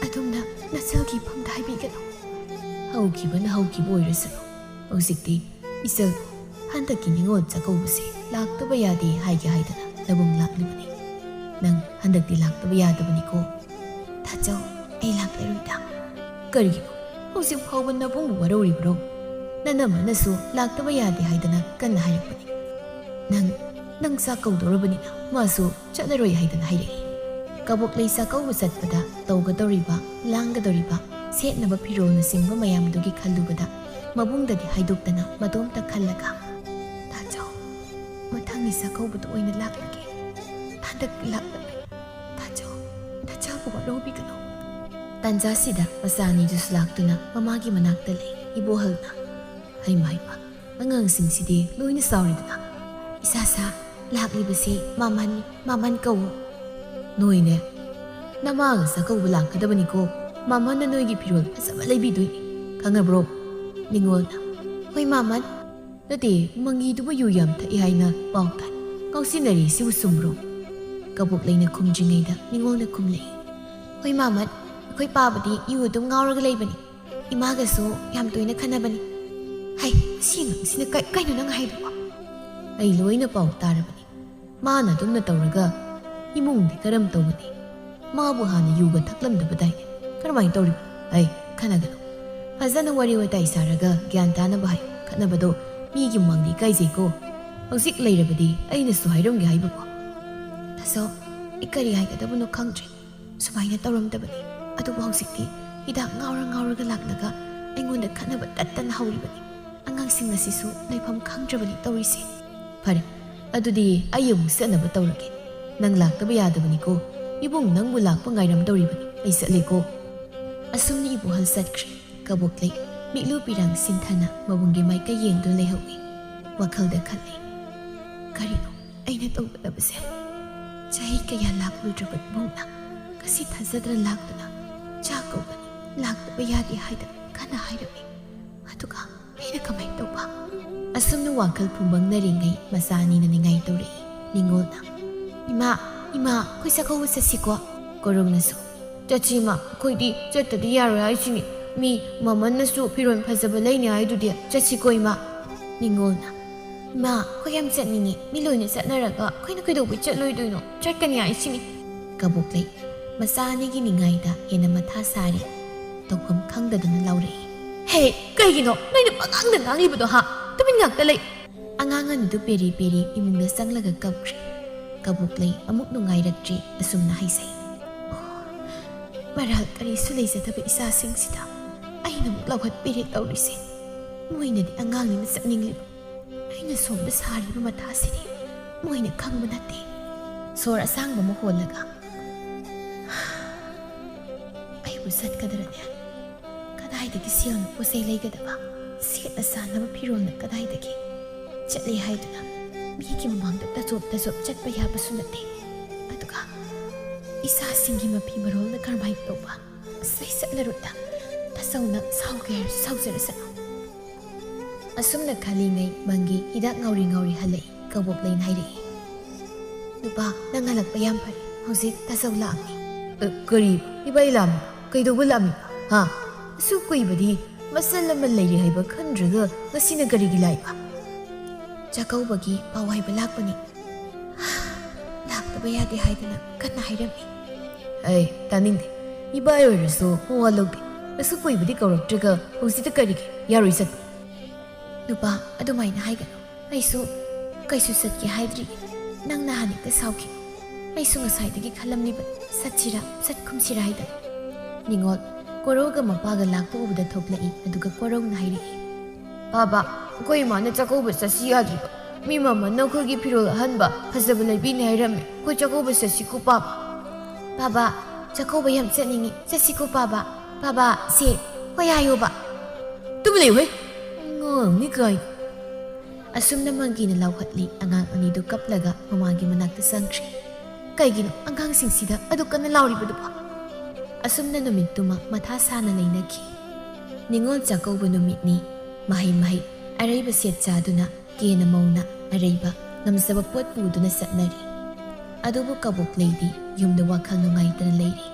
ꯑꯗꯨꯝꯅ ꯅꯆꯜꯒꯤ ꯏꯐꯝꯗ ꯍꯥꯏꯕꯤꯒꯅꯨ꯫ ꯍꯧꯈꯤꯕꯅ ꯍꯧꯈꯤꯕ ꯑꯣꯏꯔꯁꯅꯨ꯫ ꯍꯧꯖꯤꯛꯇꯤ ꯏꯆꯜ ꯍꯟꯗꯛꯀꯤ ꯅꯤꯉꯣꯜ ꯆꯥꯛꯀꯧꯕꯁꯦ ꯂꯥꯛꯇꯕ ꯌꯥꯗꯦ ꯍꯥꯏꯒꯦ ꯍꯥꯏꯗꯅ ꯅꯕꯨꯡ ꯂꯥꯛꯂꯤꯕꯅꯤ꯫ ꯅꯪ ꯍꯟꯗꯛꯇꯤ ꯂꯥꯛꯇꯕ ꯌꯥꯗꯕꯅꯤꯀꯣ꯫" "ꯇꯥꯆꯧ, ꯑꯩ ꯂꯥꯛꯂꯔꯣꯏꯗ꯫" "ꯀꯔꯤꯒꯤꯅꯣ? ꯍꯧꯖꯤꯛ ꯐꯥꯎꯕ ꯅꯕꯨꯡꯕꯨ ꯋꯥꯔꯧꯔꯤꯕ꯭ꯔꯣ? ꯅꯅꯝꯃꯅꯁꯨ ꯂꯥꯛꯇꯕ ꯌꯥꯗꯦ ꯍꯥꯏꯗꯅ ꯀꯟꯅ ꯍꯥꯏꯔꯛꯄꯅꯤ꯫ ꯅꯪ, ꯅꯪ ꯆꯥꯛ ꯀꯧꯗꯧꯔꯕꯅꯤꯅ ꯃꯥꯁꯨ ꯆꯠꯂꯔꯣꯏ ꯍꯥꯏꯗꯅ ꯍꯥꯏꯔꯛꯏ꯫ ꯀꯕꯣꯛꯂꯩ ꯆꯥꯛꯀꯧꯕ ꯆꯠꯄꯗ ꯇꯧꯒꯗꯧꯔꯤꯕ, ꯂꯥꯡꯒꯗꯧꯔꯤꯕ, ꯁꯦꯠꯅꯕ ꯐꯤꯔꯣꯜꯅꯆꯤꯡꯕ ꯃꯌꯥꯝꯗꯨꯒꯤ ꯈꯜꯂꯨꯕꯗ ꯃꯕꯨꯡꯗꯗꯤ ꯍꯥꯏꯗꯣꯛꯇꯅ ꯃꯇꯣꯝꯇ ꯈꯜꯂꯒ, "ꯇꯥꯆꯧ, ꯃꯊꯪꯒꯤ ꯆꯥꯛꯀꯧꯕꯗ ꯑꯣꯏꯅ ꯂꯥꯛꯂꯒꯦ꯫ ꯍꯟꯗꯛꯇꯤ ꯂꯥꯛꯂꯔꯣꯏ꯫ ꯇꯥꯆꯧ, ꯅꯆꯥꯕꯨ ꯋꯥꯔꯧꯕꯤꯒꯅꯨ꯫" ꯇꯥꯟꯖꯥꯁꯤꯗ ꯃꯆꯥ ꯑꯅꯤꯗꯨꯁꯨ ꯂꯥꯛꯇꯨꯅ ꯃꯃꯥꯒꯤ ꯃꯅꯥꯛꯇ ꯂꯩ꯫ ꯏꯕꯣꯍꯜꯅ, "ꯍꯩꯃ ꯍꯩꯃ, ꯑꯉꯥꯡꯁꯤꯡꯁꯤꯗꯤ ꯂꯣꯏꯅ ꯆꯥꯎꯔꯦꯗꯅ꯫ ꯏꯁꯥ ꯁꯥ, ꯂꯥꯛꯂꯤꯕꯁꯤ ꯃꯥꯃꯟ, ꯃꯥꯃꯟ ꯀꯧꯋꯣ꯫" "ꯅꯣꯏꯅꯦ, ꯅꯃꯥꯒ ꯆꯥꯛꯀꯧꯕ ꯂꯥꯛꯀꯗꯕꯅꯤꯀꯣ꯫ ꯃꯥꯃꯟꯅ ꯅꯣꯏꯒꯤ ꯐꯤꯔꯣꯜ ꯐꯖꯕ ꯂꯩꯕꯤꯗꯣꯏꯅꯤ, ꯈꯪꯉꯕ꯭ꯔꯣ?" ꯅꯤꯉꯣꯜꯅ, "ꯍꯣꯏ ꯃꯥꯃꯟ꯫" "ꯅꯠꯇꯦ, ꯃꯪꯒꯤꯗꯨꯕꯨ ꯌꯨ ꯌꯥꯝ ꯊꯛꯏ ꯍꯥꯏꯅ ꯄꯥꯎ ꯇꯥꯏ꯫ ꯉꯥꯎꯁꯤꯟꯅꯔꯤ, ꯁꯤꯕꯨ ꯆꯨꯝꯕ꯭ꯔꯣ?" ꯀꯕꯣꯛꯂꯩꯅ ꯈꯨꯝꯗ꯭ꯔꯤꯉꯩꯗ ꯅꯤꯉꯣꯜꯅ ꯈꯨꯝꯂꯛꯏ, "ꯍꯣꯏ ꯃꯥꯃꯟ, ꯑꯩꯈꯣꯏ ꯄꯥꯕꯗꯤ ꯌꯨ ꯑꯗꯨꯝ ꯉꯥꯎꯔꯒ ꯂꯩꯕꯅꯤ꯫ ꯏꯃꯥꯒꯁꯨ ꯌꯥꯝ ꯇꯣꯏꯅ ꯈꯟꯅꯕꯅꯤ꯫" "ꯍꯩ, ꯁꯤ ꯑꯉꯥꯡꯁꯤꯅ ꯀꯩ-, ꯀꯩꯅꯣ ꯅꯪ ꯍꯥꯏꯗꯨꯕꯣ?" "ꯑꯩ ꯂꯣꯏꯅ ꯄꯥꯎ ꯇꯥꯔꯕꯅꯤ꯫ ꯃꯥꯅ ꯑꯗꯨꯝꯅ ꯇꯧꯔꯒ ꯏꯃꯨꯡꯗꯤ ꯀꯔꯝ ꯇꯧꯒꯅꯤ?" ꯃꯥꯕꯨ ꯍꯥꯟꯅ ꯌꯨꯒ ꯊꯛꯂꯝꯗꯕꯗꯥꯏꯅꯦ? ꯀꯔꯝꯍꯥꯏꯅ ꯇꯧꯔꯤꯕ? ꯑꯩ ꯈꯟꯅꯒꯅꯨ꯫ ꯐꯖꯅ ꯋꯥꯔꯤ ꯋꯥꯇꯥꯏ ꯁꯥꯔꯒ ꯒ꯭ꯌꯥꯟ ꯇꯥꯅꯕ ꯍꯥꯏꯌꯨ꯫ ꯈꯠꯅꯕꯗꯣ ꯃꯤꯒꯤ ꯃꯃꯥꯡꯗ ꯏꯀꯥꯏꯖꯩꯀꯣ꯫ ꯍꯧꯖꯤꯛ ꯂꯩꯔꯕꯗꯤ ꯑꯩꯅꯁꯨ ꯍꯥꯏꯔꯝꯒꯦ ꯍꯥꯏꯕꯀꯣ꯫ ꯇꯥꯆꯧ, ꯑꯩ ꯀꯔꯤ ꯍꯥꯏꯒꯗꯕꯅꯣ ꯈꯪꯗ꯭ꯔꯦ꯫ ꯁꯨꯃꯥꯏꯅ ꯇꯧꯔꯝꯗꯕꯅꯤ꯫ ꯑꯗꯨꯕꯨ ꯍꯧꯖꯤꯛꯇꯤ ꯍꯤꯗꯥꯛ ꯉꯥꯎꯔ ꯉꯥꯎꯔꯒ ꯂꯥꯛꯂꯒ ꯑꯩꯉꯣꯟꯗ ꯈꯠꯅꯕ ꯇꯠꯇꯅ ꯍꯧꯔꯤꯕꯅꯤ꯫ ꯑꯉꯥꯡꯁꯤꯡ ꯑꯁꯤꯁꯨ ꯂꯩꯐꯝ ꯈꯪꯗ꯭ꯔꯕꯅꯤ ꯇꯧꯔꯤꯁꯦ꯫ ꯐꯔꯦ, ꯑꯗꯨꯗꯤ ꯑꯩ ꯑꯃꯨꯛ ꯆꯠꯅꯕ ꯇꯧꯔꯒꯦ꯫ ꯅꯪ ꯂꯥꯛꯇꯕ ꯌꯥꯗꯕꯅꯤꯀꯣ꯫ ꯏꯕꯨꯡ ꯅꯪꯕꯨ ꯂꯥꯛꯄ ꯉꯥꯏꯔꯝꯗꯧꯔꯤꯕꯅꯤ꯫ ꯑꯩ ꯆꯠꯂꯦꯀꯣ꯫ ꯑꯁꯨꯝꯅ ꯏꯕꯣꯍꯜ ꯆꯠꯈ꯭ꯔꯦ꯫ ꯀꯕꯣꯛꯂꯩ ꯃꯤꯠꯂꯨ ꯄꯤꯔꯥꯡ ꯁꯤꯟꯊꯅ ꯃꯕꯨꯡꯒꯤ ꯃꯥꯏꯀꯩ ꯌꯦꯡꯗꯨꯅ ꯂꯩꯍꯧꯏ꯫ ꯋꯥꯈꯜꯗ ꯈꯜꯂꯤ, "ꯀꯔꯤꯅꯣ ꯑꯩꯅ ꯇꯧꯒꯗꯕꯁꯦ? ꯆꯍꯤ ꯀꯌꯥ ꯂꯥꯛꯂꯨꯗ꯭ꯔꯕ ꯏꯕꯨꯡꯅ ꯉꯁꯤ ꯊꯥꯖꯗꯅ ꯂꯥꯛꯇꯨꯅ ꯆꯥꯛ ꯀꯧꯒꯅꯤ, ꯂꯥꯛꯇꯕ ꯌꯥꯗꯦ ꯍꯥꯏꯗꯅ ꯀꯟꯅ ꯍꯥꯏꯔꯝꯃꯤ꯫ ꯑꯗꯨꯒ ꯑꯩꯅ ꯀꯃꯥꯏꯅ ꯇꯧꯕ?" ꯑꯁꯨꯝꯅ ꯋꯥꯈꯜ ꯐꯨꯝꯕꯪꯅꯔꯤꯉꯩ ꯃꯆꯥ ꯑꯅꯤꯅ ꯅꯤꯡꯉꯥꯏ ꯇꯧꯔꯛꯏ꯫ ꯅꯤꯡꯉꯣꯜꯅ, "ꯏꯃꯥ, ꯏꯃꯥ, ꯑꯩꯈꯣꯏ ꯆꯥꯛꯀꯧꯕ ꯆꯠꯁꯤꯀꯣ?" ꯀꯣꯔꯧꯅꯁꯨ, "ꯆꯠꯁꯤ ꯏꯃꯥ, ꯑꯩꯈꯣꯏꯗꯤ ꯆꯠꯇꯗꯤ ꯌꯥꯔꯣꯏ ꯍꯥꯏꯁꯤꯅꯤ꯫ ꯃꯤ ꯃꯃꯟꯅꯁꯨ ꯐꯤꯔꯣꯜ ꯐꯖꯕ ꯂꯩꯅꯤ ꯍꯥꯏꯗꯨꯗꯤ꯫ ꯆꯠꯁꯤꯀꯣ ꯏꯃꯥ?" ꯅꯤꯡꯉꯣꯜꯅ, "ꯏꯃꯥ, ꯑꯩꯈꯣꯏ ꯌꯥꯝ ꯆꯠꯅꯤꯡꯉꯤ꯫ ꯃꯤ ꯂꯣꯏꯅ ꯆꯠꯅꯔꯒ ꯑꯩꯈꯣꯏꯅ ꯀꯩꯗꯧꯕꯩ ꯆꯠꯂꯣꯏꯗꯣꯏꯅꯣ? ꯆꯠꯀꯅꯤ ꯍꯥꯏꯁꯤꯅꯤ꯫" ꯀꯕꯣꯛꯂꯩ ꯃꯆꯥ ꯑꯅꯤꯒꯤ ꯅꯤꯡꯉꯥꯏꯗ ꯍꯦꯟꯅ ꯃꯊꯥ ꯁꯥꯔꯦ꯫ ꯇꯧꯐꯝ ꯈꯪꯗꯗꯨꯅ ꯂꯥꯎꯔꯛꯏ꯫ "ꯍꯦ, ꯀꯩꯒꯤꯅꯣ ꯅꯣꯏꯅ ꯄꯉꯥꯡꯗ ꯉꯥꯡꯂꯤꯕꯗꯣ, ꯍꯥ? ꯇꯨꯃꯤꯟ ꯉꯥꯛꯇ ꯂꯩ!" ꯑꯉꯥꯡ ꯑꯅꯤꯗꯨ ꯄꯦꯔꯤ ꯄꯦꯔꯤ ꯏꯃꯨꯡꯗ ꯆꯪꯂꯒ ꯀꯞꯈ꯭ꯔꯦ꯫ ꯀꯕꯣꯛꯂꯩ ꯑꯃꯨꯛ ꯅꯨꯡꯉꯥꯏꯔꯛꯇ꯭ꯔꯤ꯫ ꯑꯁꯨꯝꯅ ꯍꯥꯏꯖꯩ, "ꯑꯣ, ꯃꯔꯥꯜ ꯀꯔꯤꯁꯨ ꯂꯩꯖꯗꯕ ꯏꯆꯥꯁꯤꯡꯁꯤꯗ ꯑꯩꯅ ꯑꯃꯨꯛ ꯂꯧꯈꯠꯄꯤꯔꯦ ꯇꯧꯔꯤꯁꯦ꯫ ꯃꯣꯏꯅꯗꯤ ꯑꯉꯥꯡꯅꯤꯅ ꯆꯠꯅꯤꯡꯂꯤꯕ, ꯑꯩꯅ ꯁꯣꯝꯗ ꯁꯥꯔꯤꯕ ꯃꯊꯥꯁꯤꯗꯤ ꯃꯣꯏꯅ ꯈꯪꯕ ꯅꯠꯇꯦ꯫" ꯁꯣꯔ ꯑꯁꯥꯡꯕ ꯑꯃ ꯍꯣꯜꯂꯒ, "ꯑꯩꯕꯨ ꯆꯠꯀꯗ꯭ꯔꯅꯦ? ꯀꯗꯥꯏꯗꯒꯤ ꯁꯦꯜꯅ ꯄꯣꯠ ꯆꯩ ꯂꯩꯒꯗꯕ? ꯁꯦꯠꯅ ꯆꯥꯅꯕ ꯐꯤꯔꯣꯜꯅ ꯀꯗꯥꯏꯗꯒꯤ? ꯆꯠꯂꯦ ꯍꯥꯏꯗꯨꯅ ꯃꯤꯒꯤ ꯃꯃꯥꯡꯗ ꯇꯖꯣꯞ ꯇꯖꯣꯞ ꯆꯠꯄ ꯌꯥꯕꯁꯨ ꯅꯠꯇꯦ꯫ ꯑꯗꯨꯒ ꯏꯆꯥꯁꯤꯡꯒꯤ ꯃꯐꯤ ꯃꯔꯣꯜꯅ ꯀꯔꯝꯍꯥꯏꯅ ꯇꯧꯕ? ꯑꯁ, ꯑꯩ ꯆꯠꯂꯔꯣꯏꯗ꯫ ꯇꯥꯆꯧꯅ ꯁꯥꯎꯒꯦ ꯍꯥꯏꯔꯁꯨ ꯁꯥꯎꯖꯔꯁꯅꯨ꯫" ꯑꯁꯨꯝꯅ ꯈꯜꯂꯤꯉꯩ ꯃꯪꯒꯤ ꯍꯤꯗꯥꯛ ꯉꯥꯎꯔꯤ ꯉꯥꯎꯔꯤ ꯍꯜꯂꯛꯏ꯫ ꯀꯕꯣꯛꯂꯩꯅ ꯍꯥꯏꯔꯛꯏ, "ꯅꯨꯄꯥ, ꯅꯪ ꯍꯜꯂꯛꯄ ꯌꯥꯝ ꯐꯔꯦ꯫ ꯍꯧꯖꯤꯛ ꯇꯥꯆꯧ ꯂꯥꯛꯑꯝꯃꯤ꯫" "ꯑ, ꯀꯔꯤ? ꯏꯕꯥꯏ ꯂꯥꯛꯑꯝꯃꯤ? ꯀꯩꯗꯧꯕ ꯂꯥꯛꯑꯝꯃꯤꯕ? ꯍꯥ? ꯑꯁꯨꯛ ꯀꯨꯏꯕꯗꯤ ꯃꯆꯜ ꯑꯃ ꯂꯩꯔꯤ ꯍꯥꯏꯕ ꯈꯪꯗ꯭ꯔꯒ ꯉꯁꯤꯅ ꯀꯔꯤꯒꯤ ꯂꯥꯛꯏꯕ?" "ꯆꯥꯛꯀꯧꯕꯒꯤ ꯄꯥꯎ ꯍꯥꯏꯕ ꯂꯥꯛꯄꯅꯤ꯫ ꯂꯥꯛꯇꯕ ꯌꯥꯗꯦ ꯍꯥꯏꯗꯅ ꯀꯟꯅ ꯍꯥꯏꯔꯝꯃꯤ꯫" ꯑꯩ ꯇꯥꯅꯤꯡꯗꯦ꯫ ꯏꯕꯥꯏ ꯑꯣꯏꯔꯁꯨ ꯃꯋꯥ ꯂꯧꯗꯦ꯫ ꯑꯁꯨꯛ ꯀꯨꯏꯕꯗꯤ ꯀꯧꯔꯛꯇ꯭ꯔꯒ ꯍꯧꯖꯤꯛꯇ ꯀꯔꯤꯒꯤ ꯌꯥꯔꯣꯏ ꯆꯠꯄ? ꯅꯨꯄꯥ, ꯑꯗꯨꯃꯥꯏꯅ ꯍꯥꯏꯒꯅꯨ꯫ ꯑꯩꯁꯨ ꯀꯩꯁꯨ ꯆꯠꯀꯦ ꯍꯥꯏꯗ꯭ꯔꯤ꯫ ꯅꯪ ꯅꯍꯥꯟ ꯍꯦꯛꯇ ꯁꯥꯎꯈꯤ꯫ ꯑꯩꯁꯨ ꯉꯁꯥꯏꯗꯒꯤ ꯈꯜꯂꯝꯂꯤꯕ, ꯆꯠꯁꯤꯔꯥ ꯆꯠꯈꯨꯝꯁꯤꯔꯥ ꯍꯥꯏꯗꯅ꯫ ꯅꯤꯉꯣꯜ, ꯀꯣꯔꯧꯒ ꯃꯄꯥꯒ ꯂꯥꯛꯄ ꯎꯕꯗ ꯊꯣꯛꯂꯛꯏ꯫ ꯑꯗꯨꯒ ꯀꯣꯔꯧꯅ ꯍꯥꯏꯔꯛꯏ, "ꯄꯥꯕ, ꯑꯩꯈꯣꯏ ꯏꯃꯥꯅ ꯆꯥꯛꯀꯧꯕ ꯆꯠꯁꯤ ꯌꯥꯗ꯭ꯔꯤꯕ꯫ ꯃꯤ ꯃꯃꯥꯅ ꯑꯩꯈꯣꯏꯒꯤ ꯐꯤꯔꯣꯜ ꯑꯍꯟꯕ ꯐꯖꯕ ꯂꯩꯕꯤꯅꯤ ꯍꯥꯏꯔꯝꯃꯦ꯫ ꯑꯩꯈꯣꯏ ꯆꯥꯛꯀꯧꯕ ꯆꯠꯁꯤꯀꯣ ꯄꯥꯕ?" "ꯄꯥꯕ, ꯆꯥꯛꯀꯧꯕ ꯌꯥꯝ ꯆꯠꯅꯤꯡꯉꯤ꯫ ꯆꯠꯁꯤꯀꯣ ꯄꯥꯕ꯫ ꯄꯥꯕ, ꯁꯦ, ꯍꯣꯏ ꯍꯥꯏꯌꯣꯕ꯫" "ꯇꯨꯃꯤꯟ ꯂꯩꯌꯨꯍꯦ, ꯑꯉꯥꯡꯅꯤ ꯀꯥꯏꯅ꯫" ꯑꯁꯨꯝꯅ ꯃꯪꯒꯤꯅ ꯂꯥꯎꯍꯠꯂꯤ꯫ ꯑꯉꯥꯡ ꯑꯅꯤꯗꯨ ꯀꯞꯂꯒ ꯃꯃꯥꯒꯤ ꯃꯅꯥꯛꯇ ꯆꯪꯈ꯭ꯔꯦ꯫ ꯀꯩꯒꯤꯅꯣ ꯑꯉꯥꯡꯁꯤꯡꯁꯤꯗ ꯑꯗꯨꯛ ꯀꯟꯅ ꯂꯥꯎꯔꯤꯕꯗꯨꯕꯣ? ꯑꯁꯨꯝꯅ ꯅꯨꯃꯤꯠꯇꯨꯃ ꯃꯊꯥ ꯁꯥꯅ ꯂꯩꯅꯈꯤ꯫ ꯅꯤꯉꯣꯜ ꯆꯥꯛꯀꯧꯕ ꯅꯨꯃꯤꯠꯅꯤ꯫ ꯃꯍꯩ ꯃꯍꯩ ꯑꯔꯩꯕ ꯁꯦꯠ ꯆꯥꯗꯨꯅ ꯀꯦꯅ ꯃꯧꯅ ꯑꯔꯩꯕ ꯉꯝꯖꯕ ꯄꯣꯠ ꯄꯨꯗꯨꯅ ꯆꯠꯅꯔꯤ꯫ ꯑꯗꯨꯕꯨ ꯀꯕꯣꯛꯂꯩꯗꯤ ꯌꯨꯝꯗ ꯋꯥꯈꯜ ꯅꯨꯡꯉꯥꯏꯇꯅ ꯂꯩꯔꯤ꯫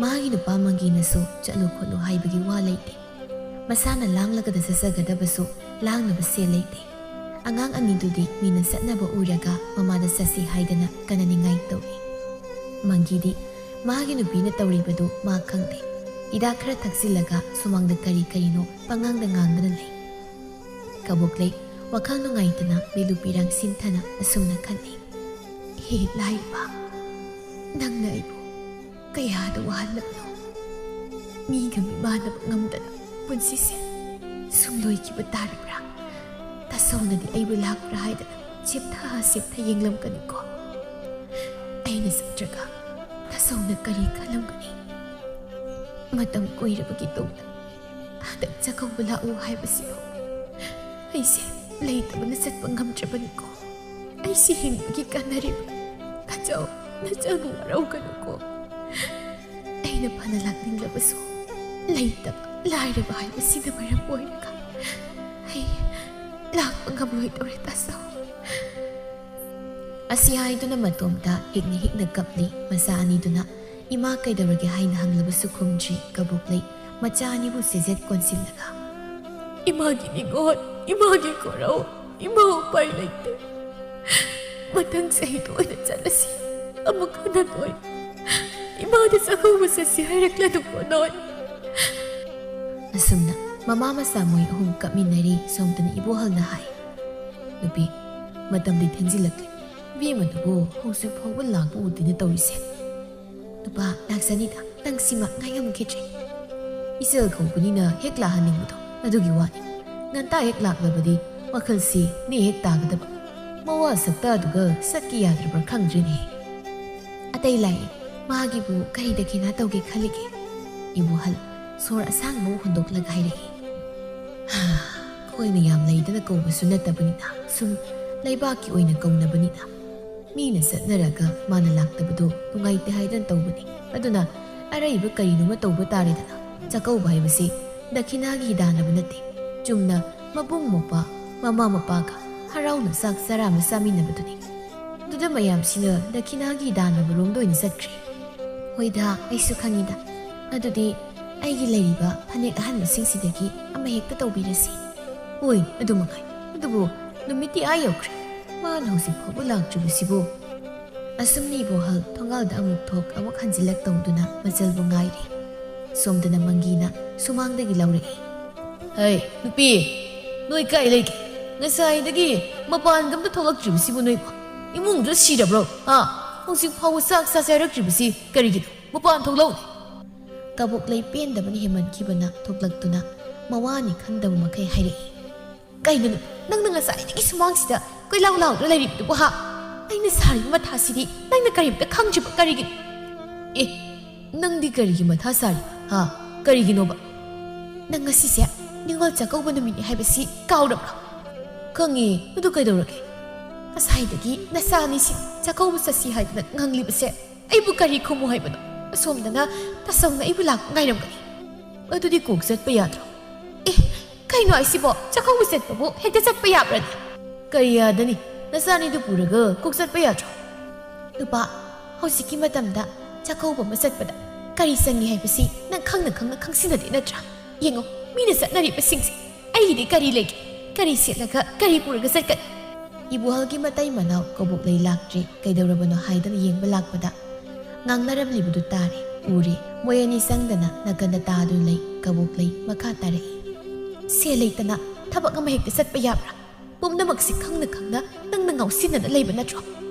ꯃꯥꯒꯤ ꯅꯨꯄꯥ ꯃꯪꯒꯤꯅꯁꯨ ꯆꯠꯂꯨ ꯈꯣꯠꯂꯨ ꯍꯥꯏꯕꯒꯤ ꯋꯥ ꯂꯩꯇꯦ꯫ ꯃꯁꯥꯅ ꯂꯥꯡꯂꯒꯗ ꯆꯠꯆꯒꯗꯕꯁꯨ ꯂꯥꯡꯅꯕ ꯁꯦꯜ ꯂꯩꯇꯦ꯫ ꯑꯉꯥꯡ ꯑꯅꯤꯗꯨꯗꯤ ꯃꯤꯅ ꯆꯠꯅꯕ ꯎꯔꯒ ꯃꯃꯥꯗ ꯆꯠꯁꯤ ꯍꯥꯏꯗꯅ ꯀꯟꯅ ꯅꯤꯡꯉꯥꯏ ꯇꯧꯏ꯫ ꯃꯪꯒꯤꯗꯤ ꯃꯥꯒꯤ ꯅꯨꯄꯤꯅ ꯇꯧꯔꯤꯕꯗꯨ ꯃꯥ ꯈꯪꯗꯦ꯫ ꯍꯤꯗꯥꯛ ꯈꯔ ꯊꯛꯆꯤꯜꯂꯒ ꯁꯨꯃꯥꯡꯗ ꯀꯔꯤ ꯀꯔꯤꯅꯣ ꯄꯉꯥꯡꯗ ꯉꯥꯡꯗꯨꯅ ꯂꯩ꯫ ꯀꯕꯣꯛꯂꯩ ꯋꯥꯈꯜ ꯅꯨꯡꯉꯥꯏꯇꯅ ꯃꯤꯠꯂꯨ ꯄꯤꯔꯥꯡ ꯁꯤꯟꯊꯅ ꯑꯁꯨꯝꯅ ꯈꯜꯂꯤ, "ꯍꯦ ꯂꯥꯏꯔꯕ, ꯅꯪꯅ ꯑꯩꯕꯨ ꯀꯌꯥꯗ ꯋꯥꯍꯜꯂꯕꯅꯣ? ꯃꯤꯒ ꯃꯤꯃꯥꯟꯅꯕ ꯉꯝꯗꯅ ꯄꯨꯟꯁꯤꯁꯦ ꯁꯨꯝ ꯂꯣꯏꯈꯤꯕ ꯇꯥꯔꯤꯕ꯭ꯔꯥ? ꯇꯥꯆꯧꯅꯗꯤ ꯑꯩꯕꯨ ꯂꯥꯛꯄ꯭ꯔꯥ ꯍꯥꯏꯗꯅ ꯆꯦꯞꯊ ꯆꯦꯞꯊ ꯌꯦꯡꯂꯝꯒꯅꯤꯀꯣ꯫ ꯑꯩꯅ ꯆꯠꯇ꯭ꯔꯒ ꯇꯥꯆꯧꯅ ꯀꯔꯤ ꯈꯜꯂꯝꯒꯅꯤ? ꯃꯇꯝ ꯀꯨꯏꯔꯕꯒꯤ ꯇꯨꯡꯗ ꯍꯟꯗꯛ ꯆꯥꯛꯀꯧꯕ ꯂꯥꯛꯎ ꯍꯥꯏꯕꯁꯤꯕꯨ ꯑꯩꯁꯦ ꯂꯩꯇꯕꯅ ꯆꯠꯄ ꯉꯝꯗ꯭ꯔꯕꯅꯤꯀꯣ꯫ ꯑꯩꯁꯦ ꯍꯤꯡꯕꯒꯤ ꯀꯥꯟꯅꯔꯤꯕ꯫ ꯇꯥꯆꯧ, ꯅꯆꯥꯕꯨ ꯋꯥꯔꯧꯒꯅꯨꯀꯣ꯫ ꯑꯩꯅ ꯐꯅ ꯂꯥꯛꯅꯤꯡꯂꯕꯁꯨ ꯂꯩꯇꯕ, ꯂꯥꯏꯔꯕ ꯍꯥꯏꯕꯁꯤꯅ ꯃꯔꯝ ꯑꯣꯏꯔꯒ ꯑꯩ ꯂꯥꯛꯄ ꯉꯝꯂꯣꯏꯗꯧꯔꯦ ꯇꯥꯆꯧ꯫" ꯑꯁꯤ ꯍꯥꯏꯗꯨꯅ ꯃꯇꯣꯝꯇ ꯍꯤꯛꯅ ꯍꯤꯛꯅ ꯀꯞꯂꯤ꯫ ꯃꯆꯥ ꯑꯅꯤꯗꯨꯅ "ꯏꯃꯥ ꯀꯩꯗꯧꯔꯒꯦ?" ꯍꯥꯏꯅ ꯍꯪꯂꯕꯁꯨ ꯈꯨꯝꯗ꯭ꯔꯤ꯫ ꯀꯕꯣꯛꯂꯩ ꯃꯆꯥ ꯑꯅꯤꯕꯨ ꯆꯦꯖꯦꯠ ꯀꯣꯟꯁꯤꯜꯂꯒ, "ꯏꯃꯥꯒꯤ ꯅꯤꯉꯣꯜ, ꯏꯃꯥꯒꯤ ꯀꯣꯔꯧ, ꯏꯃꯥ ꯎꯄꯥꯏ ꯂꯩꯇꯦ꯫ ꯃꯊꯪ ꯆꯍꯤꯗ ꯑꯣꯏꯅ ꯆꯠꯂꯁꯤ꯫ ꯑꯃꯨꯛ ꯍꯟꯅ ꯅꯣꯏ ꯏꯃꯥꯗ ꯆꯥꯛꯀꯧꯕ ꯆꯠꯁꯤ ꯍꯥꯏꯔꯛꯂꯗꯨꯕꯣ ꯅꯣꯏ? ꯑꯁꯨꯝꯅ ꯃꯃꯥ ꯃꯆꯥ ꯃꯣꯏ ꯑꯍꯨꯝ ꯀꯞꯃꯤꯟꯅꯔꯤ꯫ ꯁꯣꯝꯗꯅ ꯏꯕꯣꯍꯜꯅ ꯍꯥꯏ, "ꯅꯨꯄꯤ, ꯃꯇꯝꯗꯤ ꯊꯦꯡꯖꯤꯜꯂꯛꯂꯦ꯫ ꯏꯕꯦꯝꯃꯗꯨꯕꯨ ꯍꯧꯖꯤꯛ ꯐꯥꯎꯕ ꯂꯥꯛꯄ ꯎꯗꯦꯅ ꯇꯧꯔꯤꯁꯦ꯫ ꯅꯨꯄꯥ, ꯂꯥꯛꯆꯅꯤꯗ, ꯅꯪ ꯁꯤꯃ ꯉꯥꯏꯉꯝꯈꯤꯗ꯭ꯔꯦ꯫ ꯏꯆꯜ ꯀꯧꯕꯅꯤꯅ ꯍꯦꯛ ꯂꯥꯛꯍꯟꯅꯤꯡꯕꯗꯣ, ꯑꯗꯨꯒꯤ ꯋꯥꯅꯤ꯫ ꯉꯟꯇꯥ ꯍꯦꯛ ꯂꯥꯛꯂꯕꯗꯤ ꯋꯥꯈꯜꯁꯤ ꯅꯦ ꯍꯦꯛ ꯇꯥꯒꯗꯕ꯫ ꯃꯋꯥ ꯁꯛꯇꯥꯗꯨꯒ ꯆꯠꯀꯦ ꯌꯥꯗ꯭ꯔꯕ꯭ꯔꯥ ꯈꯪꯗ꯭ꯔꯦꯅꯦ꯫ ꯑꯇꯩ ꯂꯥꯏꯔꯤ, ꯃꯥꯒꯤꯕꯨ ꯀꯔꯤ ꯗꯈꯤꯅꯥ ꯇꯧꯒꯦ ꯈꯜꯂꯤꯒꯦ?" ꯏꯕꯣꯍꯜ ꯁꯣꯔ ꯑꯁꯥꯡꯕ ꯑꯃ ꯍꯣꯟꯗꯣꯛꯂꯒ ꯍꯥꯏꯔꯛꯏ꯫ "ꯍꯥ, ꯑꯩꯈꯣꯏꯅ ꯌꯥꯝ ꯂꯩꯗꯅ ꯀꯧꯕꯁꯨ ꯅꯠꯇꯕꯅꯤꯅ, ꯁꯨꯝ ꯂꯩꯕꯥꯛꯀꯤ ꯑꯣꯏꯅ ꯀꯧꯅꯕꯅꯤꯅ꯫ ꯃꯤꯅ ꯆꯠꯅꯔꯒ ꯃꯥꯅ ꯂꯥꯛꯇꯕꯗꯣ ꯅꯨꯡꯉꯥꯏꯇꯦ ꯍꯥꯏꯗꯅ ꯇꯧꯕꯅꯤ꯫ ꯑꯗꯨꯅ ꯑꯔꯩꯕ ꯀꯔꯤꯅꯣꯃ ꯇꯧꯕ ꯇꯥꯔꯦꯗꯅ꯫ ꯆꯥꯛꯀꯧꯕ ꯍꯥꯏꯕꯁꯤ ꯗꯈꯤꯅꯥꯒꯤ ꯍꯤꯗꯥꯟꯅꯕ ꯅꯠꯇꯦ꯫ ꯆꯨꯝꯅ ꯃꯕꯨꯡ ꯃꯧꯄ꯭ꯋꯥ, ꯃꯃꯥ ꯃꯄꯥꯒ ꯍꯔꯥꯎꯅ ꯆꯥꯛ ꯆꯔꯥ ꯑꯃ ꯆꯥꯃꯤꯟꯅꯕꯗꯨꯅꯤ꯫ ꯑꯗꯨꯗ ꯃꯌꯥꯝꯁꯤꯅ ꯗꯈꯤꯅꯥꯒꯤ ꯍꯤꯗꯥꯟꯅꯕꯔꯣꯝꯗ ꯑꯣꯏꯅ ꯆꯠꯈ꯭ꯔꯦ꯫ ꯍꯣꯏꯗ, ꯑꯩꯁꯨ ꯈꯪꯉꯤꯗ꯫ ꯑꯗꯨꯗꯤ ꯑꯩꯒꯤ ꯂꯩꯔꯤꯕ ꯐꯅꯦꯛ ꯑꯍꯟꯕꯁꯤꯡꯁꯤꯗꯒꯤ ꯑꯃ ꯍꯦꯛꯇ ꯇꯧꯕꯤꯔꯁꯤ꯫ ꯍꯣꯏ, ꯑꯗꯨ ꯃꯉꯥꯏ꯫ ꯑꯗꯨꯕꯨ ꯅꯨꯃꯤꯠꯇꯤ ꯑꯥ ꯌꯧꯈ꯭ꯔꯦ꯫ ꯃꯥꯅ ꯍꯧꯖꯤꯛ ꯐꯥꯎꯕ ꯂꯥꯛꯇ꯭ꯔꯤꯕꯁꯤꯕꯨ?" ꯑꯁꯨꯝꯅ ꯏꯕꯣꯍꯜ ꯊꯣꯡꯒꯥꯜꯗ ꯑꯃꯨꯛ ꯊꯣꯛ ꯑꯃꯨꯛ ꯍꯟꯖꯤꯜꯂꯛ ꯇꯧꯗꯨꯅ ꯃꯆꯜꯕꯨ ꯉꯥꯏꯔꯤ꯫ ꯁꯣꯝꯗꯅ ꯃꯪꯒꯤꯅ ꯁꯨꯃꯥꯡꯗꯒꯤ ꯂꯧꯔꯛꯏ꯫ "ꯍꯩ, ꯅꯨꯄꯤ, ꯅꯣꯏ ꯀꯥꯏ ꯂꯩꯒꯦ? ꯉꯁꯥꯏꯗꯒꯤ ꯃꯄꯥꯟꯒ ꯑꯝꯇ ꯊꯣꯛꯂꯛꯇ꯭ꯔꯤꯕꯁꯤꯕꯨ ꯅꯣꯏꯕꯨ? ꯏꯃꯨꯡꯗ ꯁꯤꯔꯕ꯭ꯔꯣ? ꯍꯥ? ꯍꯧꯖꯤꯛ ꯐꯥꯎꯕ ꯆꯥꯛ ꯆꯥꯖꯔꯛꯇ꯭ꯔꯤꯕꯁꯤ ꯀꯔꯤꯒꯤꯅꯣ? ꯃꯄꯥꯟ ꯊꯣꯛꯂꯛꯎꯅꯦ!" ꯀꯕꯣꯛꯂꯩ ꯄꯦꯟꯗꯕꯅ ꯍꯦꯟꯃꯟꯈꯤꯕꯅ ꯊꯣꯛꯂꯛꯇꯨꯅ ꯃꯋꯥꯅꯤ ꯈꯪꯗꯕ ꯃꯈꯩ ꯍꯥꯏꯔꯛꯏ꯫ "ꯀꯩꯅꯣ ꯅꯪ? ꯅꯪꯅ ꯉꯁꯥꯏꯗꯒꯤ ꯁꯨꯃꯥꯡꯁꯤꯗ ꯀꯣꯏꯂꯥꯎ ꯂꯥꯎꯗꯨꯅ ꯂꯩꯔꯤꯕꯗꯨꯕꯨ ꯍꯥ? ꯑꯩꯅ ꯁꯥꯔꯤꯕ ꯃꯊꯥꯁꯤꯗꯤ ꯅꯪꯅ ꯀꯔꯤꯝꯇ ꯈꯪꯗ꯭ꯔꯤꯕ ꯀꯔꯤꯒꯤꯅꯣ?" "ꯑꯦ, ꯅꯪꯗꯤ ꯀꯔꯤꯒꯤ ꯃꯊꯥ ꯁꯥꯔꯤꯕ ꯍꯥ? ꯀꯔꯤꯒꯤꯅꯣꯕ?" "ꯅꯪ ꯉꯁꯤꯁꯦ ꯅꯤꯉꯣꯜ ꯆꯥꯛꯀꯧꯕ ꯅꯨꯃꯤꯠꯅꯤ ꯍꯥꯏꯕꯁꯤ ꯀꯥꯎꯔꯕ꯭ꯔꯥ?" "ꯈꯪꯉꯦ, ꯑꯗꯨ ꯀꯩꯗꯧꯔꯒꯦ?" "ꯉꯁꯥꯏꯗꯒꯤ ꯅꯆꯥ ꯑꯅꯤꯁꯤ ꯆꯥꯛꯀꯧꯕ ꯆꯠꯁꯤ ꯍꯥꯏꯗꯅ ꯉꯪꯂꯤꯕꯁꯦ ꯑꯩꯕꯨ ꯀꯔꯤ ꯈꯨꯝꯃꯨ ꯍꯥꯏꯕꯅꯣ? ꯑꯁꯣꯝꯗꯅ ꯇꯥꯆꯧꯅ ꯑꯩꯕꯨ ꯂꯥꯛꯄ ꯉꯥꯏꯔꯝꯒꯅꯤ꯫ ꯑꯗꯨꯗꯤ ꯀꯣꯛ ꯆꯠꯄ ꯌꯥꯗ꯭ꯔꯣ?" "ꯑꯦ, ꯀꯩꯅꯣ ꯍꯥꯏꯁꯤꯕꯣ? ꯆꯥꯛꯀꯧꯕ ꯆꯠꯄꯕꯨ ꯍꯦꯛꯇ ꯆꯠꯄ ꯌꯥꯕ꯭ꯔꯅꯦ?" "ꯀꯔꯤ ꯌꯥꯗꯅꯤ? ꯅꯆꯥꯅꯤꯗꯨ ꯄꯨꯔꯒ ꯀꯣꯛ ꯆꯠꯄ ꯌꯥꯗ꯭ꯔꯣ?" "ꯅꯨꯄꯥ, ꯍꯧꯖꯤꯛꯀꯤ ꯃꯇꯝꯗ ꯆꯥꯛꯀꯧꯕ ꯑꯃ ꯆꯠꯄꯗ ꯀꯔꯤ ꯆꯪꯉꯤ ꯍꯥꯏꯕꯁꯤ ꯅꯪ ꯈꯪꯅ ꯈꯪꯅ ꯈꯪꯁꯤꯟꯅꯗꯦ ꯅꯠꯇ꯭ꯔꯥ? ꯌꯦꯡꯉꯣ, ꯃꯤꯅ ꯆꯠꯅꯔꯤꯕꯁꯤꯡꯁꯦ꯫ ꯑꯩꯒꯤꯗꯤ ꯀꯔꯤ ꯂꯩꯒꯦ? ꯀꯔꯤ ꯁꯦꯠꯂꯒ ꯀꯔꯤ ꯄꯨꯔꯒ ꯆꯠꯀꯅꯤ?" ꯏꯕꯣꯍꯜꯒꯤ ꯃꯇꯩ ꯃꯅꯥꯎ ꯀꯕꯣꯛꯂꯩ ꯂꯥꯛꯇ꯭ꯔꯤ, ꯀꯩꯗꯧꯔꯕꯅꯣ ꯍꯥꯏꯗꯅ ꯌꯦꯡꯕ ꯂꯥꯛꯄꯗ, ꯉꯥꯡꯅꯔꯝꯂꯤꯕꯗꯨ ꯇꯥꯔꯦ, ꯎꯔꯦ꯫ ꯃꯣꯏ ꯑꯅꯤ ꯆꯪꯗꯅ ꯅꯥꯀꯟꯗ ꯇꯥꯗꯨꯅ ꯂꯩ꯫ ꯀꯕꯣꯛꯂꯩ ꯃꯈꯥ ꯇꯥꯔꯛꯏ, "ꯁꯦꯜ ꯂꯩꯇꯅ ꯊꯕꯛ ꯑꯃ ꯍꯦꯛꯇ ꯆꯠꯄ ꯌꯥꯕ꯭ꯔꯥ? ꯄꯨꯝꯅꯃꯛꯁꯤ ꯈꯪꯅ ꯈꯪꯅ ꯅꯪꯅ ꯉꯥꯎꯁꯤꯟꯅꯅ ꯂꯩꯕ ꯅꯠꯇ꯭ꯔꯣ?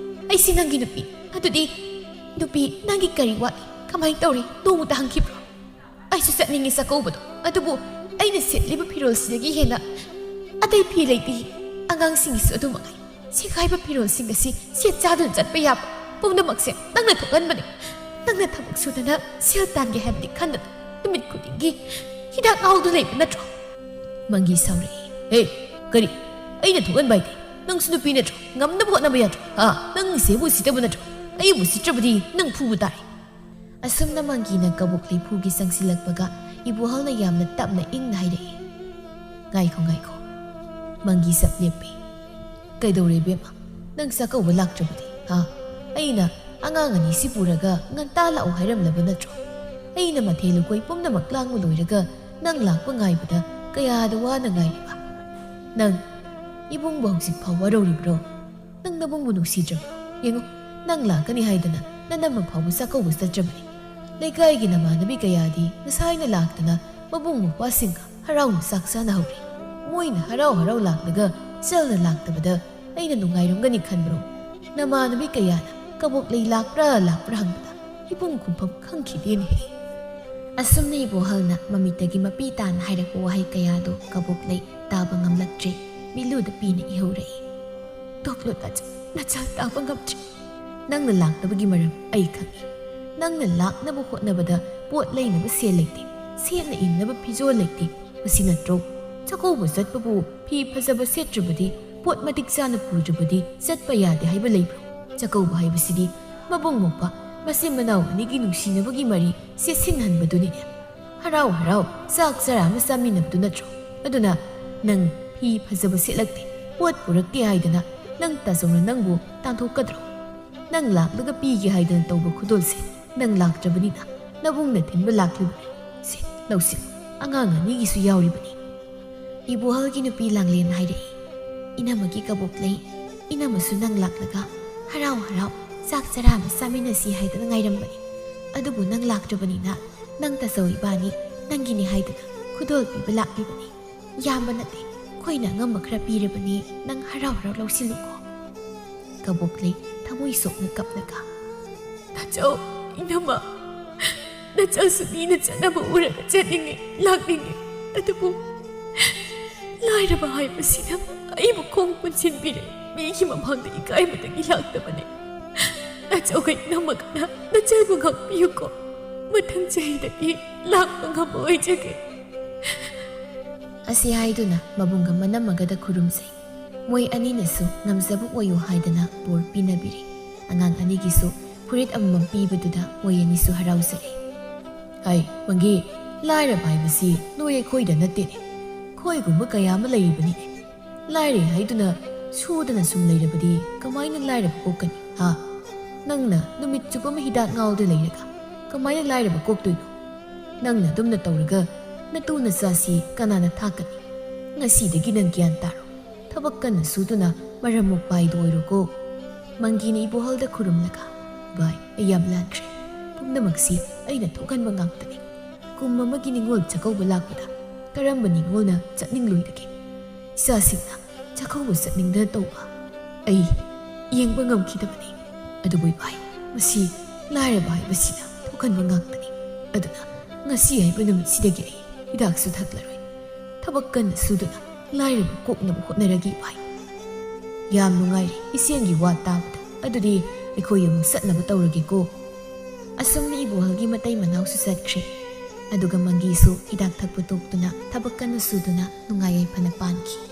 ꯑꯩꯁꯤ ꯅꯪꯒꯤ ꯅꯨꯄꯤ꯫ ꯑꯗꯨꯗꯤ ꯅꯨꯄꯤ, ꯅꯪꯒꯤ ꯀꯔꯤ ꯋꯥꯠꯂꯤ? ꯀꯃꯥꯏꯅ ꯇꯧꯔꯤ?" ꯅꯣꯡꯃꯇ ꯍꯪꯈꯤꯕ꯭ꯔꯣ? ꯑꯩꯁꯨ ꯆꯠꯅꯤꯡꯉꯤ ꯆꯥꯛꯀꯧꯕꯗꯣ, ꯑꯗꯨꯕꯨ ꯑꯩꯅ ꯁꯦꯠꯂꯤꯕ ꯐꯤꯔꯣꯜꯁꯤꯗꯒꯤ ꯍꯦꯟꯅ ꯑꯇꯩ ꯐꯤ ꯂꯩꯇꯦ꯫ ꯑꯉꯥꯡꯁꯤꯡꯒꯤꯁꯨ ꯑꯗꯨ ꯃꯉꯥꯏ꯫ ꯁꯦꯒꯥꯏꯕ ꯐꯤꯔꯣꯜꯁꯤꯡ ꯑꯁꯤ ꯁꯦꯠ ꯆꯥꯗꯨꯅ ꯆꯠꯄ ꯌꯥꯕ ꯄꯨꯝꯅꯃꯛꯁꯦ ꯅꯪꯅ ꯊꯣꯛꯍꯟꯕꯅꯤ꯫ ꯅꯪꯅ ꯊꯕꯛ ꯁꯨꯗꯅ ꯁꯦꯜ ꯇꯥꯟꯒꯦ ꯍꯥꯏꯕꯗꯤ ꯈꯟꯗꯅ ꯅꯨꯃꯤꯠ ꯈꯨꯗꯤꯡꯒꯤ ꯍꯤꯗꯥꯛ ꯉꯥꯎꯗꯨꯅ ꯂꯩꯕ ꯅꯠꯇ꯭ꯔꯣ? ꯃꯪꯒꯤ ꯁꯥꯎꯔꯛꯏ꯫ "ꯍꯦ, ꯀꯔꯤ? ꯑꯩꯅ ꯊꯣꯛꯍꯟꯕ ꯍꯥꯏꯗꯤ? ꯅꯪꯁꯨ ꯅꯨꯄꯤ ꯅꯠꯇ꯭ꯔꯣ? ꯉꯝꯅꯕ ꯍꯣꯠꯅꯕ ꯌꯥꯗ꯭ꯔꯣ? ꯍꯥ? ꯅꯪ ꯏꯆꯦꯕꯨ ꯎꯁꯤꯠꯇꯕ ꯅꯠꯇ꯭ꯔꯣ? ꯑꯩꯕꯨ ꯎꯁꯤꯠꯇ꯭ꯔꯕꯗꯤ ꯅꯪ ꯐꯨꯕ ꯇꯥꯔꯦ!" ꯑꯁꯨꯝꯅ ꯃꯪꯒꯤꯅ ꯀꯕꯣꯛꯂꯩ ꯐꯨꯒꯦ ꯆꯪꯁꯤꯜꯂꯛꯄꯒ ꯏꯕꯣꯍꯜꯅ ꯌꯥꯝꯅ ꯇꯞꯅ ꯏꯪꯅ ꯍꯥꯏꯔꯛꯏ꯫ "ꯉꯥꯏꯈꯣ, ꯉꯥꯏꯈꯣ꯫" ꯃꯪꯒꯤ ꯆꯞ ꯂꯦꯞꯄꯤ꯫ "ꯀꯩꯗꯧꯔꯦ ꯏꯕꯦꯝꯃ? ꯅꯪ ꯆꯥꯛꯀꯧꯕ ꯂꯥꯛꯇ꯭ꯔꯕꯗꯤ? ꯍꯥ? ꯑꯩꯅ ꯑꯉꯥꯡ ꯑꯅꯤꯁꯤ ꯄꯨꯔꯒ ꯉꯟꯇꯥ ꯂꯥꯛꯎ ꯍꯥꯏꯔꯝꯂꯕ ꯅꯠꯇ꯭ꯔꯣ? ꯑꯩꯅ ꯃꯊꯦꯜ ꯂꯨꯀꯣꯏ ꯄꯨꯝꯅꯃꯛ ꯂꯥꯡꯕ ꯂꯣꯏꯔꯒ ꯅꯪ ꯂꯥꯛꯄ ꯉꯥꯏꯕꯗ ꯀꯌꯥꯗ ꯋꯥꯅ ꯉꯥꯏꯔꯤꯕ? ꯅꯪ ꯏꯕꯨꯡꯕꯨ ꯍꯧꯖꯤꯛ ꯐꯥꯎ ꯋꯥꯔꯧꯔꯤꯕ꯭ꯔꯣ? ꯅꯪ ꯅꯕꯨꯡꯕꯨ ꯅꯨꯡꯁꯤꯗ꯭ꯔꯕ꯭ꯔꯣ? ꯌꯦꯡꯉꯨ, ꯅꯪ ꯂꯥꯛꯀꯅꯤ ꯍꯥꯏꯗꯅ ꯅꯅꯝꯃ ꯐꯥꯎꯕ ꯆꯥꯛꯀꯧꯕ ꯆꯠꯇ꯭ꯔꯕꯅꯤ꯫ ꯂꯩꯀꯥꯏꯒꯤ ꯅꯃꯥꯟꯅꯕꯤ ꯀꯌꯥꯗꯤ ꯉꯁꯥꯏꯅ ꯂꯥꯛꯇꯅ ꯃꯕꯨꯡ ꯃꯧꯄ꯭ꯋꯥꯁꯤꯡꯒ ꯍꯔꯥꯎꯅ ꯆꯥꯛ ꯆꯥꯅꯍꯧꯔꯤ꯫ ꯃꯣꯏꯅ ꯍꯔꯥꯎ ꯍꯔꯥꯎ ꯂꯥꯛꯂꯒ ꯆꯜꯅ ꯂꯥꯛꯇꯕꯗ ꯑꯩꯅ ꯅꯨꯡꯉꯥꯏꯔꯝꯒꯅꯤ ꯈꯟꯕ꯭ꯔꯣ? ꯅꯃꯥꯟꯅꯕꯤ ꯀꯌꯥꯅ ꯀꯕꯣꯛꯂꯩ ꯂꯥꯛꯄ꯭ꯔꯥ ꯂꯥꯛꯄ꯭ꯔꯥ ꯍꯪꯕꯗ ꯏꯕꯨꯡ ꯈꯨꯝꯐꯝ ꯈꯪꯈꯤꯗꯦꯅꯦꯍꯦ꯫ ꯑꯁꯨꯝꯅ ꯏꯕꯣꯍꯜꯅ ꯃꯃꯤꯠꯇꯒꯤ ꯃꯄꯤ ꯇꯥꯅ ꯍꯥꯏꯔꯛꯄ ꯋꯥꯍꯩ ꯀꯌꯥꯗꯣ ꯀꯕꯣꯛꯂꯩ ꯇꯥꯕ ꯉꯝꯂꯛꯇ꯭ꯔꯦ꯫ ꯃꯤꯠꯂꯨꯗ ꯄꯤꯅ ꯏꯍꯧꯔꯛꯏ꯫ ꯇꯣꯞꯂꯨ ꯇꯥꯆꯧ, ꯅꯆꯥ ꯇꯥꯕ ꯉꯝꯗ꯭ꯔꯦ꯫ ꯅꯪꯅ ꯂꯥꯛꯅꯕꯒꯤ ꯃꯔꯝ ꯑꯩ ꯈꯪꯏ꯫ ꯅꯪꯅ ꯂꯥꯛꯅꯕ ꯍꯣꯠꯅꯕꯗ ꯄꯣꯠ ꯂꯩꯅꯕ ꯁꯦꯜ ꯂꯩꯇꯦ, ꯁꯦꯠꯅ ꯏꯟꯅꯕ ꯐꯤꯖꯣꯜ ꯂꯩꯇꯦ꯫ ꯃꯁꯤ ꯅꯠꯇ꯭ꯔꯣ? ꯆꯥꯛꯀꯧꯕ ꯆꯠꯄꯕꯨ ꯐꯤ ꯐꯖꯕ ꯁꯦꯠꯇ꯭ꯔꯕꯗꯤ, ꯄꯣꯠ ꯃꯇꯤꯛ ꯆꯥꯅ ꯄꯨꯗ꯭ꯔꯕꯗꯤ ꯆꯠꯄ ꯌꯥꯗꯦ ꯍꯥꯏꯕ ꯂꯩꯕ꯭ꯔꯣ? ꯆꯥꯛꯀꯧꯕ ꯍꯥꯏꯕꯁꯤꯗꯤ ꯃꯕꯨꯡ ꯃꯧꯄ꯭ꯋꯥ, ꯃꯆꯤꯟ ꯃꯅꯥꯎ ꯑꯅꯤꯒꯤ ꯅꯨꯡꯁꯤꯅꯕꯒꯤ ꯃꯔꯤ ꯆꯦꯠꯁꯤꯟꯍꯟꯕꯗꯨꯅꯤꯅꯦ꯫ ꯍꯔꯥꯎ ꯍꯔꯥꯎ ꯆꯥꯛ ꯆꯔꯥ ꯑꯃ ꯆꯥꯃꯤꯟꯅꯕꯗꯨ ꯅꯠꯇ꯭ꯔꯣ? ꯑꯗꯨꯅ ꯅꯪ ꯐꯤ ꯐꯖꯕ ꯁꯦꯠꯂꯛꯇꯦ, ꯄꯣꯠ ꯄꯨꯔꯛꯇꯦ ꯍꯥꯏꯗꯅ ꯅꯪ ꯇꯥꯆꯧꯅ ꯅꯪꯕꯨ ꯇꯥꯟꯊꯣꯛꯀꯗ꯭ꯔꯣ? ꯅꯪ ꯂꯥꯛꯂꯒ ꯄꯤꯒꯦ ꯍꯥꯏꯗꯅ ꯇꯧꯕ ꯈꯨꯗꯣꯜꯁꯦ ꯅꯪ ꯂꯥꯛꯇ꯭ꯔꯕꯅꯤꯅ ꯅꯕꯨꯡꯅ ꯊꯤꯟꯕ ꯂꯥꯛꯂꯤꯕꯅꯤ꯫ ꯁꯦ, ꯂꯧꯁꯤ, ꯑꯉꯥꯡ ꯑꯅꯤꯒꯤꯁꯨ ꯌꯥꯎꯔꯤꯕꯅꯤ꯫ ꯏꯕꯣꯍꯜꯒꯤ ꯅꯨꯄꯤ ꯂꯥꯡꯂꯦꯟ ꯍꯥꯏꯔꯛꯏ, "ꯏꯅꯝꯃꯒꯤ ꯀꯕꯣꯛꯂꯩ, ꯏꯅꯝꯃꯁꯨ ꯅꯪ ꯂꯥꯛꯂꯒ ꯍꯔꯥꯎ ꯍꯔꯥꯎ ꯆꯥꯛ ꯆꯔꯥ ꯑꯃ ꯆꯥꯃꯤꯟꯅꯁꯤ ꯍꯥꯏꯗꯅ ꯉꯥꯏꯔꯝꯕꯅꯤ꯫ ꯑꯗꯨꯕꯨ ꯅꯪ ꯂꯥꯛꯇ꯭ꯔꯕꯅꯤꯅ ꯅꯪ ꯇꯥꯆꯧ ꯏꯕꯥꯅꯤ ꯅꯪꯒꯤꯅꯤ ꯍꯥꯏꯗꯅ ꯈꯨꯗꯣꯜ ꯄꯤꯕ ꯂꯥꯛꯂꯤꯕꯅꯤ꯫ ꯌꯥꯝꯕ ꯅꯠꯇꯦ, ꯑꯩꯈꯣꯏꯅ ꯑꯉꯝꯕ ꯈꯔ ꯄꯤꯔꯕꯅꯤ, ꯅꯪ ꯍꯔꯥꯎ ꯍꯔꯥꯎ ꯂꯧꯁꯤꯜꯂꯨꯀꯣ꯫ ꯀꯕꯣꯛꯂꯩ ꯊꯃꯣꯏ ꯁꯣꯛꯅ ꯀꯞꯂꯒ, "ꯅꯥꯆꯧ, ꯏꯅꯝꯃ, ꯅꯆꯜꯁꯨ ꯃꯤꯅ ꯆꯠꯅꯕ ꯎꯔꯒ ꯆꯠꯅꯤꯡꯉꯤ, ꯂꯥꯛꯅꯤꯡꯉꯤ꯫ ꯑꯗꯨꯕꯨ ꯂꯥꯏꯔꯕ ꯍꯥꯏꯕꯁꯤꯅ ꯑꯩꯕꯨ ꯈꯣꯡ ꯄꯨꯟꯁꯤꯟꯕꯤꯔꯦ꯫ ꯃꯤꯒꯤ ꯃꯃꯥꯡꯗ ꯏꯀꯥꯏꯕꯗꯒꯤ ꯂꯥꯛꯇꯕꯅꯤ꯫ ꯅꯥꯆꯧꯒ ꯏꯅꯝꯃꯒꯅ ꯅꯆꯜꯕꯨ ꯉꯥꯛꯄꯤꯌꯨꯀꯣ꯫ ꯃꯊꯪ ꯆꯍꯤꯗꯒꯤ ꯂꯥꯛꯄ ꯉꯝꯕ ꯑꯣꯏꯖꯒꯦ꯫" ꯑꯁꯤ ꯍꯥꯏꯗꯨꯅ ꯃꯕꯨꯡꯒ ꯃꯅꯝꯃꯒꯗ ꯈꯨꯔꯨꯝꯖꯩ꯫ ꯃꯣꯏ ꯑꯅꯤꯅꯁꯨ ꯉꯝꯖꯕ ꯑꯣꯏꯌꯨ ꯍꯥꯏꯗꯅ ꯕꯣꯔ ꯄꯤꯅꯕꯤꯔꯦ꯫ ꯑꯉꯥꯡ ꯑꯅꯤꯒꯤꯁꯨ ꯐꯨꯔꯤꯠ ꯑꯃꯃꯝ ꯄꯤꯕꯗꯨꯗ ꯃꯣꯏ ꯑꯅꯤꯁꯨ ꯍꯔꯥꯎꯖꯔꯦ꯫ "ꯍꯩ, ꯃꯪꯒꯤ, ꯂꯥꯏꯔꯕ ꯍꯥꯏꯕꯁꯤ ꯅꯣꯏ ꯑꯩꯈꯣꯏꯗ ꯅꯠꯇꯦꯅꯦ꯫ ꯑꯩꯈꯣꯏꯒꯨꯝꯕ ꯀꯌꯥ ꯑꯃ ꯂꯩꯔꯤꯕꯅꯤꯅꯦ꯫ ꯂꯥꯏꯔꯩ ꯍꯥꯏꯗꯨꯅ ꯁꯨꯗꯅ ꯁꯨꯝ ꯂꯩꯔꯕꯗꯤ ꯀꯃꯥꯏꯅ ꯂꯥꯏꯔꯕ ꯀꯣꯛꯀꯅꯤ, ꯍꯥ? ꯅꯪꯅ ꯅꯨꯃꯤꯠ ꯆꯨꯞꯄ ꯑꯃ ꯍꯤꯗꯥꯛ ꯉꯥꯎꯗ ꯂꯩꯔꯒ ꯀꯃꯥꯏꯅ ꯂꯥꯏꯔꯕ ꯀꯣꯛꯇꯣꯏꯅꯣ? ꯅꯪꯅ ꯑꯗꯨꯝꯅ ꯇꯧꯔꯒ ꯅꯇꯨ ꯅꯆꯥꯁꯤ ꯀꯅꯥꯅ ꯊꯥꯛꯀꯅꯤ? ꯉꯁꯤꯗꯒꯤ ꯅꯪ ꯒ꯭ꯌꯥꯟ ꯇꯥꯔꯣ꯫ ꯊꯕꯛ ꯀꯟꯅ ꯁꯨꯗꯨꯅ ꯃꯔꯝ ꯃꯣꯛꯄ ꯍꯥꯏꯗꯨ ꯑꯣꯏꯔꯣꯀꯣ꯫" ꯃꯪꯒꯤꯅ ꯏꯕꯣꯍꯜꯗ ꯈꯨꯔꯨꯝꯂꯒ, "ꯚꯥꯏ, ꯑꯩ ꯌꯥꯝ ꯂꯥꯟꯈ꯭ꯔꯦ꯫ ꯄꯨꯝꯅꯃꯛꯁꯤ ꯑꯩꯅ ꯊꯣꯛꯍꯟꯕ ꯉꯥꯛꯇꯅꯤ꯫ ꯀꯨꯝ ꯑꯃꯒꯤ ꯅꯤꯉꯣꯜ ꯆꯥꯛꯀꯧꯕ ꯂꯥꯛꯄꯗ ꯀꯔꯝꯕ ꯅꯤꯉꯣꯜꯅ ꯆꯠꯅꯤꯡꯂꯣꯏꯗꯒꯦ? ꯏꯆꯥꯁꯤꯡꯅ ꯆꯥꯛꯀꯧꯕ ꯆꯠꯅꯤꯡꯗꯅ ꯇꯧꯕ ꯑꯩ ꯌꯦꯡꯕ ꯉꯝꯈꯤꯗꯕꯅꯤ꯫ ꯑꯗꯨꯕꯨ ꯏꯚꯥꯏ, ꯃꯁꯤ ꯂꯥꯏꯔꯕ ꯍꯥꯏꯕꯁꯤꯅ ꯊꯣꯛꯍꯟꯕ ꯉꯥꯛꯇꯅꯤ꯫ ꯑꯗꯨꯅ ꯉꯁꯤ ꯍꯥꯏꯕ ꯅꯨꯃꯤꯠꯁꯤꯗꯒꯤ ꯑꯩ ꯍꯤꯗꯥꯛꯁꯨ ꯊꯛꯂꯔꯣꯏ꯫ ꯊꯕꯛ ꯀꯟꯅ ꯁꯨꯗꯨꯅ ꯂꯥꯏꯔꯕ ꯀꯣꯛꯅꯕ ꯍꯣꯠꯅꯔꯒꯦ ꯏꯚꯥꯏ꯫" "ꯌꯥꯝ ꯅꯨꯡꯉꯥꯏꯔꯦ ꯏꯆꯦꯟꯒꯤ ꯋꯥ ꯇꯥꯕꯗ꯫ ꯑꯗꯨꯗꯤ ꯑꯩꯈꯣꯏ ꯑꯃꯨꯛ ꯆꯠꯅꯕ ꯇꯧꯔꯒꯦꯀꯣ꯫" ꯑꯁꯨꯝꯅ ꯏꯕꯣꯍꯜꯒꯤ ꯃꯇꯩ ꯃꯅꯥꯎꯁꯨ ꯆꯠꯈ꯭ꯔꯦ꯫ ꯑꯗꯨꯒ ꯃꯪꯒꯤꯁꯨ ꯍꯤꯗꯥꯛ ꯊꯛꯄ ꯇꯣꯛꯇꯨꯅ ꯊꯕꯛ ꯀꯟꯅ ꯁꯨꯗꯨꯅ ꯅꯨꯡꯉꯥꯏ ꯌꯥꯏꯐꯅ ꯄꯥꯟꯈꯤ꯫